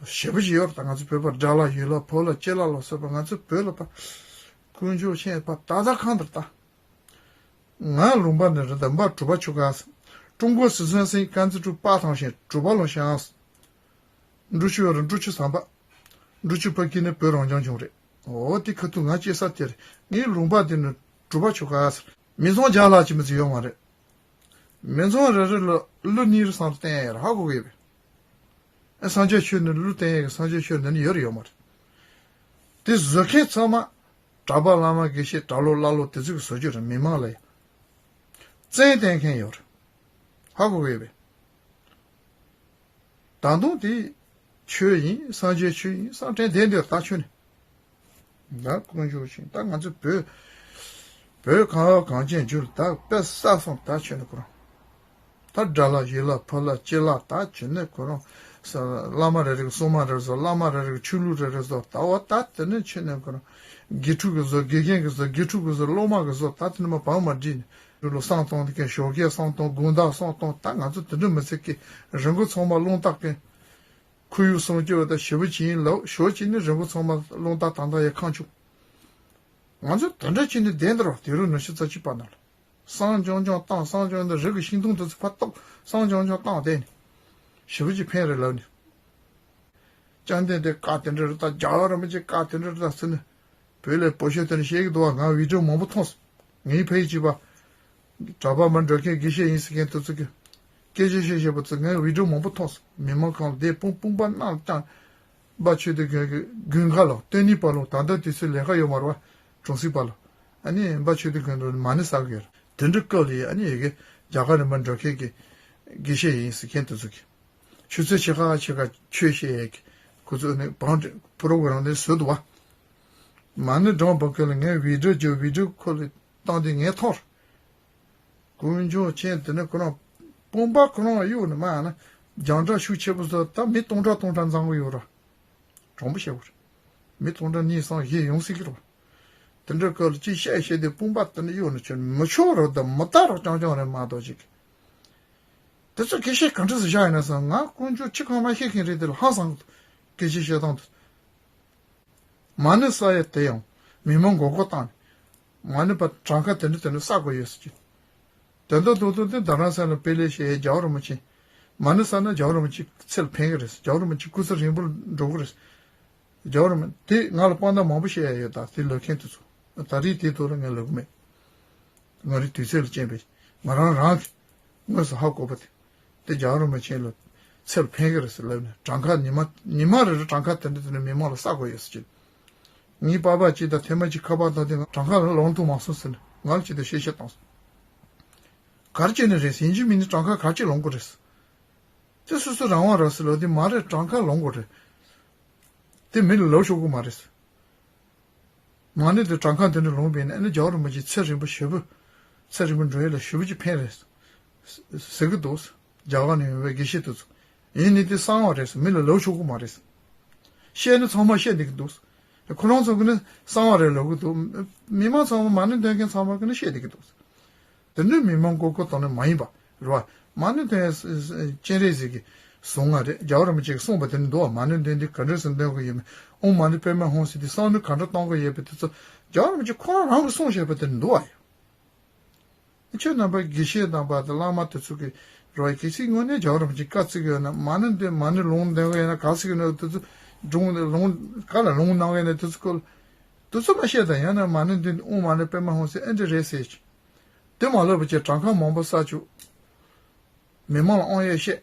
ཞེ་པོ་ཅིག་ཡོད་རེད། ད་ང་ཚོ་བོད་པ་དགྲ་ལ་ཡུལ་ལ་བོད་ལ་སྤྱི་ལ་ལ་སོགས་པ་ང་ཚོ་བོད་ལ་པ། དཀོན་མཆོག་མཁྱེན་པ་ད་ལྟ་གང་ལྟར་ད། ང་ལུང་པ་ནས་རེད་ད་འབའ་གྲུ་པ་ཆུ་ཁ་ཟེར། ཀྲུང་གོ་སི་ཁྲོན་སིང་甘孜州巴塘县གྲུ་པ་ལུང་ཤང་ཟེར། འབྲུ་ཆུ་ཡོད་རེད། འབྲུ་ཆུ་ཟམ་པ། འབྲུ་ཆུ་ཕ་གི་ནས་བོད་རང་སྐྱོང་ལྗོངས་རེད། འོ་དེ་ཁ་ཐུག་ང་སྐྱེས་ས་དེ་རེད། ངའི་ལུང་པ་དེ་ནི་གྲུ་པ་ཆུ་ཁ་ཟེར། མི་ཚང་བརྒྱ་ལྷག་ཅིག་མི་ཚེ་ཡོད་མ་རེད། མི་ཚང་རེ་རེ་ལ་ཀླུ་གཉིས་རེ་ཙམ་བསྟེན་ཡ་ཡོད་རེད། ཧ་གོ་གི་ཡོད་པས། ཨ་སངས་རྒྱས་ཆོས་ནི་ཀླུ་བསྟེན་ཡ་གི་སངས་རྒྱས་ཆོས་འདི་ནི་ཡོད་རེད་ཡོད་མ་རེད། དེ་བཟོ་མཁན་ཚང་མ་གྲྭ་པ་བླ་མ་དགེ་བཤེས་གྲྭ་ལོག་བླ་ལོག་དེ་ཚོ་གི་བཟོ་རྒྱུ་རེད། མི་མང་ལ་ཡ་བཙན་བསྟེན་མཁན་ཡོད་རེད། ཧ་གོ་གི་ཡོད་པས། ད་དུང་དེ་ཆོས་ཡིན། སངས་རྒྱས་ཆོས་ཡིན། སངས་བསྟན་དེ་འདིར་ད་ཆོས་ནི། ད་དཀོན་མཆོག་ཆེན། ད་ང་ཚོ་བོད་བོད་གངས་གངས་ཅན་རྒྱུད་ལ་ད་དཔེ་བསགས་སོང་། ད་ཆོས་ནི་ཁོ་རང་། ད་དགྲ་ལ་ཡུལ་ལ་ཕུ་ལ་སྤྱི་ལ་ད་ཆོས་ནི་ཁོ་རང་། ས་བླ་མ་རེ་རེ་གི་སྲུང་མ་རེ་རེ་བཟོ། བླ་མ་རེ་རེ་གི་ཆོས་ལུགས་རེ་རེ་བཟོ། ད་འོ་ད་དེ་ནི་ཆོས་ནི་ཁོ་རང་། དགེ་ཕྲུག་གི་བཟོ། དགེ་རྒན་གི་བཟོ། དགེ་ཕྲུག་གི་བཟོ། སློབ་མ་གི་བཟོ། ད་དེ་ནི་མ་བག་མ་བསྒྲིགས་ནས་ལོ་བསམ་གཏོང་དེ་གན་ཞོགས་ཀས་བསམ་གཏོང་། དགོང་དག་བསམ་གཏོང་། ད་ང་ཚོ་དེ་འདྲ་མི་ཚེ་སྐྱེལ། རི་མགོ་ཚང་མ་རླུང་རྟ་གན། ཁོར་ཡུག་སྲུང་སྐྱོབ་དང་ཞི་བ་ཅིག་ཡིན་ལབ། ཞོགས་ཅིག་ནི་རི་མགོ་ཚང་མ་རླུང་རྟ་ད་ལྟ་ཡ་ཁང་ཆུང་། ང་ཚོ་དེ་འདྲ་བྱས་ནས་བསྡད་འདིར་བ། དུས་རབས་ཉི་ཤུ་རྩ་གཅིག་པ་ནང་ལ་བསམ་རྐྱང་རྐྱང་བཏང་། བསམ་རྐྱང་འདི་རི་གི་ཤིང་སྡོང་དེ་ཚོ་ཕར་གཏུབ། བསམ་རྐྱང་རྐྱང་བཏང་བསྡད་ནས་ཞི་བ་ཅིག་ཕན་རེད་ལབ་ནས། ཅང་ཏན་ཏན་བཀའ་དེ་འདྲ་རེད་ད། རྒྱལ་བ་རིན་པོ་ཆེ་བཀའ་དེ་འདྲ་རེད་ད་ཟེར་ནས། བོད་ལས་བོད་ཤོད་དེ་འདྲ་བཤད་ཀྱི་འདུག་བ། ང་བི་ཌིའོ་མང་པོ་མཐོང་སོང་། ངའི་ཕ་ཡུལ་གཅིག་པ། གྲྭ་པ་མ་འགྲོ་མཁན་དགེ་བཤེས་ཡིན་ཟེར་མཁན་དེ་ཚོ་གི་སྐད་ཆ་བཤད་བཤད་པ་ཚོ་ངས་བི་ཌིའོ་མང་པོ་མཐོང་སོང་། མི་མང་ཁང་ལ་བསྡད། དཔུང་དཔུང་པ་གནམ་བརྐྱངས། འབའ་ཆོས་སྡེ་དགོན་གྱི་དགོན་ཁག་ལ། སྟོད་ནི་པ་ལུང་། ད་ལྟ་དུས་ཚོད་ལས་ཀ་ཡོད་མ་རེད་བ། གྲོང་གསེབ་པ་ལ། ཨ་ནི་འབའ་ཆོས་སྡེ་དགོན་དུ་མ་ཎི་བསགས་ཀྱི་ཡོད་རེད། དེ་འདྲ་སྐབས་ལ་ཡ་ཨ་ནི་ཡ་གི་རྒྱ་གར་རིམ་པ་འགྲོ་མཁན་གྱི་དགེ་བཤེས་ཡིན་ཟེར་མཁན་དེ་ཚོ་གི་ཆུ་ཚོད་ཕྱེད་ཀ་ཕྱེད་ཀ་ཆོས་བཤད་ཡས་ཀྱི་ཁོ་ཚོ་ནི་བང་པོ་རོ་གི་རང་དེ་བཟོས་འདུག་བ། མ་ཎི་བགྲངས་པ་ཀུན་ལ་ངས་བི་ཌིའོ་བརྒྱབ། བི་ཌིའོ་ཁོ་ལ་བཏང་དུས་ངས་མཐོང་། དཀོན་མཆོག་མཁྱེན། དེ་ནས་ཁོ་རང་དཔུང་པ་ཁོ་རང་གཡུག་ནས་མ་ཡང་ན་རྒྱང་གྲགས་ཤུགས་ཆེ་པོ་བཟོ། ད་མི་སྟོང་ཕྲག་སྟོང་ཕྲག་འཛོམས་གི་ཡོད་ར། དྲང་པོ་བཤད་དགོས་རེད། མི་སྟོང་ཕྲག་གཉིས་གསུམ་བཞི་ཡོང་སྲིད་ཀྱི་རེད་བ། དེ་འདྲ་སྐབས་ལ་ཅིག་བཤད་བཤད་དེ་དཔུང་པ་དེ་འདྲ་གཡུག་ནས་ཁྱོད་མི་ཆོག་རོགས་དང་མི་ལྟ་རོགས་རྐྱང་རྐྱང་རེད་མ་གཏོགས་ཅིག་དེ་ཚོ་སྐད་ཆ་ག་འདྲ་སེ་བཞག་ཡིན་ན་བསམ། ང་དཀོན་མཆོག་ཅི་གང་མ་ཤེས་མཁན་རེད། དེ་ལ་ཧང་སང་གི་འདུག་སྐད་ཆ་བཤད་སྟངས་དེ། མ་ཎི་བསགས་ཡས་དེ་ཡང་མི་མང་མགོ་སྐོར་བཏང་ནས། མ་ཎི་པ་གྲངས་ཀ་དེ་འདྲ་དེ་འདྲ་བསགས་དགོས་ཡོད་ཟེར་གྱི། དོན་དག་རྡོག་རྡོག་དེ་རྡ་རམ་ས་ལ་དཔེ་ལེགས་བཤད་ཡས་རྒྱལ་བ་རིན་པོ་ཆེ། མ་ཎི་བསགས་ན་རྒྱལ་བ་རིན་པོ་ཆེ་ཚེ་ལ་ཕན་གི་རེད། རྒྱལ་བ་རིན་པོ་ཆེ་སྐུ་ཚེ་རིང་པོ་འགྲོ་གི་རེད། རྒྱལ་བ་རིན་པོ་དེ་ང་ལ་དཔང་རྟགས་མང་པོ་བཤད་ཡ་ཡོད། ད་དེ་ལབ་མཁན་དེ་ཚོ། ད་རེས་དེའི་ཐོག་ལ་ངས་ལབ་གི་མེད། ང་རའི་དུས་ཚོད་ལ་རྐྱེན་པས་ང་རང་རང་གི་དངོས་སུ་ཧ་གོ་བ་དེ། དེ་རྒྱལ་བ་རིན་པོ་ཆེ་ལ་ཚེ་ལ་ཕན་གི་རེད་ཟེར་ལབ་ནས། གྲངས་ཀ་ཉི་མ་ཉི་མ་རེ་རེ་གྲངས་ཀ་དེ་འདྲ་དེ་འདྲ་མི་མང་ལ་བསགས་དགོས་ཡོད་ཟེར་གྱི། ངའི་པ་ཕ་གཅིག་དང་ཐེངས་མ་གཅིག་ཁ་པར་བཏང་དུས་ང་གྲངས་ཀ་ལ་ལོངས་ཐུབ་མ་སོང་ཟེར་ནས་ང་ལ་ཅིག་ཏུ་བཤད་བཤད་བཏང་སོང་། ག་རེ་བྱས་ནས་རེད་ཟེར། ཡིན་གཅིག་མིན་གཅིག་གྲངས་ཀ་ག་རེ་བྱས་ལོངས་དགོས་རེད་ཟེར། དེ་སོ་སོ་རང་དབང་རེད་ཟེར་ལབ་དུས་མ་རེད། གྲངས་ཀ་ལོངས་དགོས་རེད། དེ་མི་ལ་ལབ་ཆོག་གི་མ་རེད་ཟེར། མ་ཎི་དེ་གྲངས་ཀ་དེ་འདྲ་ལོངས་པས་ན་ཨ་ནི་རྒྱལ་བ་རིན་པོ་ཆེ་ཚེ་རིང་པོ་ཞེ་པོ། ཚེ་རིང་པོ་འགྲོ་ཡས་ལ་ཞེ་པོ་ཅིག་ཕན་རེད་ཟེར་གི་འདུག་རྒྱ་གར་ནས་ཡོང་བའི་དགེ་བཤེས་དེ་ཚོ། ཡིན་ནི་དེ་གསང་བ་རེད་ཟེར། མི་ལ་ལབ་ཆོག་གི་མ་རེད་ཟེར། བཤད་ནི་ཚང་མ་བཤད་བསྡད་ཀྱི་འདུག་ཁོ་རང་ཚོ་གི་ནི་གསང་བ་རེད་ལབ་ཀྱི་འདུག་མི་མང་ཚང་མ་མ་ཎི་འདོན་མཁན་ཚང་མ་གི་ནི་བཤད་བསྡད་ཀྱི་འདུག་དེ་འདྲའི་མི་མང་མགོ་སྐོར་གཏོང་ནི་མ་ཡིན་པ་རེད་བ། མ་ཎི་འདོན་ཡ་སྤྱན་རས་གཟིགས་ཀྱི་གཟུངས་སྔགས་རེད། རྒྱལ་བ་རིན་པོ་ཆེ་གིས་གསུངས་པ་དེ་འདྲ་འདུག་བ། མ་ཎི་འདོན་དུས་ག་འདྲ་སེ་འདོན་དགོས་ཡོད་མེད། ཨོཾ་མ་ཎི་པདྨེ་ཧཱུྃ་ཟེར་དུས་བསམ་མནོ་ག་འདྲ་གཏོང་དགོས་ཡོད་པ་དེ་ཚོ་རྒྱལ་བ་རིན་པོ་ཆེ་ཁོ་རང་རང་གིས་གསུངས་བཞག་པ་དེ་འདྲ་འདུག་བ་ཡ། ཁྱོད་རྣམ་པ་དགེ་བཤེས་རྣམ་པ་དང་བླ་མ་དེ་ཚོ་གིས་རོགས་གལ་སྲིད་དངོས་གནས་རྒྱལ་བ་རིན་པོ་ཆེ་བཀའ་བརྩི་གི་ཡོད་ན། མ་ཎི་འདོན་མ་ཎི་ལུང་འདོན་གི་ཡོད་ན། ག་ཟེར་གི་ཡོད་ན་དེ་ཚོ་སྒྲུང་ལུང་ག་ལ་ལུང་གནང་གི་ཡོད་ན་དེ་ཚོ་སྐོར་དེ་ཚོ་མ་བཤད་དང་། ཡང་ན་མ་ཎི་འདོན་དུས་ཨོཾ་མ་ཎི་པདྨེ་ཧཱུྃ་ཟེར་ཨེ་འདྲ་རེད་ཟེར་གྱི། དེ་མ་ལབ་པ་བྱས་གྲངས་ཀ་མང་པོ་བསགས་བཅུག་མི་མང་ལ་དབང་ཡོད་བཤད།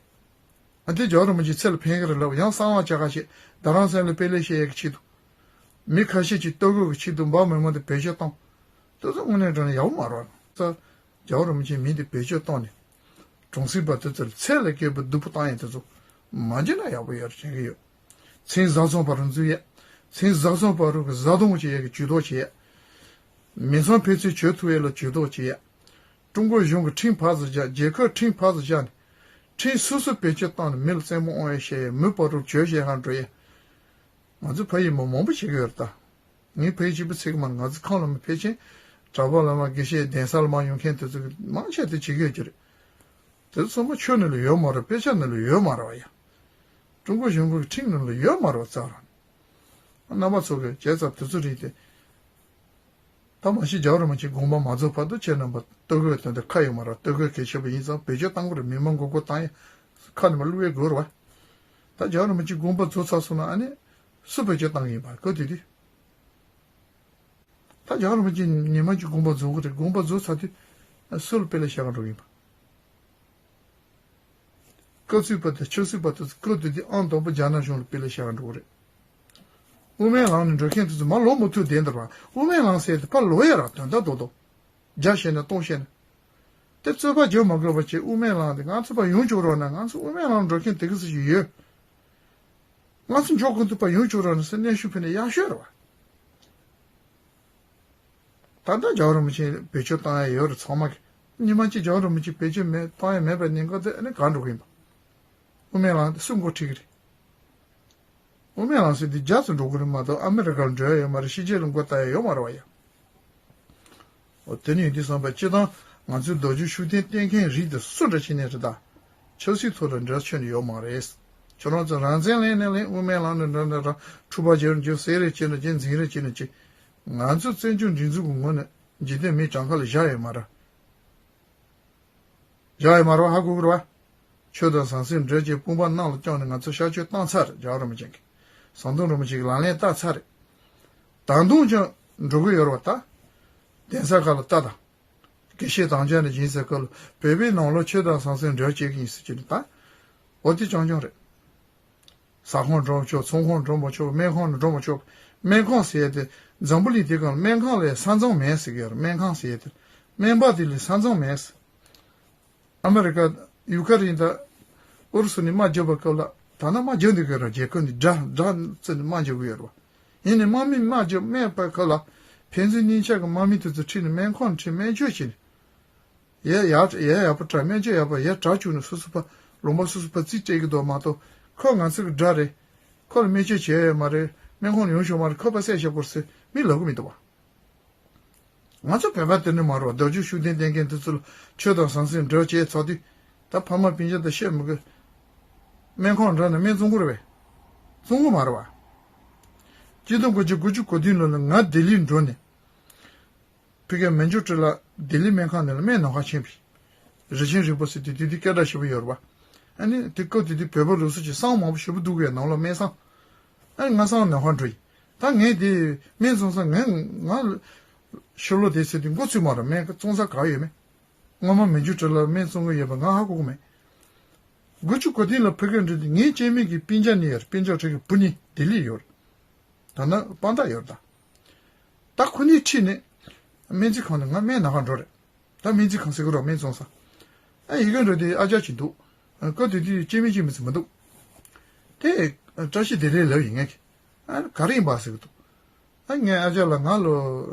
ཨ་དེ་རྒྱལ་བ་རིན་པོ་ཆེ་ཚེ་ལ་ཕན་གི་རེད་ལབ། ཡང་གསང་བ་བྱ་ག་བྱེད། རྡ་རམ་ས་ལ་དཔེ་ལེགས་བཤད་ཡས་ཀྱི་ཆེད་དུ། མི་ཁ་ཤས་ཀྱིས་ལྟོ་གོས་ཀྱི་ཆེད་དུ་འབངས་མི་མང་དེ་བེད་སྤྱོད་བཏང་། དེ་ཚོ་དངོས་གནས་དྲང་གནས་ཡག་པོ་མ་རེད་བ། ས་རྒྱལ་བ་རིན་པོ་ཆེ་མི་དེ་བེད་སྤྱོད་བཏང་ནས། གྲོང་གསེབ་པ་དེ་ཚོ་ལ་ཚད་ལས་བརྒལ་བའི་སྡུག་པོ་བཏང་ཡས་དེ་ཚོ་མ་བྱས་ན་ཡག་པོ་ཡོད་རེད་དྲན་གི་ཡོད། མཚན་བཟའ་ཚང་བར་དུ་འཛུལ་ཡས། མཚན་བཟའ་ཚང་བར་དུ་གི་བཟའ་བཏུང་བྱེད་ཡས་ཀྱི་ཇུས་གཏོགས་བྱེད་ཡས། མི་ཚང་ཕན་ཚུན་བྱོལ་ཐུབ་ཡས་ལ་ཇུས་གཏོགས་བྱེད་ཡས། ཀྲུང་གོ་གཞུང་གི་ཁྲིམས་ཕར་ཚུར་བཞག་རྒྱལ་ཁབ་ཁྲིམས་ཕར་ཚུར་བཞག་ནས། ཁྲིམས་སོ་སོས་བེད་སྤྱོད་བཏང་ནས་མི་ལ་རྩེད་མོ་དབང་ཡས་བཤད་ཡས། མི་བར་དུ་བྱོལ་བཤད་ག་འགྲོ་ཡས། ང་ཚོ་ཕ་ཡུལ་མི་མང་པོ་བྱེད་ཀྱི་ཡོད་རེད་ད། ངས་ཕ་ཡུལ་གཅིག་པུ་ཚིག་གི་མ་རེད། ང་ཚོ་ཁམས་ལ་མ་ཕལ་ཆེར་གྲྭ་པ་བླ་མ་དགེ་བཤེས་གདན་ས་ལ་མ་ཡོང་མཁན་དེ་ཚོ་གི་མང་ཆེ་དེ་བྱེད་ཀྱི་ཡོད་ཀྱི་རེད། དེ་ཚོ་ཚང་མ་ཆོས་ནང་ལ་ཡོད་མ་རེད། དཔེ་ཆ་ནང་ལ་ཡོད་མ་རེད་བ་ཡ། ཀྲུང་གོ་གཞུང་གི་ཁྲིམས་ནང་ལ་ཡོད་མ་རེད་བ་རྩ་རང་། རྣམ་པ་ཚོ་གི་བྱས་ཙང་དེ་ཚོ་རིགས་དེ། ད་མ་གཞི་རྒྱལ་བ་རིན་པོ་ཆེ་དགོངས་པ་མ་རྫོགས་བར་དུ་ཁྱེད་རྣམ་པ་ལྟོ་གོས་དོན་དུ་ཁ་ཡོད་མ་རེད། ལྟོ་གོས་གལ་ཆེ་བ་ཡིན་ཙང་བེད་སྤྱོད་བཏང་དགོས་རེད། མི་མང་མགོ་སྐོར་བཏང་ཡ་ཁ་ནས་མ་བླུག་ཡས་དགོས་རེད་བ། ད་རྒྱལ་བ་རིན་པོ་ཆེ་དགོངས་པ་རྫོགས་ཚར་སོང་ན་ཨ་ནི་སུ་བེད་སྤྱོད་བཏང་གི་ཡིན་པ་སྐབས་དེ་དུས། ད་རྒྱལ་བ་རིན་པོ་ཆེ་ཉི་མ་གཅིག་དགོངས་པ་རྫོགས་ཀྱི་རེད། དགོངས་པ་རྫོགས་ཚར་དུས་སུ་ལ་དཔེ་ལེགས་བཤད་ག་འགྲོ་གི་ཡིན་པ། སྐབས་སུ་བབ་པ་དང་ཆབ་སྲིད་པ་དེ་ཚོ་སྐབས་དེ་དུས་ཨང་དང་པོ་རྒྱ་ནག་གཞུང་ལ་དཔེ་ལེགས་བཤད་ག་འགྲོ་གི་རེད། དབུ་མའི་ལམ་ནས་འགྲོ་མཁན་དེ་ཚོ་མར་ལོག་མ་ཐུབ་བསྡད་འདུག་པ། དབུ་མའི་ལམ་ཟེར་དེ་ཕར་ལོག་ཡ་ར་དོན་དག་རྡོག་རྡོག་བརྒྱ་བཤད་ན་སྟོང་བཤད་ན། དེ་རྩོད་པ་རྒྱག་མ་དགོས་པ་བྱས། དབུ་མའི་ལམ་དེ་ང་ཚོ་ཕར་ཡོང་ཆོག་རོགས་གནང་། ང་ཚོ་དབུ་མའི་ལམ་འགྲོ་མཁན་དེ་ག་ཚོད་ཅིག་ཡོད། ང་ཚོ་འཇོག་གི་འདུག་པ། ཡོང་ཆོག་ར་ནི་ཟེར་གནོན་ཤུགས་ཕུལ་ནས་ཡག་ཤོས་རེད་བ། ད་ལྟ་རྒྱལ་བ་རིན་པོ་ཆེ་བེད་སྤྱོད་བཏང་ཡ་ཡོད་རེད། ཚང་མ་གི་ཉི་མ་གཅིག་རྒྱལ་བ་རིན་པོ་ཆེ་བེད་སྤྱོད་མེད་བཏང་ཡ་མེད་པའི་ཉེན་ཁ་དེ་ཨ་ནི་ག་འགྲོ་གི་ཡིན་པ། དབུ་མའི་ལམ་དེ་སུས་མགོ་ཁྲིད་ཀྱི་རེད། དབུ་མའི་ལམ་ཟེར་དེ་རྒྱ་ཚོ་འགྲོ་གི་རེད་མ་གཏོགས་ཨ་མི་རི་ཀར་འགྲོ་ཡ་ཡོད་མ་རེད། ཕྱི་རྒྱལ་ལ་མགོ་བཏགས་ཡ་ཡོད་མ་རེད་བ་ཡ། འོ་དེ་ནི་ཡིན་དུས་བསམ་པ་སྤྱིར་བཏང་ང་ཚོའི་རྡོ་རྗེ་ཤུགས་ལྡན་བསྟེན་མཁན་རིགས་དེ་སུ་འདྲ་ཕྱིན་ནས་རེད། ད་ཆབ་སྲིད་ཐོག་ལ་འབྲེལ་བ་ཆོད་ནས་ཡོད་མ་རེད། ཁྱོད་རང་ཚོ་རང་བཙན་ལེན་ནས་ལེན། དབུ་མའི་ལམ་ནས་འགྲོ་ནས་རང་འཁྲུག་པ་རྒྱག་རྒྱུ་ཟེར་རེ་བྱེད་ན་བྱེད། འཛིང་རེ་བྱེད་ན་བྱེད། ང་ཚོ་བཙན་བྱོལ་སྒྲིག་འཛུགས་ཀྱི་ངོས་ནས་འཇིག་རྟེན་མི་གྲངས་ཀ་ལ་བཞག་ཡོད་མ་རེད། བཞག་ཡོད་མ་རེད་བ། ཧ་གོ་གི་རེད་བ། ཆོས་དང་ཟང་ཟིང་འབྲེལ་གྱི་དཔུང་པ་གནམ་ལ་བརྐྱངས་ནས་ང་ཚོ་གཤག་བཅོས་བཏང་ཚར་རེད། རྒྱལ་བ་རིན་པོ་ཆེ་གིས། ཟམ་གདོང་རིན་པོ་ཆེ་གིས་ལག་ལེན་བསྟར་ཚར་རེད། ད་དུང་ཀྱང་འགྲོ་གི་ཡོད་རེད་བ། ད་གདན་ས་ཁག་ལ་ལྟ་དང་། དགེ་བཤེས་དམ་བཅའ་ནས་སྦྱིན་སའི་སྐབས་ལ་བོད་པའི་ནང་ལོགས་ཆོས་དང་ཟང་ཟིང་འབྲེལ་བྱེད་ཀྱི་ཡིན་ཟེར་གྱི་འདུག་ད་འོ་དེ་རྐྱང་རྐྱང་རེད། ཟ་ཁང་འགྲོ་མ་ཆོག་ཚོང་ཁང་འགྲོ་མ་ཆོག་སྨན་ཁང་ནང་འགྲོ་མ་ཆོག་སྨན་ཁང་ཟེར་ཡ་དེ་འཛམ་བུ་གླིང་དེ་སྒང་ལ་སྨན་ཁང་ལས་ས་མཚམས་མེད་ཟེར་གྱི་ཡོད་རེད། སྨན་ཁང་ཟེར་ཡ་དེ། སྨན་པ་དེ་ལས་ས་མཚམས་མེད་ཟེར། ཨ་མི་རི་ཀ་ཡུ་ཀེ་རེན་དང་ཨུ་རུ་སུ་ནས་དམག་རྒྱག་པའི་སྐབས་ལ། ད་ནི་དམག་རྒྱག་འདི་ག་རང་རྒྱལ་ཁབ་ནས་དགྲ་དགྲ་བརྩིས་ནས་དམག་རྒྱག་གི་ཡོད་རེད་བ། ཡིན་ནའི་དམག་མི་དམག་རྒྱག་མེད་པའི་སྐབས་ལ་ཕན་ཚུན་གཉིས་ཆ་གི་དམག་མི་དེ་ཚོ་ཁྲིད་ནས་སྨན་ཁང་ཁྲིད། སྨན་བཅོས་བྱས་ནས། ཡས་ཡག་ཡས་ཡག་པོ་དྲག་སྨན་བཅོས་ཡག་པོ་ཡས་དྲག་བཅུག་ནས་སོ་སོ་ཕར་ལུང་པ་སོ་སོ་ཕར་རྩིས་སྤྲད་ཀྱི་འདུག་མ་གཏོགས། ཁོ་ང་ཚོ་གི་དགྲ་རེད། ཁོ་ལ་སྨན་བཅོས་བྱས་ཡོད་མ་རེད། སྨན་ཁང་ཡོང་ཆོག་མ་རེད། ཁོ་ཕར་བསད་བཞག་དགོས་ཟེར་མི་ལབ་གི་མི་འདུག་བ། ང་ཚོ་བོད་པ་དེ་འདྲ་མ་རེད་བ། རྡོ་རྗེ་ཤུགས་ལྡན་བསྟེན་མཁན་དེ་ཚོ་ལ་ཆོས་དང་ཟང་ཟིང་འབྲེལ་བྱས་ཚར་དུས། ད་ཕ་མ་སྤུན་ཀྱག་དང་བཤད་མི་དགོས། སྨན་ཁང་འགྲོ་ནས་སྨན་བཙོང་གི་རེད་པས། བཙོང་གི་མ་རེད་བ། གཅིག་སྟོང་དགུ་བརྒྱ་དགུ་བཅུ་གོ་བདུན་ལོ་ལ་ང་ལྡི་ལི་འགྲོ་ནས། ཕ་གིར་མན་ཇུ་ཀྲི་ལ་ལྡི་ལི་སྨན་ཁང་ནང་ལ་སྨན་ནང་ཁ་ཕྱིན་པས། རི་ཆེན་རིལ་བུ་ཟེར་དུས་དེ་དུས་སྐད་གྲགས་ཞེ་པོ་ཡོད་རེད་བ། ཨ་ནི་དེ་སྐབས་དེ་དུས་བོད་པ་ལུགས་སྲོལ་གྱི་བསང་མང་པོ་ཞེ་པོ་བླུགས་ཡོད། ནང་ལོགས་སྨན་བསང་། ཨ་ནི་ང་བསང་ནང་ཁ་འགྲོ་ཡིན། ད་ངས་དེ་སྨན་བཙོང་ས། ངས་ང་ཕྱི་ལོགས་དེ་ཟེར་དུས་མགོ་ཚོས་མ་རེད། སྨན་བཙོང་ས་ག་ཡོད་མེད། སྔོན་མ་མན་ཇུ་ཀྲི་ལ་སྨན་བཙོང་གི་ཡོད་པ་ང་ཧ་གོ་གི་མེད། དགུ་བཅུ་གོ་བདུན་ལ་ཕ་གིར་འགྲོ་དུས་ངའི་སྐྱེ་དམན་གྱི་སྤུན་ཀྱག་གཉིས་ཡོད་རེད། སྤུན་ཀྱག་གཅིག་གི་བུ་གཉིས་ལྡི་ལི་ཡོད་རེད། ད་ནི་དཔང་རྟགས་ཡོད་རེད་ད། ད་ཁོ་གཉིས་ཁྲིད་ནས་སྨན་རྩིས་ཁང་ནས་ང་སྨན་ནང་ཁ་འགྲོ་རེད། ད་སྨན་རྩིས་ཁང་ཟེར་གི་རོགས། སྨན་བཙོང་ས། ཨ་ཡི་གེ་འགྲོ་དུས་ཨ་ཅག་གཅིག་འདུག་སྐབས་དེ་དུས་སྐྱེ་དམན་གཅིག་མིན་ཙམ་མི་འདུག་དེ་བཀྲ་ཤིས་བདེ་ལེགས་ལབ་ཡིན། ངས་ཀྱི་ཨ་ག་རེ་ཡིན་པ་ཟེར་གི་འདུག་ཨ་ངས་ཨ་ཅག་ལ་ང་ལ་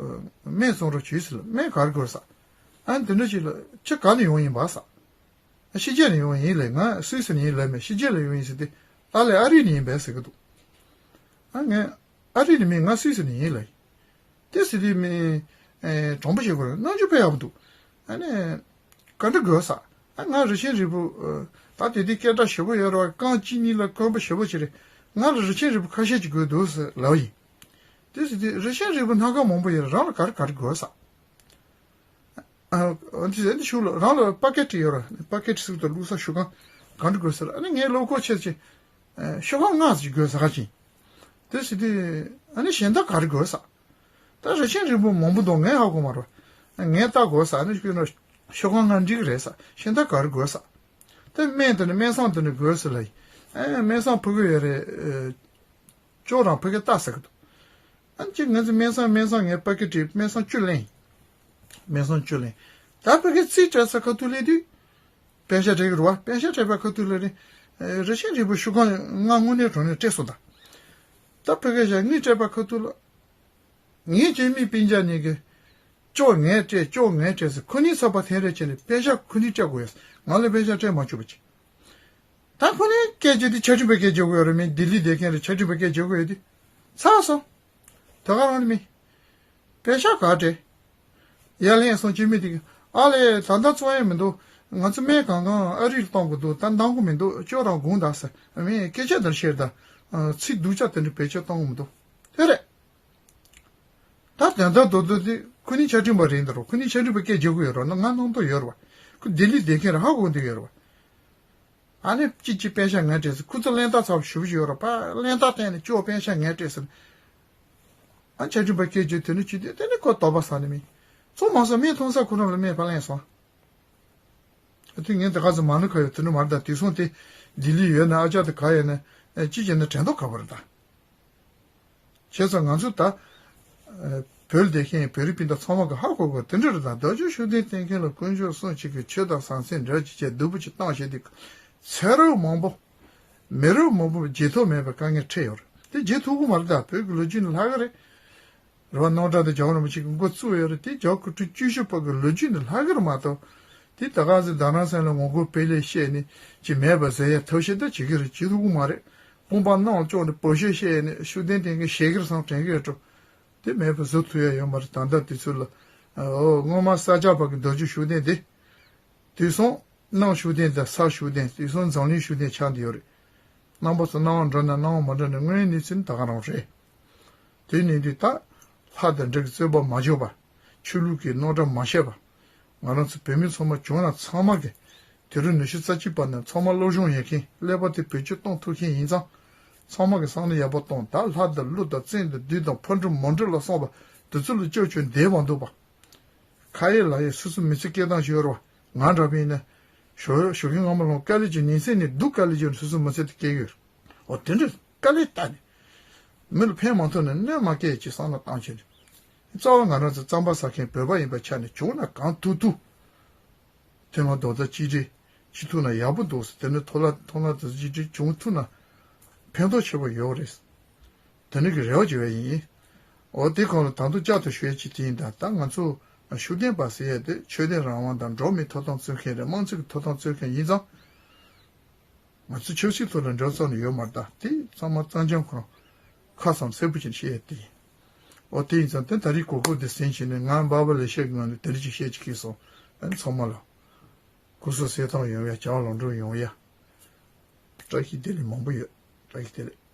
སྨན་བཙོང་རོགས་བྱོས་ཟེར་ལ། སྨན་ག་རེ་དགོས་ཟེར། ཨ་དེ་འདྲ་ཞིག་ལ་ཁྱེད་ག་ནས་ཡོང་ཡིན་པ་ཟེར། ཕྱི་རྒྱལ་ནས་ཡོང་བ་ཡིན་ལབ། ང་སུད་སི་ནས་ཡིན་ལབ་མེད། ཕྱི་རྒྱལ་ལ་ཡོང་ཡིན་ཟེར་དུས། ཏཱ་ལའི་ཨ་རི་ནས་ཡིན་པས་ཟེར་གི་འདུག་ཨ་ངས་ཨ་རི་ནས་མིན། ང་སུད་སི་ནས་ཡིན་ལབ་ཡིན། དེ་ཟེར་དུས་མི་དྲང་པོ་བཤད་དགོས་རེད། རྣམ་འགྱུར་དཔེ་ཡག་པོ་འདུག་ཨ་ནི་ག་འདྲ་དགོས་ཟེར། ཨ་ང་རི་ཆེན་རིལ་བུ། ད་དེ་དུས་སྐད་གྲགས་ཞེ་པོ་ཡོད་རེད་བ། རྐང་གཅིག་གཉིས་ལ་དཀོན་པོ་ཞེ་པོ་ཅིག་རེད། ང་ལ་རི་ཆེན་རིལ་བུ་ཁ་ཤས་ཅིག་དགོས་འདུག་ཟེར་ལབ་ཡིན། དེ་ཟེར་དུས་རི་ཆེན་རིལ་བུ་སྣ་ཁ་མང་པོ་ཡོད་རེད། རང་ལ་ག་རེ་ག་རེ་དགོས་ཟེར། ཨ་འདི་འདི་ཞུ་ལ། རང་ལ་པ་ཀེ་ཊི་ཡོད་ར། པ་ཀེ་ཊི་ཟེར་དུས་བླུགས་ས་ཤོག་ཁང་གང་འདྲ་དགོས་ཟེར། ཨ་ནི་ངའི་བློ་ཁོག་ཆེ་ཆེ། ཤོག་ཁང་ལྔ་ཟིག་དགོས་ཟེར་ག་ཅིང་། དེ་ཟེར་དུས་ཨ་ནི་གཞན་དག་ག་རེ་དགོས་ཟེར། ད་རི་ཆེན་རིལ་བུ་མང་པོ་འདུག་ངས་ཧ་གོ་མ་རེད། ངས་ལྟ་དགོས་ཟེར། ཨ་ནི་ཁྱོད་ཤོག་ཁང་ལྔ་འགྲིག་གི་རེད་ཟེར། གཞན་དག་ག་རེ་དགོས་ཟེར། དེ་སྨན་དེ་ནི་སྨན་བསང་དེ་ནི་དགོས་ཟེར་ལབ་ཡིན། ཨ་སྨན་བསང་ཕ་གི་ཡོད་རེད། ཅོག་རང་ཕ་གི་ལྟ་ཟེར་གི་འདུག་ཨ་ཅེ་ང་ཚོ་སྨན་བསང་སྨན་བསང་ངས་པ་ཀེ་ཊི་སྨན་བསང་བཅུ་ལེན། སྨན་བསང་བཅུ་ལེན། ད་ཕ་གི་རྩིས་སྤྲད་ས་ཁ་ཐུག་སླེབས་དུས། པན་ཤག་སྤྲད་གི་རེད་བ། པན་ཤག་སྤྲད་པ་ཁ་ཐུག་ལ་ནི། རི་ཆེན་རིལ་བུ་ཤོག་ཁང་ལྔ་དངོས་གནས་དྲང་གནས་སྤྲད་སོང་ད། ད་ཕ་གི་ཞག་གཉིས་སྤྲད་པ་ཁ་ཐུག་ལ། ངའི་སྐྱེ་དམན་སྤུན་ཀྱག་གཉིས་ཀྱིས། ཅོག་ངས་སྤྲད། ཅོག་ངས་སྤྲད་ཟེར། ཁོ་གཉིས་ཚབ་པ་འཐེན་རེས་བྱས་ནས་པན་ཤག་ཁོ་གཉིས་སྤྲད་དགོས་ཡོད། ང་ལ་པན་ཤག་སྤྲད་མ་བཅུག་པ་ཅིག་ད་ཁོ་ནི་སྐད་ཆ་དེ་ཆ་འཕྲིན་པ་སྐད་རྒྱག་གི་ཡོད་རེད། མི་ལྡི་ལི་བསྡད་མཁན་རེད། ཆ་འཕྲིན་པ་སྐད་རྒྱག་གི་ཡོད་དེ། ཚར་སོང་། དེ་ག་རང་ནི་མི། པན་ཤག་ག་སྤྲད། ཡར་ལེན་སོང་། སྐྱེ་དམན་དེ་གིས། ཨ་ལས། ད་ལྟ་བཙོང་ཡས་མི་འདུག་ང་ཚོ་སྨན་གང་གང་ཨ་རི་ལ་གཏོང་དགོས་འདུག་ད་འདང་གི་མི་འདུག་ཅོག་རང་དགོངས་དག་ཟེར། མི་སྐད་ཆ་འདིར་བཤད་ད། ཚིག་སྡུག་ཅག་དེ་འདྲ་བེད་སྤྱོད་གཏོང་གི་མི་འདུག་དེ་རེད། ད་དོན་དག་རྡོག་རྡོག་དེ་ཁོ་གཉིས་ཆ་འཕྲིན་པ་རེད་འདུག་རོ། ཁོ་གཉིས་ཆ་འཕྲིན་པ་སྐད་རྒྱག་གི་ཡོད་རོ། ང་སྣང་དོགས་ཡོད་རོ། ཁོ་ལྡི་ལི་བསྡད་མཁན་རེད། ཧ་གོ་འདོད་ཡོད་རོ། ཨ་ནི་ཅི་ཅི་པན་ཤག་ངས་སྤྲད་ཟེར། ཁོ་ཚོ་གླེན་རྟགས་ཚ་པོ་ཞེ་པོ་ཅིག་ཡོད་རོ། ཕ་གླེན་རྟགས་བསྟན་ནས་ཅོག་པན་ཤག་ངས་སྤྲད་ཟེར། ཨ་ཆ་འཕྲིན་པ་སྐད་རྒྱག་དེ་ནི་ཅི་དེ་དེ་ནི་ཁོ་དོགས་པ་ཟ་ནི་མིན། ཚོ་མ་ཟ་སྨན་འཐུང་ས་ཁོ་རང་ལ་སྨན་ཕར་ལེན་སོང་། ཨ་དེ་ངས་འདི་ག་ཚོད་མ་ནུ་ཁ་ཡོད་དེ་ནི་མར་ད་དུས་སོང་དེ་ལྡི་ལི་ཡོད་ན་ཨ་ཅག་དེ་ག་ཡོད་ན་ཅི་བྱས་ན་དྲན་ཐོག་ཁ་པོ་རེད་ད། བྱས་ཙང་ང་ཚོ་ད། བོད་ལ་བསྡད་མཁན་བོད་རིགས་སྤུན་ཟླ་ཚང་མ་གི་ཧ་གོ་དགོས་དེ་འདྲ་རེད་ད། རྡོ་རྗེ་ཤུགས་ལྡན་བསྟེན་མཁན་ལ་དཀོན་མཆོག་གསུམ་གཅིག་གི་ཆོས་དང་ཟང་ཟིང་འབྲེལ་གྱི་བྱས་སྡུག་པོ་ཅིག་བཏང་བྱས་ཏེ། ཚེ་རབས་མང་པོ། མི་རབས་མང་པོ་བརྗེད་ཐབས་མེད་པའི་དཀའ་ངལ་འཕྲད་ཡོད་རེད། དེ་བརྗེད་ཐུབ་ཀྱི་མ་རེད། ད་བོད་ཀྱི་ལོ་རྒྱུས་ནི་ལྷག་གི་རེད། རེད་བ། སྣང་གྲགས་དེ་རྒྱལ་བ་རིན་པོ་ཆེ་གིས་འགོ་བཙུགས་ཡོད་རེད། དེ་རྒྱལ་བ་སྐུ་ཕྲེང་བཅུ་བཞི་པ་གི་ལོ་རྒྱུས་ནི་ལྷག་གི་རེད་མ་གཏོགས། དེ་ད་ག་ཟེ་རྡ་རམ་ས་ལ་ངོ་རྒོལ་སྤེལ་ལས་བཤད་ནས་ཅི་མེད་པ་ཟེར་ཡ་ཐབས་ཤེས་ད་བྱེད་ཀྱི་རེད། བྱེད་ཐུབ་ཀྱི་མ་རེད། དཔུང་པ་ནང་ལ་བཅུག་ནས་བོད་གཞས་བཤད་ནས་ཤུགས་ལྡན་དེ་གའི་ཞེ་གིར་སང་དྲན་གི་འགྲོ། དེ་མེད་པ་བཟོ་ཐུབ་ཡ་ཡོད་མ་རེད། ད་ལྟ་དུས་ཚོད་ལ། ཨོ། སྔོན་མ་ས་སྐྱ་པ་གི་མདོ་རྒྱུད་ཤུགས་ལྡན་དེ། དེང་སང་གནམ་ཤུགས་ལྡན་དང་ས་ཤུགས་ལྡན། དེང་སང་འཛམ་གླིང་ཤུགས་ལྡན་ཆགས་བསྡད་ཡོད་རེད། རྣམ་པ་ཚོ་སྣང་བ་འགྲོ་ན་སྣང་བ་མ་འགྲོ་ན་དངོས་ཡོད་གནས་ཚུལ་ནི་ད་ག་རང་རེད། དེ་ནས་འདི་ད་ལྷ་དང་འདྲེ་གི་རྩོད་པ་མ་བྱེད་པ། ཆོས་ལུགས་ཀྱི་རྣམ་གྲངས་མ་བཤད་པ། ང་རང་ཚོ་བོད་མི་ཚང་མ་བྱུང་ན་ཚང་མ་གི། དུས་རབས་ཉི་ཤུ་རྩ་གཅིག་པ་ནས་ཚང་མ་སློབ་སྦྱོང་ཡོད་མཁན། ཀླད་པ་དེ་བེད་སྤྱོད་གཏོང་ཐུབ་མཁན་ཡིན་ཙང་། ཚང་མ་གི་བསམ་བློ་ཡག་པོ་གཏོང་། ད་ལྷ་དང་ཀླུ་དང་བཙན་དང་བདུད་དང་ཕོ་འགྲོ་མོ་འགྲོ་ལ་སོགས་པ་དེ་ཚོ་ལ་སྐྱོབ་བཅོལ་འདེབས་མ་འདུག་པ། ཁ་ཡེ་ལག་ཡེ་སོ་སོ་མི་ཚེ་སྐྱེལ་སྟངས་ཤིག་ཡོད་རེད་བ། ང་འདྲ་པོ་ཡིན་ན། ཞོགས་ཞོགས་ཀྱི་སྔ་མོ་ལངས་དཀའ་ལས་ཀྱི་ཉིན་མཚན་ནས་སྡུག་དཀའ་ལས་ཀྱི་སོ་སོ་མི་ཚེ་དེ་སྐྱེལ་གྱི་ཡོད་རེད། འོ་དེ་འདྲ་དཀའ་ལས་བཏང་ནས། མི་ལ་ཕན་མ་ཐོགས་ན་གནོད་མ་སྐྱེལ་ཅེས་བསམ་བློ་བཏང་བྱས་ནས། རྩ་བ་ང་རང་ཚོ་རྩམ་པ་ཟ་མཁན་བོད་པ་ཡིན་པའི་ཆ་ནས་བྱུང་ན་གང་ཐུབ་ཐུབ། དེ་སྔ་རྡོག་རྩ་གཅིག་སྒྲིལ་བྱེད་ཐུབ་ན་ཡག་པོ་འདུག་ཟེར། དེ་ནས་ཐོག་ལ་ཐོག་ལ་རྡོག་རྩ་གཅིག་སྒྲིལ་བྱུང་ཐུབ་ན་ཕན་ཐོགས་ཆེ་བ་ཡོད་རེད། དེ་ནི་གི་རེ་བ་བྱེད་པ་ཡིན། འོ་དེ་གོང་ལ་ད་དུང་བསྐྱར་དུ་ཞུ་ཡ་གཅིག་དེ་ཡིན། ད་ད་ང་ཚོ་ཤུགས་ལྡན་པ་ཟེར་ཡ་དེ་ཆོས་དད་རང་དབང་དང་འགྲོ་བ་མིའི་ཐོབ་ཐང་རྩོད་མཁན་རེད། དམངས་གཙོ་གི་ཐོབ་ཐང་རྩོད་མཁན་ཡིན་ཙང་། ང་ཚོ་ཆབ་སྲིད་ཐོག་ལ་འགྲོ་ས་ནི་ཡོད་མ་རེད། ད་དེ་ཚང་མ་གཙང་འགྱུར་ཁོ་རང་ཁ་བསམ་གསལ་པོ་བྱས་ནས་བཤད་ཡ་དེ་ཡིན། འོ་དེ་ཡིན་ཙང་དེ་ད་རེས་གོ་སྐབས་འདི་ཟིན་བྱས་ནས་ང་འབའ་པ་ལས་བཤད་གི་ངང་ནས་དེ་རིགས་ཅིག་བཤད་ཅིག་གིས་སོང་། ཨ་ནི་ཚང་མ་ལ་སྐུ་གཟུགས་གསལ་ཐང་ཡོང་ཡ། བྱ་བ་ལམ་འགྲོ་ཡོང་ཡ། བཀྲ་ཤིས་བདེ་ལེགས་མང་པོ་ཡོད། བཀྲ་ཤིས་བདེ་ལེགས།